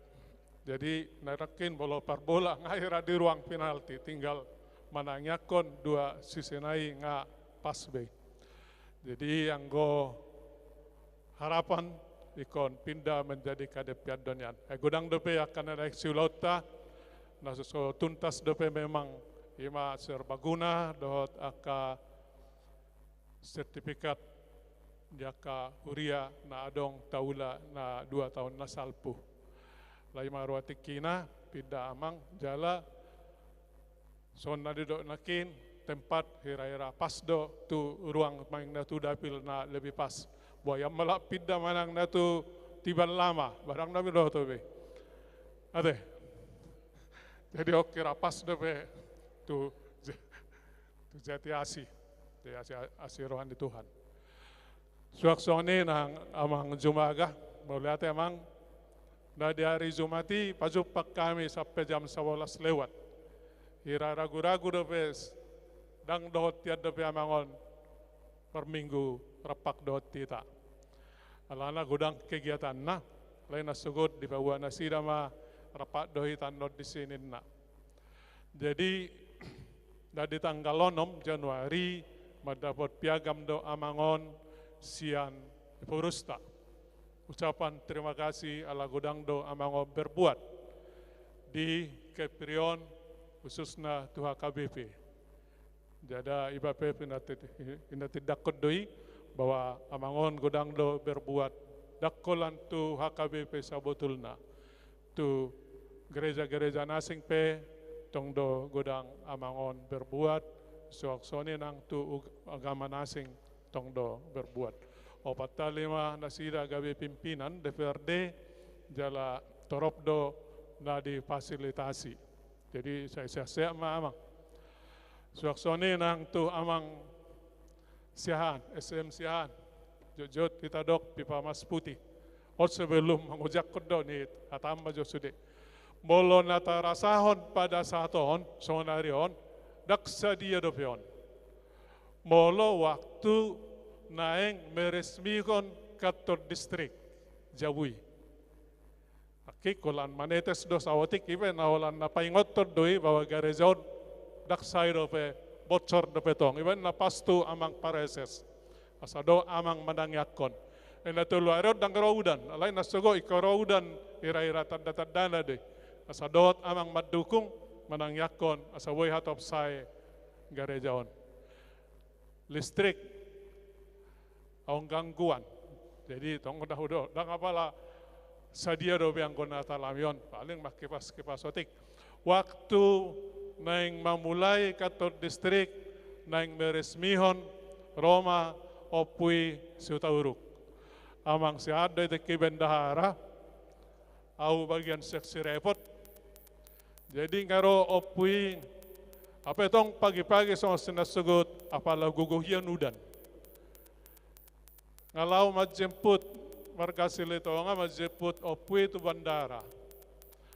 Jadi nangkin molo parbola nga hira di ruang penalti, tinggal manangiangkon dua sisi na i nga pas be. Jadi anggo harapan ingkon pinda menjadi kadep pian do nian. Eh, godang dope angka na naeng siulaonta, na so, so tuntas dope memang, i ma serbaguna dohot angka sertifikat di angka huria na adong taula na dua taon na salpu. Alai ma roha tingkina, pinda amang, jala songon na didok nangkin, tempat hira-hira pas do tu ruang, main na tu dapil na lebih pas. Boha ia molo pinda manang na tu Tiban Lama, barang na milo to be. Ate. Jadi oke, ra pas dope tu, tu jati asi. Jati asi, asi roha ni Tuhan. Suang songon i nang amang Jumaga, mauliate amang, na di ari Jumat i pajumpang hami sampe jam sabolas lewat. Hira ragu-ragu dope, ndang dohot hian dope amang on marminggu rampak dohot hita. Alana godang kegiatanna, alai na sogot dipaboa nasida ma rampak do hita annon disi ninna. Jadi Na di tanggal onom Januari mandapot piagam do amang on sian ipurusta. Ucapan terima kasih ala godang do amang on berbuat di Kepri on, khususna tu H K B P. Jala iba pe pinatindangkon do i bahwa amang on godang do berbuat, ndang holan tu H K B P sabotulna, tu gereja-gereja na asing pe tong do godang amang on berbuat, suang songon i nang tu ug-, agama na asing tong do berbuat. Opat hali ma nasida gabe pimpinan D P R D, jala torop do na difasilitasi. Jadi sai sehat-sehat ma amang. Suang songon i nang tu amang Siahaan, S M Siahaan. Jotjot hita dok pipa mas putih. On sebelum mangojakhon do ni hatamba jo sude. Molo na tarasahon pada saat on, sonari on, ndang sadia dope on. Molo waktu naeng meresmihon kantor distrik jabu i. Angkik holan manetes do saotik, iba na holan na paingothon do i bahwa gareja on ndang sai dope, bocor dope tong. Iba na pastu amang pareses. Asa dohot amang manangiangkon. Ena tolu ari on ndang ro udan, alai na sogot ingkon ro udan, hira-hira tanda-tandana do i. Asa dohot amang mandukung, manangiangkon, asa boi hatop sae gareja on. Listrik, adong gangguan. Jadi tong da hudo, ndang apala sadia dope anggo na talami on, paling ma kipas-kipas otik. Waktu naeng mamulai kantor distrik, naeng meresmihon, ro ma Ompu i Sihutauruk. Amang Siahaan do i tingki bendahara, au bagian seksi repot. Jadi nga ro Ompu i, hape tong pagi-pagi songon sian na sogot, apala gogo hian udan. Nga laho manjemput, marga Silitonga manjemput Ompu i tu bandara.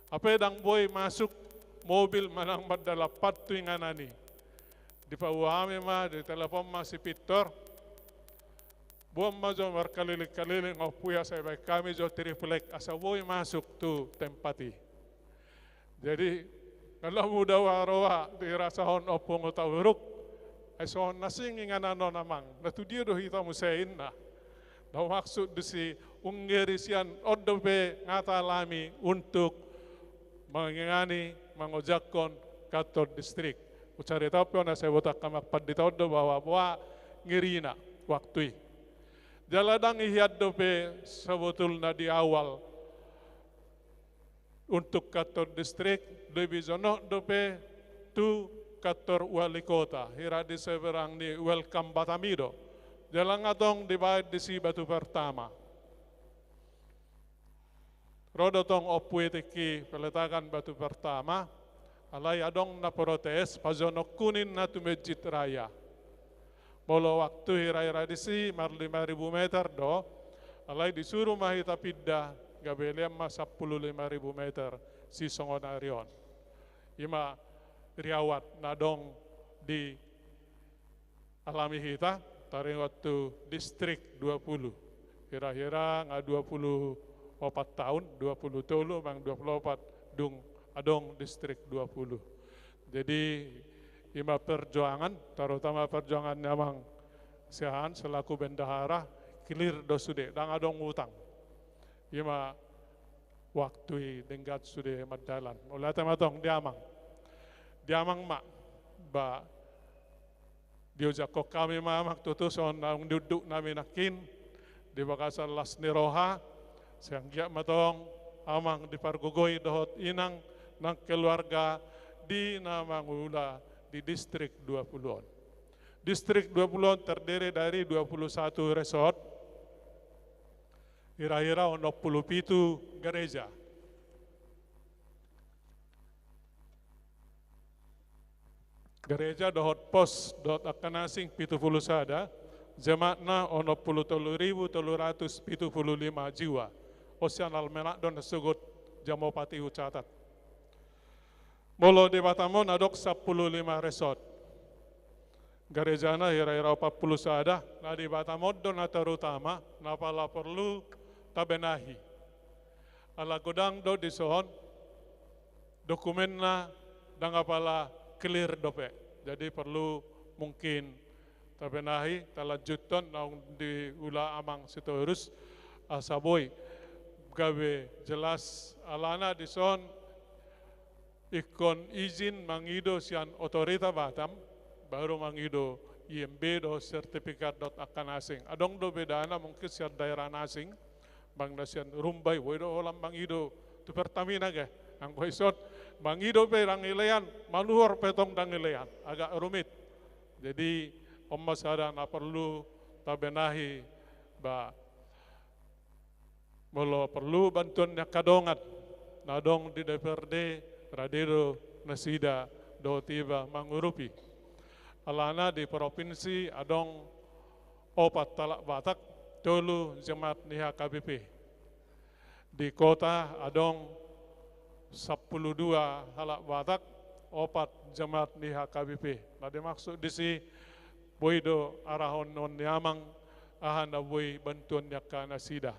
Hape ndang boi masuk mobil manang mandalan pan tu inganan i. Dipaboa hami ma, ditelepon ma si pintor. Boan ma jo markaliling-kaliling Ompu i asa dibaen hami jo triplek asa boi masuk tu tempat i. Jadi, nga lam muda roha dirasahon Ompu Sihutauruk, ai songon na asing inganan on amang, na tudia do hita muse inna. Na maksud disi, unggeri sian on dope nga talami untuk mangingani, mangojakhon kantor distrik. Hucaritaon pe on asa diboto angka amang pandita on do bahwa boha ngerina waktu i. Jala ndang i hian dope sabotulna di awal untuk kantor distrik, lebih jonok dope tu kantor wali kota, hira di seberang ni Welcome Batam i do. Jala nga tong dibaen disi batu pertama. Ro do tong Ompu i tingki peletakan batu pertama, alai adong na protes, pajonokku ninna tu Masjid Raya. Molo waktu hira-hira disi mar lima ribu meter do, alai disuru ma hita pinda, gabe lean ma sampulu lima ribu meter, sisongon ari on. Ima riwayat na adong di alami hita, taringot tu distrik dua puluh. Hira-hira nga dua puluh opat taon, dua puluh tolu, mang dua puluh opat, dung adong distrik dua puluh. Jadi, ima perjuangan, terutama perjuangan ni amang Siahaan selaku bendahara, clear do sude, ndang adong utang. Ima waktu i denggan sude mandalan. Mauliate ma tong di amang. Di amang ma, ba, diojakhon hami ma amang tutu songon naung niunduk nami nangkin, di bagasan las ni roha, sai anggiat ma tong amang dipargogoi dohot inang nang keluarga di na mangula di distrik dua puluh on. Distrik dua puluh on terdiri dari dua puluh satu resort, hira-hira onom puluh pitu gareja. Gareja dohot pos dohot angka na asing pitu puluh sada, jemaatna onom puluh tolu ribu tolu ratus pitu puluh lima jiwa. On sian almanak do na sogot jam opat i hucatat. Molo di Batam on adong sampulu lima resort. Garejana hira-hira opat puluh sada, na di Batam on do na terutama, na pala porlu tabenahi. Ala godang do dison, dokumenna ndang apala clear dope. Jadi perlu mungkin tabenahi, talanjuthon naung diula amang Sitorus, asa boi gabe jelas alana dison ingkon izin mangido sian otorita Batam, baru mangido I M B dohot sertifikat dohot angka na asing. Adong do bedana mungkin sian daerah na asing, bang na sian Rumbai, boi do holan mangido tu Pertamina ge. Anggo ison, mangido pe ndang ilean, manuhor pe tong ndang ilean, agak rumit. Jadi on ma sada na perlu tabenahi, ba molo perlu bantuan ni angka dongan na adong di D P R D, rade do nasida dohot iba mangurupi. Alana di provinsi adong opat halak Batak, tolu jemaat ni H K B P. Di kota adong sampulu dua halak Batak, opat jemaat ni H K B P. Na dimaksud disi, boi do arahon on ni amang, aha na boi bantuan ni angka nasida.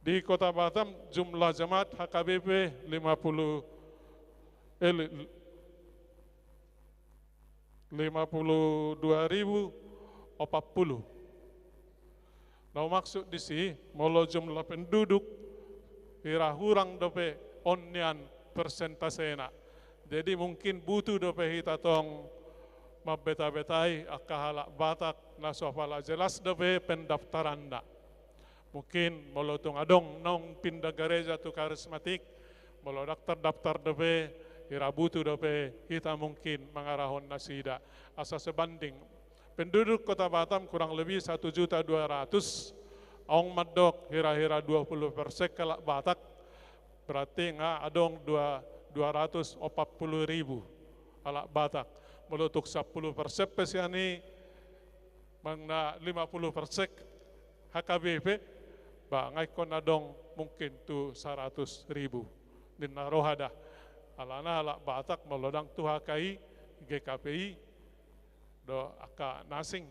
Di Kota Batam jumlah jemaat H K B P lima puluh, eh, li-, lima puluh dua ribu opat puluh. Na humaksud disi, molo jumlah penduduk, hira hurang dope on nian persentasena. Jadi mungkin butuh dope hita tong mambeta-betai angka halak Batak na so pala jelas dope pendaftaranna. Mungkin molo tung adong naung pinda gareja tu karismatik, molo ndang tardaftar dope, hira butuh dope hita mungkin mangarahon nasida. Asa sebanding, penduduk Kota Batam kurang lebih satu juta dua ratus, aung mandok hira-hira dua puluh persen halak Batak, berarti nga adong dua, dua ratus opat puluh ribu halak Batak. Molo tung sampulu persen pe sian i, manang na lima puluh persen H K B P, ba nga ingkon adong mungkin tu saratus ribu. Ninna roha da. Alana halak Batak molo ndang tu H K I, G K P I, do angka na asing.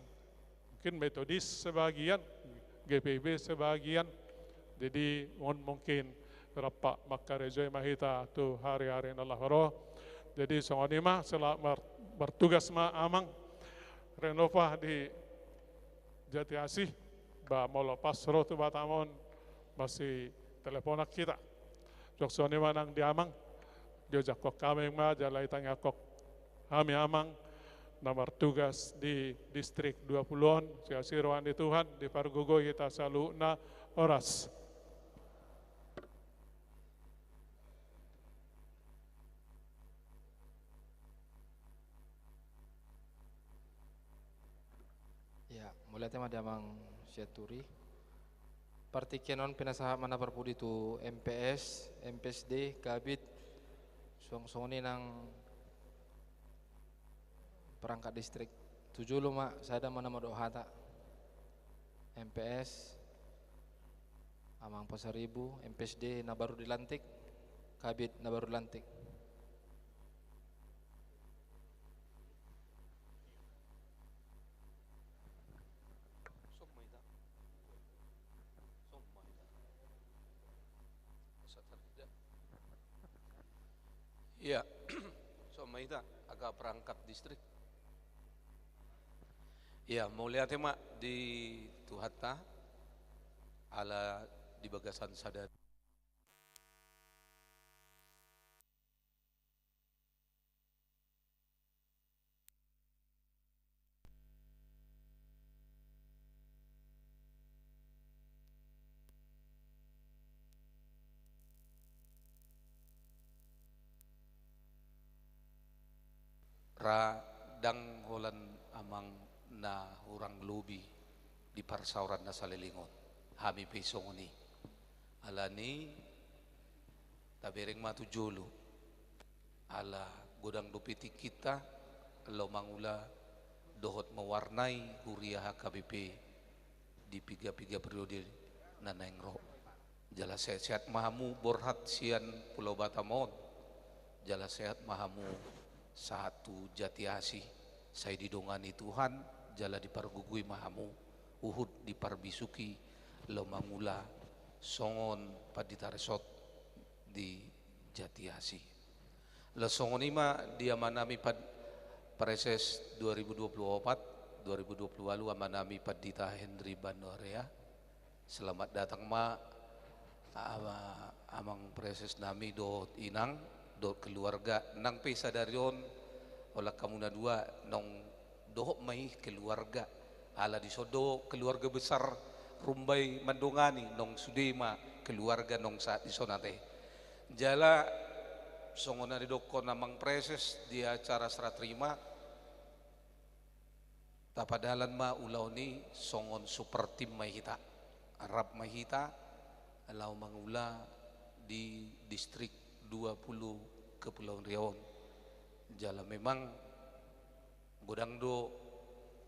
Mungkin Metodis sebagian, G P I B sebagian. Jadi on mungkin rap mangkarejoi ma hita tu hari-hari na laho ro. Jadi songon i ma, selamat mar-, bertugas ma amang Renova di Jati Asih, ba molo pas ro tu Batam on, masih teleponan hita. Jokson i ma nang di amang, diojakhon hami ma jala itangiangkon hami amang na martugas di distrik dua puluh on, siasi roha ni Tuhan, dipargogoi hita saluhutna. Horas. Ya, mauliate ma di amang Sianturi. Partingkian on pinasahat ma na parpudi tu M P S, M P S D, Kabid, suang songon i nang perangkat distrik. Tu jolo ma, sada ma na mandok hata. M P S, Amang Pasaribu, M P S D na baru dilantik, Kabid na baru dilantik. Ia, so ma hita angka perangkat distrik. Ia, mauliate ma di Tuhanta, ala di bagasan sadari. Ra ndang holan amang na hurang lobi di parsaoran na saleleng on. Hami pe songon i. Alani tabereng ma tu jolo. Ala godang dope tingkinta, laho mangula dohot mewarnai huria H K B P di piga-piga periode na naeng ro. Jala sehat-sehat ma hamu borhat sian Pulau Batam on. Jala sehat ma hamu sahat tu Jati Asih, sai didongani Tuhan, jala dipargogoi ma hamu, huhut diparbisuhi laho mangula songon pandita resort di Jati Asih. Laos songon i ma di amanami pan-, Praeses dua ribu dua puluh opat, dua ribu dua puluh ualu, amanami Pandita Henry Banuarea. Selamat datang ma, ama-, amang praeses nami dohot inang, dohot keluarga, nang pe sadari on, holan hamu na dua, naung dohot ma i keluarga. Ala dison do keluarga besar Rumbai mandongani, naung sude ma keluarga naung sahat dison ate. Jala, songon na didokkon amang praeses di acara serah terima, tapadalan ma ulaon i songon super team ma hita. Rap ma hita, laho mangula di distrik dua puluh Kepulauan Riau on. Jala memang godang do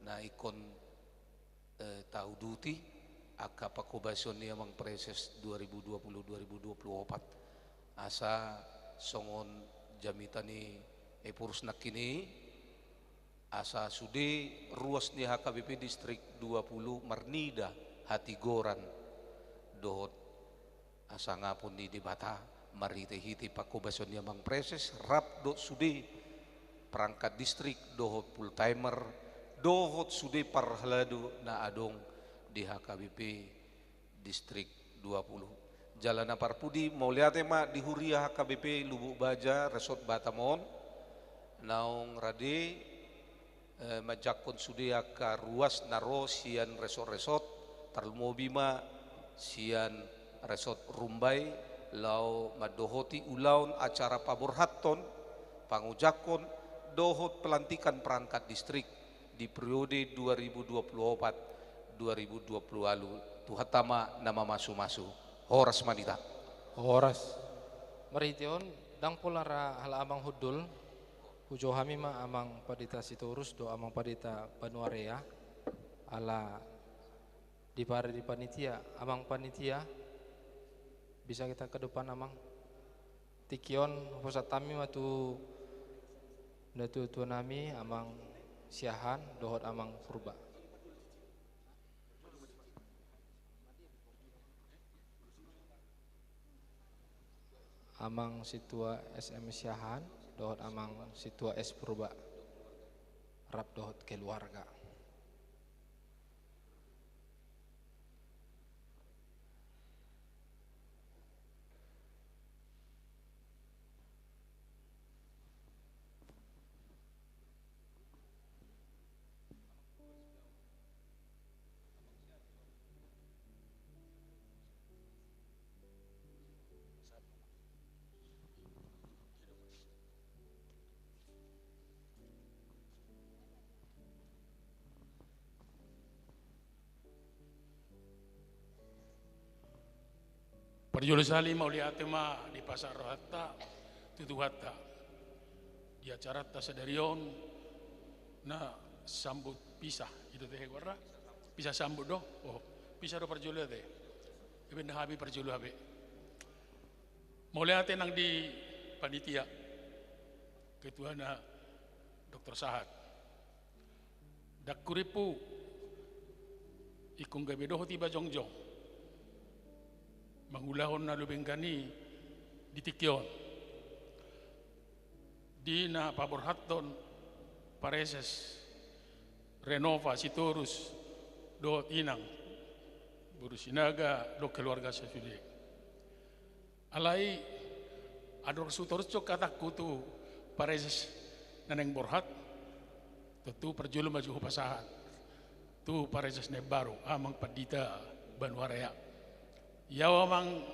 na ingkon, eh, tauduti angka panghobasion ni amang praeses dua ribu dua puluh, dua ribu dua puluh opat. Asa songon jamita ni Ephorus nangkin i, asa sude ruas ni H K B P distrik dua puluh marnida hatigoran dohot hasangapon ni Debata, marhite-hite panghobasion ni amang praeses, rap dohot sude perangkat distrik, dohot full timer, dohot sude parhalado na adong di H K B P distrik dua puluh. Jala na parpudi, mauliate ma di huria H K B P Lubuk Baja, Resort Batam on, naung rade, eh, manjangkon sude angka ruas na ro sian resort-resort, tarlumobi ma sian Resort Rumbai, laho mandohoti ulaon acara paborhathon, pangujangkon, dohot pelantikan perangkat distrik di periode dua ribu dua puluh opat, dua ribu dua puluh ualu. Tuhanta ma na mamasu-masu. Horas ma di hita. Horas. Marhite on, ndang pola ra halak amang hundul, hujou hami ma amang Pandita Sitorus dohot amang Pandita Banuarea, ala di pari di panitia, amang panitia, bisa hita ke depan, amang. Tingki on, hupasahat hami ma tu natua-tua nami, amang Siahaan dohot amang Purba. Amang Sintua S M Siahaan dohot amang Sintua S Purba, rap dohot keluarga. Parjolo sahali mauliate ma dipasahat rohanta tu Tuhanta. Di acaranta sadari on na sambut pisah, i do tehe goarna? Pisah sambut do? Oh, pisah do parjolo ate. Ibaen hami parjolo hape. Mauliate nang di panitia, ketuana Doktor Sahat. Ndang hurimpu, ingkon gabe dohot iba jongjong mangulahon na lobi denggan i di tingki on. Di na paborhathon praeses Renova Sitorus dohot inang boru Sinaga dohot keluarga sasude. Alai, andorang so torus jo hatangku tu praeses na naeng borhat, tontu parjolo ma jo hupasahat tu praeses na imbaru, amang Pandita Banuarea. Ia amang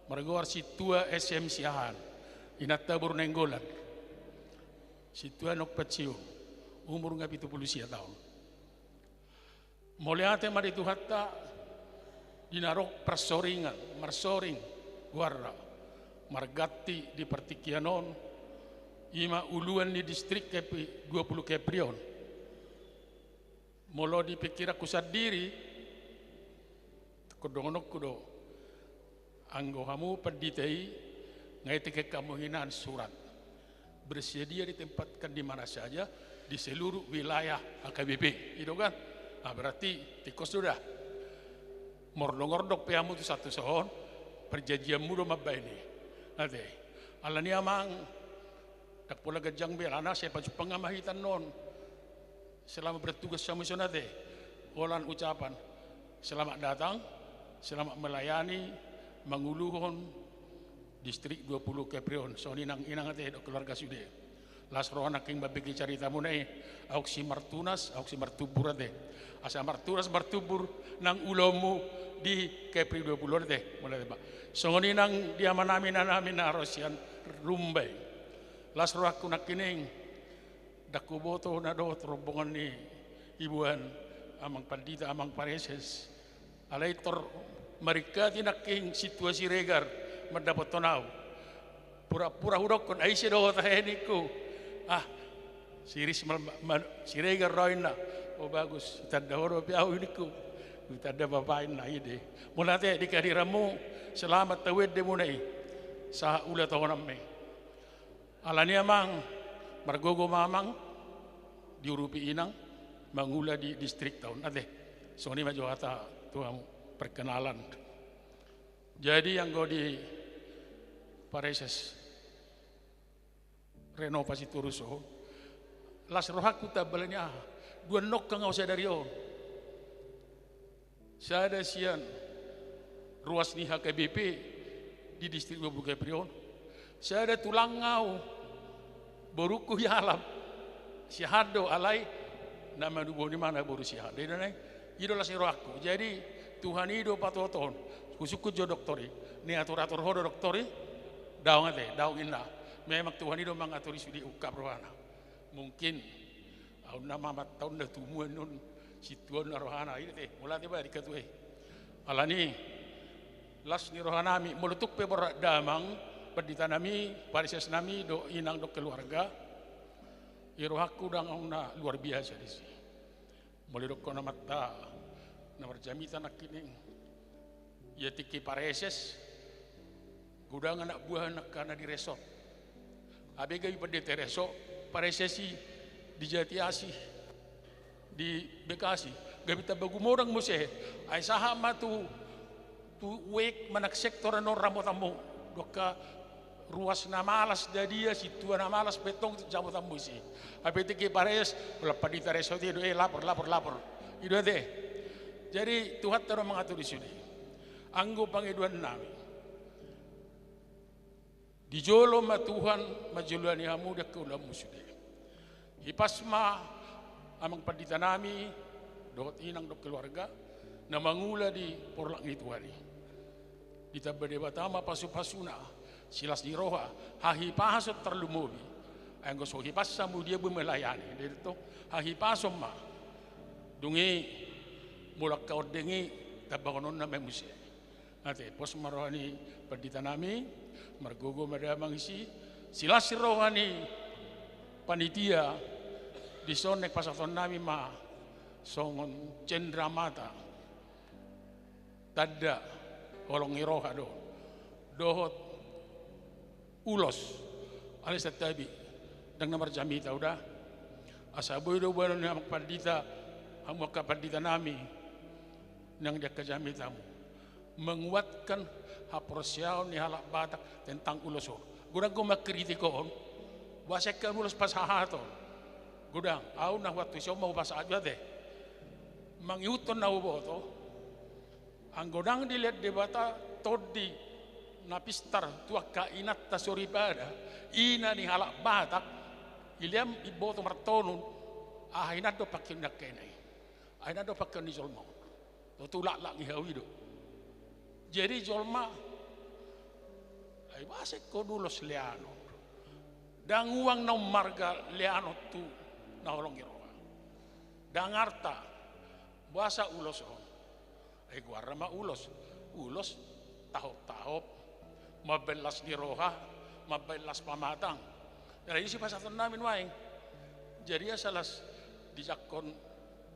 margoar Sintua S M Siahaan, inanta boru Nainggolan. Sintua naung pensiun, umur nga pitu pulu sia taon. Mauliate ma di Tuhanta, di na adong parsoringan, marsoring goarna, marganti di partingkian on, i ma uluan ni distrik Kep-, dua pulu Kepri on. Molo di pikiranku sandiri, tongkon dohononku do, anggo hamu pandita i, nga i tingki hamu hinan surat. Bersedia ditempatkan di mana saja di seluruh wilayah H K B P. I do kan? Ah, berarti tingkos do da. Mordong-ordong pe hamu tu sahat tu son, perjanjianmu do mambaen i. Ate. Alani amang Ndang pola ganjang be, alana sai pajumpang ma hita annon. Selamat bertugas hamu songon i ate. Holan ucapan selamat datang, selamat melayani, manguluhon Distrik dua puluh Kepri on. Songon i nang inang ate dohot keluarga sude. Las roha nangkin mambege caritamuna i. Ahu si martunas, ahu si martumbur ate. Asa martunas martumbur nang ulaonmu di Kepri dua puluh ate. Mauliate, Pak. Songon i nang di amanami, inanami na ro sian Rumbai. Las rohangku nangkining, ndang huboto na dohot rombongan ni iboan, amang pandita, amang pareses. Alai tor maringkati nangkin sintua Siregar mandapothon ahu. Pura-pura hudokkon, ai ise do ho tahe ningku. Ah, si Risma, ma-, Siregar do inna. O bagus, tanda ho dope ahu ningku. Tanda bapa inna, i do. Mauliate di kehadiranmu, selamat tau endemuna i. Sahat ulaonta on ma i. Alani amang, margogo ma amang, diurupi inang, mangula di distrikta on ate. Songon i ma jo hata tu hamu, perkenalan. Jadi anggo di pareses Renova Sitorus on, las rohangku tamba alani aha? Dua nongkang ahu sadari on. Sada sian ruas ni H K B P di Distrik dua puluh Kepri on. Sada tulang ahu, borungku Siahaan do, alai na manubuhon i ma na boru Siahaan do, i do na i. I do las ni rohangku. Jadi Tuhan i do patuhothon. Husungkun jo doktor i. Niatur-atur ho do doktor i? Daong ate, daong inna. Memang Tuhan i do mangatur i sude, ungkap rohana. Mungkin ahu na mamanta on na tumu annon sintua on na rohana, i do ate, mauliate ba di hatua i. Alani las ni rohanami, molo tung pe borat damang, panditanami, paresesnami, dohot inang dohot keluarga, i rohangku ndang adong na luar biasa disi. Molo didokkon amanta na marjamita nangkining, ia tingki pareses, godang anak buah angka na di resort. Hape gabe pandita resort pareses i di Jatiasi, di Bekasi. Gabe tamba gumodang muse. Ai sahat ma tu, tu wijk manang sektor annon ramotanmu. Dohot angka ruas na malas, dadia, sintua na malas pe tong ramotanmu isi. Hape tingki pareses, holan pandita resort i do, eh, lapor, lapor, lapor. I do ate. Jadi Tuhanta do mangatur i sude. Anggo pangidoannami, di jolo ma Tuhan manjoloani hamu di angka ulaonmu sude. Hipas ma amang panditanami dohot inang dohot keluarga na mangula di porlak ni Tuhan i. Ditamba Debata ma pasupasuna, silas ni roha, hahipason tarlumobi. Ai anggo so hipas hamu dia be melayani, didok hahipason ma. Dung i molo angka ondeng i tambangononna ma muse. Ate, pos ma roha ni panditanami, margogo ma damang isi, silas ni roha ni panitia, dison naeng pasahatonnami ma songon cendramata, tanda holong ni roha do, dohot ulos, alai santabi, ndang na marjamita ahu da. Asa boi do boanon ni amang pandita, hamu angka panditanami, nang di angka jamitamu. Menguatkan haporseaon ni halak Batak tentang ulos on. Godang do mangkritik on, boasa ingkon ulos pasahaton. Godang, ahu na huantusi on ma hupasahat jo ate. Mangihuthon na huboto, anggo ndang dilehon Debata tondi na pistar tu angka inanta soripada, ina ni halak Batak, dilehon iboto martonun, aha hinan do pangkeon ni angka ina i? Aha hinan do pangkeon ni jolma on? Tutu laklak ni hau i do. Jadi jolma, ai boasa ingkon ulos leanon? Ndang uang na ummarga leanon tu na holong ni roha. Ndang arta, boasa ulos on? Ai goarna ma ulos. Ulos tahop-tahop, mambahen las ni roha, mambahen las pamatang. Jadi disi pasahatonnami nuaeng. Jadi asa las dijangkon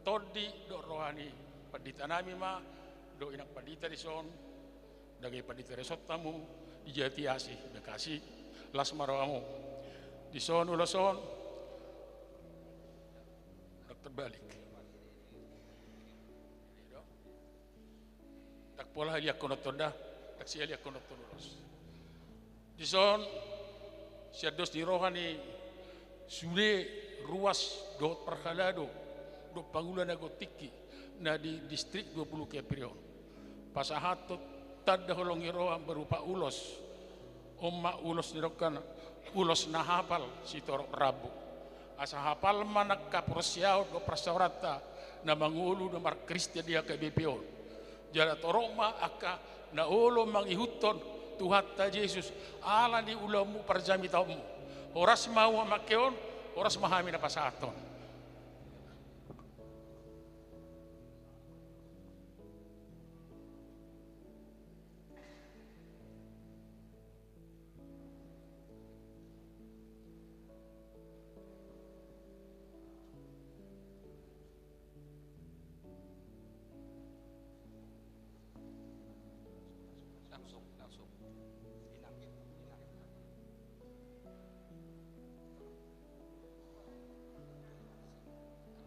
tondi dohot roha ni panditanami ma, dohot inang pandita dison, daging pandita resort hamu di Jatiasi, Bekasi, las ma rohamu. Dison ulos on, ndang terbalik. Ndang pola haliangkononton da, ndang sihaliangkononton ulos. Dison, sian dos ni roha ni Sude ruas dohot parhalado dohot pangula na godang tingki na di distrik dua pulu Kepri on, pasahathon tanda holong ni roha berupa ulos. On ma ulos ni rohana, ulos na hapal sitorop rambu. Asa hapal ma nang haporseaon dohot parsaoranta na mangolu na markristion di H K B P on. Jala torop ma angka na olo mangihuthon Tuhanta Jesus ala ni ulaonmu parjamitaonmu. Horas ma hamu amangke on, horas ma hami na pasahathon. Langsung, langsung. Inang, inang.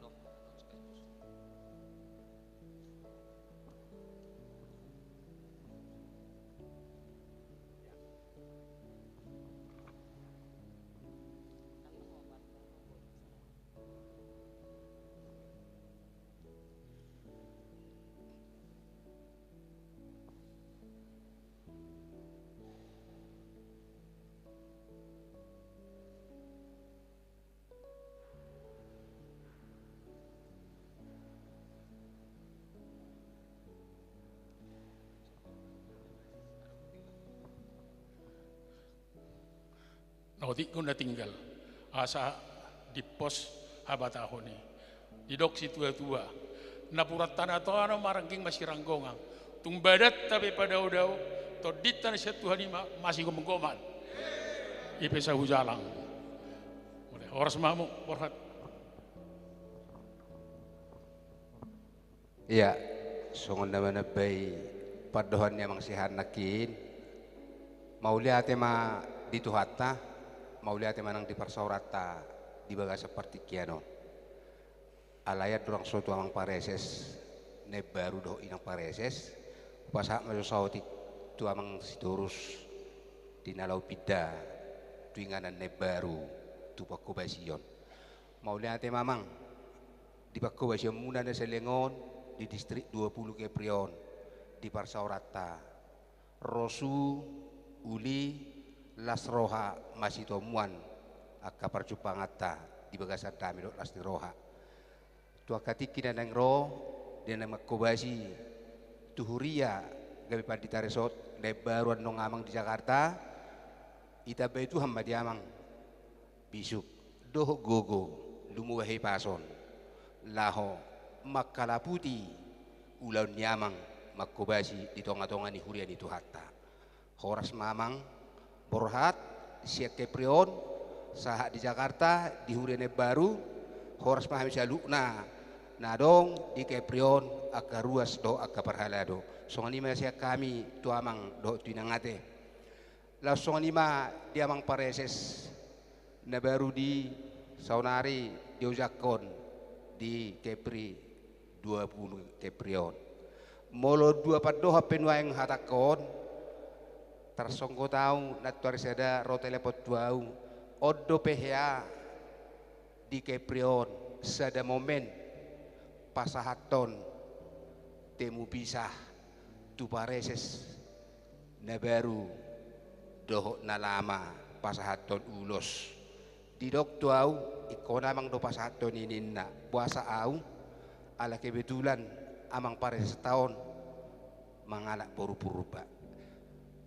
Anu, sekaligus. Na otik do na tinggal, asa dimpos habatahon i. Didok situatua, napuran tano ma rangging masiranggongan, tung badanta pe padaodao, tondinta na sian Tuhan i ma masigomgoman. I pe sahujalang. Horas ma hamu, borhat. Ia, songon na manambai pandohan ni amang siahaan nangkin, mauliate ma di Tuhanta, mauliate ma nang di parsaoranta di bagasan partingkian on. Alai andorang so tu amang pareses na imbaru dohot inang pareses, hupasahat ma jo saotik tu amang Sitorus di na laho pinda tu inganan na imbaru tu pangkobasion. Mauliate ma amang di pangkobasionmuna na saleleng on di distrik dua pulu Kepri on, di parsaoranta. Rosu, uli, las roha, masitomuan angka parjumpanganta di bagasan dame dohot las ni roha. Tu angka tingki na naeng ro, di na naeng mangkobasi tu huria gabe pandita resort na imbaru annon amang di Jakarta, itambai Tuhan ma di amang bisuk dohot gogo, lumobi hahipason laho mangkalaputi ulaon ni amang mangkobasi di tongatonga ni huria ni Tuhanta. Horas ma amang borhat sian Kepri on sahat di Jakarta di huria na imbaru. Horas ma hami saluhutna na adong di Kepri on, angka ruas dohot angka parhalado. Songon i ma sian hami tu amang dohot tu inang ate. Laos songon i ma di amang pareses na baru di saonari diojakhon di Kepri dua pulu Kepri on. Molo dua pandohan pe nuaeng huhatahon, tarsonggot ahu nantoari sada ro telepon tu ahu, on dope hea di Kepri on sada momen pasahathon temu pisah tu pareses na baru dohot na lama, pasahathon ulos. Didok tu ahu, ingkon amang do pasahathon i ninna. Boasa ahu? Ala kebetulan amang paresesta on mangalap boru Purba.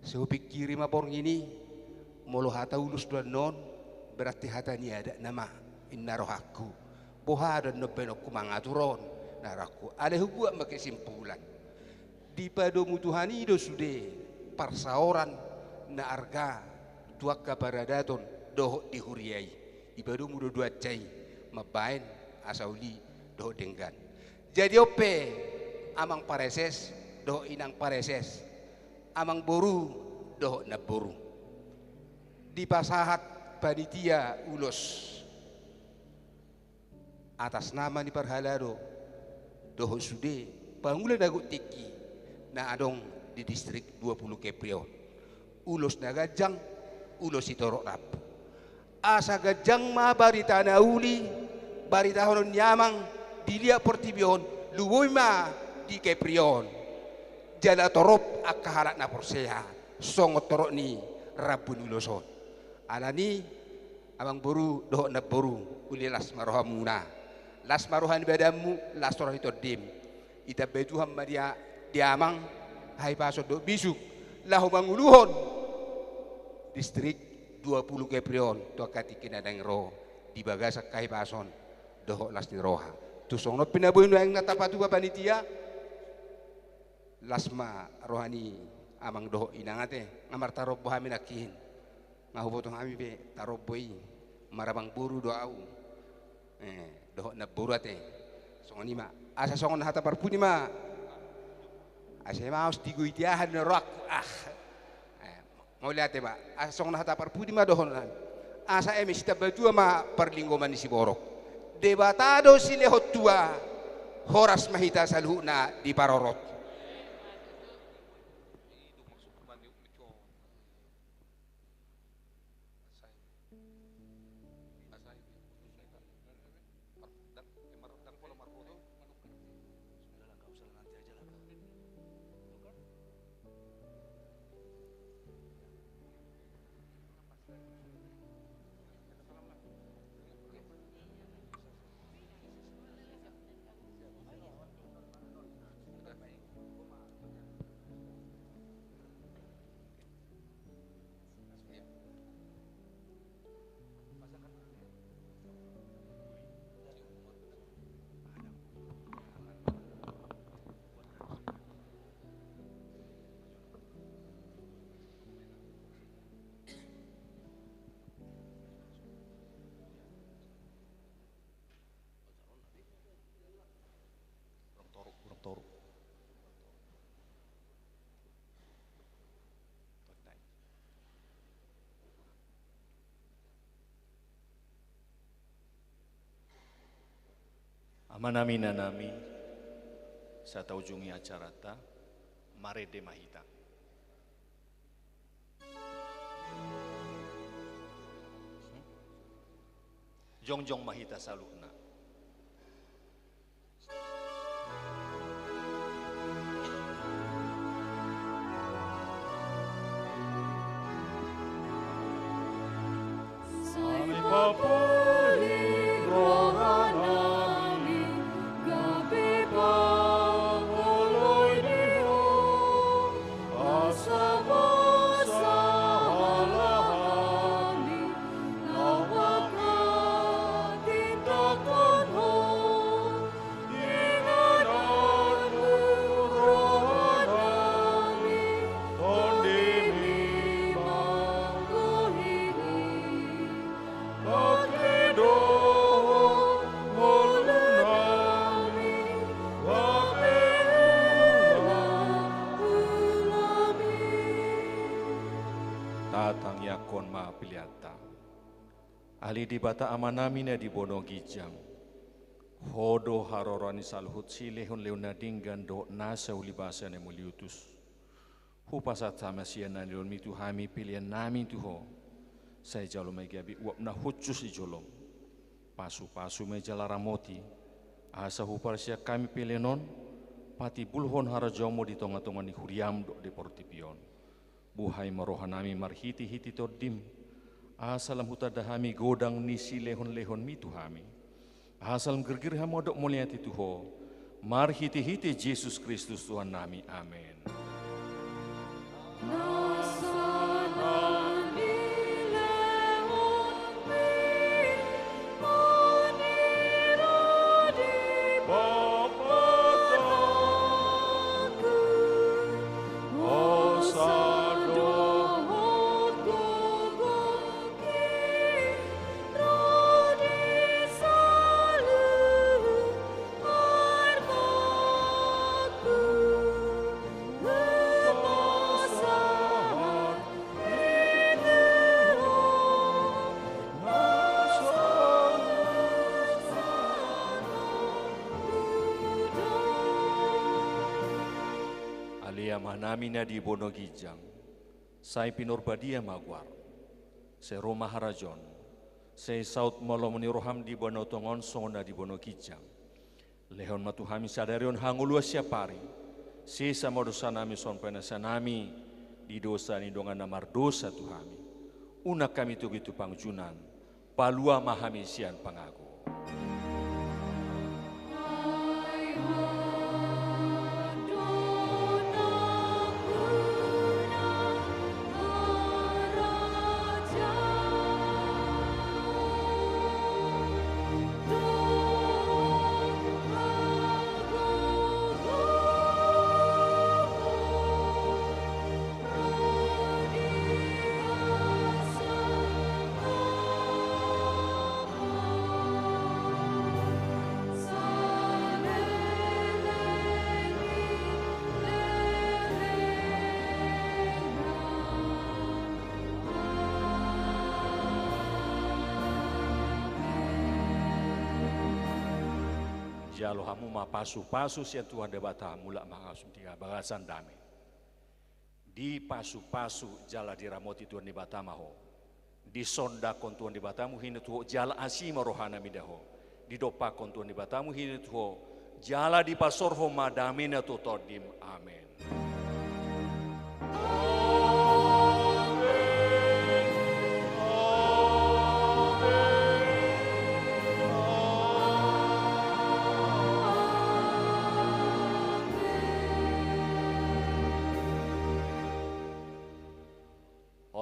Sai hupingkiri ma borngin i, molo hata ulos do annon, berarti hata ni adat nama, ninna rohangku. Boha do annon baenonku mangatur on, ninna rohangku. Alai hubuat ma kesimpulan. Dipadomu Tuhan i do sude parsaoran na arga tu angka paradaton dohot di huria i. Dipadomu do duansa i mambaen asa uli dohot denggan. Jadi on pe amang pareses dohot inang pareses, amang boru dohot namboru, dipasahat panitia ulos atas nama ni parhalado dohot sude pangula na godang tingki na adong di distrik dua pulu Kepri on. Ulos na ganjang, ulos sitorop rambu. Asa ganjang ma barita na uli, baritahonon ni Amang di liat portibi on, lumobi ma di Kepri on. Jala torop angka halak na porsea, songon torop ni rambu ni ulos on. Alani, Amangboru dohot Namboru, uli las ma rohamuna. Las ma roha ni badanmu, las roha ni tondim. Ditambai Tuhan ma di a-, di Amang, hahipason dohot bisuk, laho manguluhon distrik dua pulu Kepri on tu angka tingki na naeng ro di bagasan hahipason dohot las ni roha. Tung songon on pe na boi nuaeng na tapatupa panitia, las ma roha ni Amang dohot Inang ate, nga martarombo hami nangkin. Nga huboto hami pe tarombo i, marabang boru do au. Eh, dohot namboru ate. Songon i ma. Asa songon hata parpudi ma. Asa maos di goiti aha na rohangku. Ah. Eh, mauliate ma. Asa songon hata parpudi ma dohonon. Asa eme sitambatua ma parlinggoman ni siborok. Debata do silehon tua. Horas ma hita saluhutna diparorot. Amanami, inanami, sai taujungi acaranta, marende ma hita. Jongjong ma hita saluhutna. Tatangiangkon ma peleanta. Ale Debata Amanami na di banua ginjang, Ho do haroroan ni saluhut silehonlehon na denggan dohot nasa ulibasa na mauliutus. Hupasahat hamasean na nilehonmi tu hami peleannami tu Ho. Sai jalo ma i gabe uap na hushus di jolom. Pasupasu ma i jala ramoti. Asa huparsian hami pelean on patimbulhon harajaonmu di tongatonga ni huriam dohot di portibi on. Buhai ma rohanami marhitehite Tondim, asa lam hutanda hami godang ni silehonlehonmi tu hami. Asa lam girgir hamu mandok mauliate tu Ho, marhitehite Jesus Kristus Tuhannami. Amen. Ale Amanami na di banua ginjang, sai pinarbadia ma goarmu. Sai ro ma harajaonmu. Sai saut ma lomo ni roham di banua tonga on songon na di banua ginjang. Lehon ma tu hami sadari on hangoluan siapari. Sesa ma dosanami songon panaseannami di dosa ni dongan na mardosa tu hami. Unang hami togihon tu pangunjunan, palua ma hami sian pangago. Jalo hamu ma pasupasu sian Tuhan Debata, mulak ma hamu di bagasan dame. Dipasupasu jala diramoti Tuhan Debata ma ho. Disondangkon Tuhan Debata muna tu ho jala asi ma rohana mida ho. Didompakkon Tuhan Debata muna tu ho jala dipasaorhon ma damena tu tondim. Amen.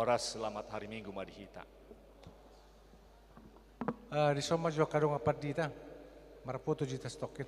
Horas, selamat hari Minggu ma di hita. Eh, dison ma jo angka dongan pandita, marfoto jo hita satongkin.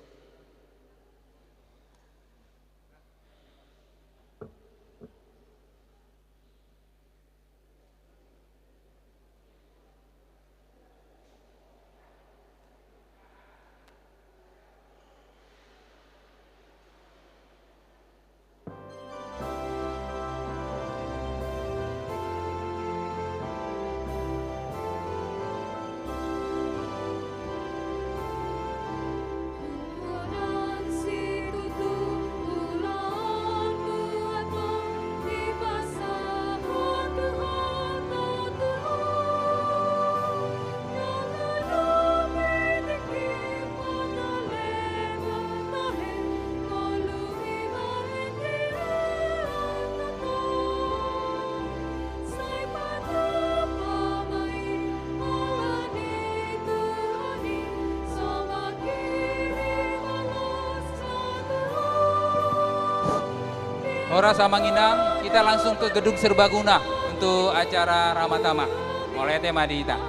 Horas amang inang, kita langsung ke Gedung Serbaguna untuk acara Ramatama. Mauliate ma di hita.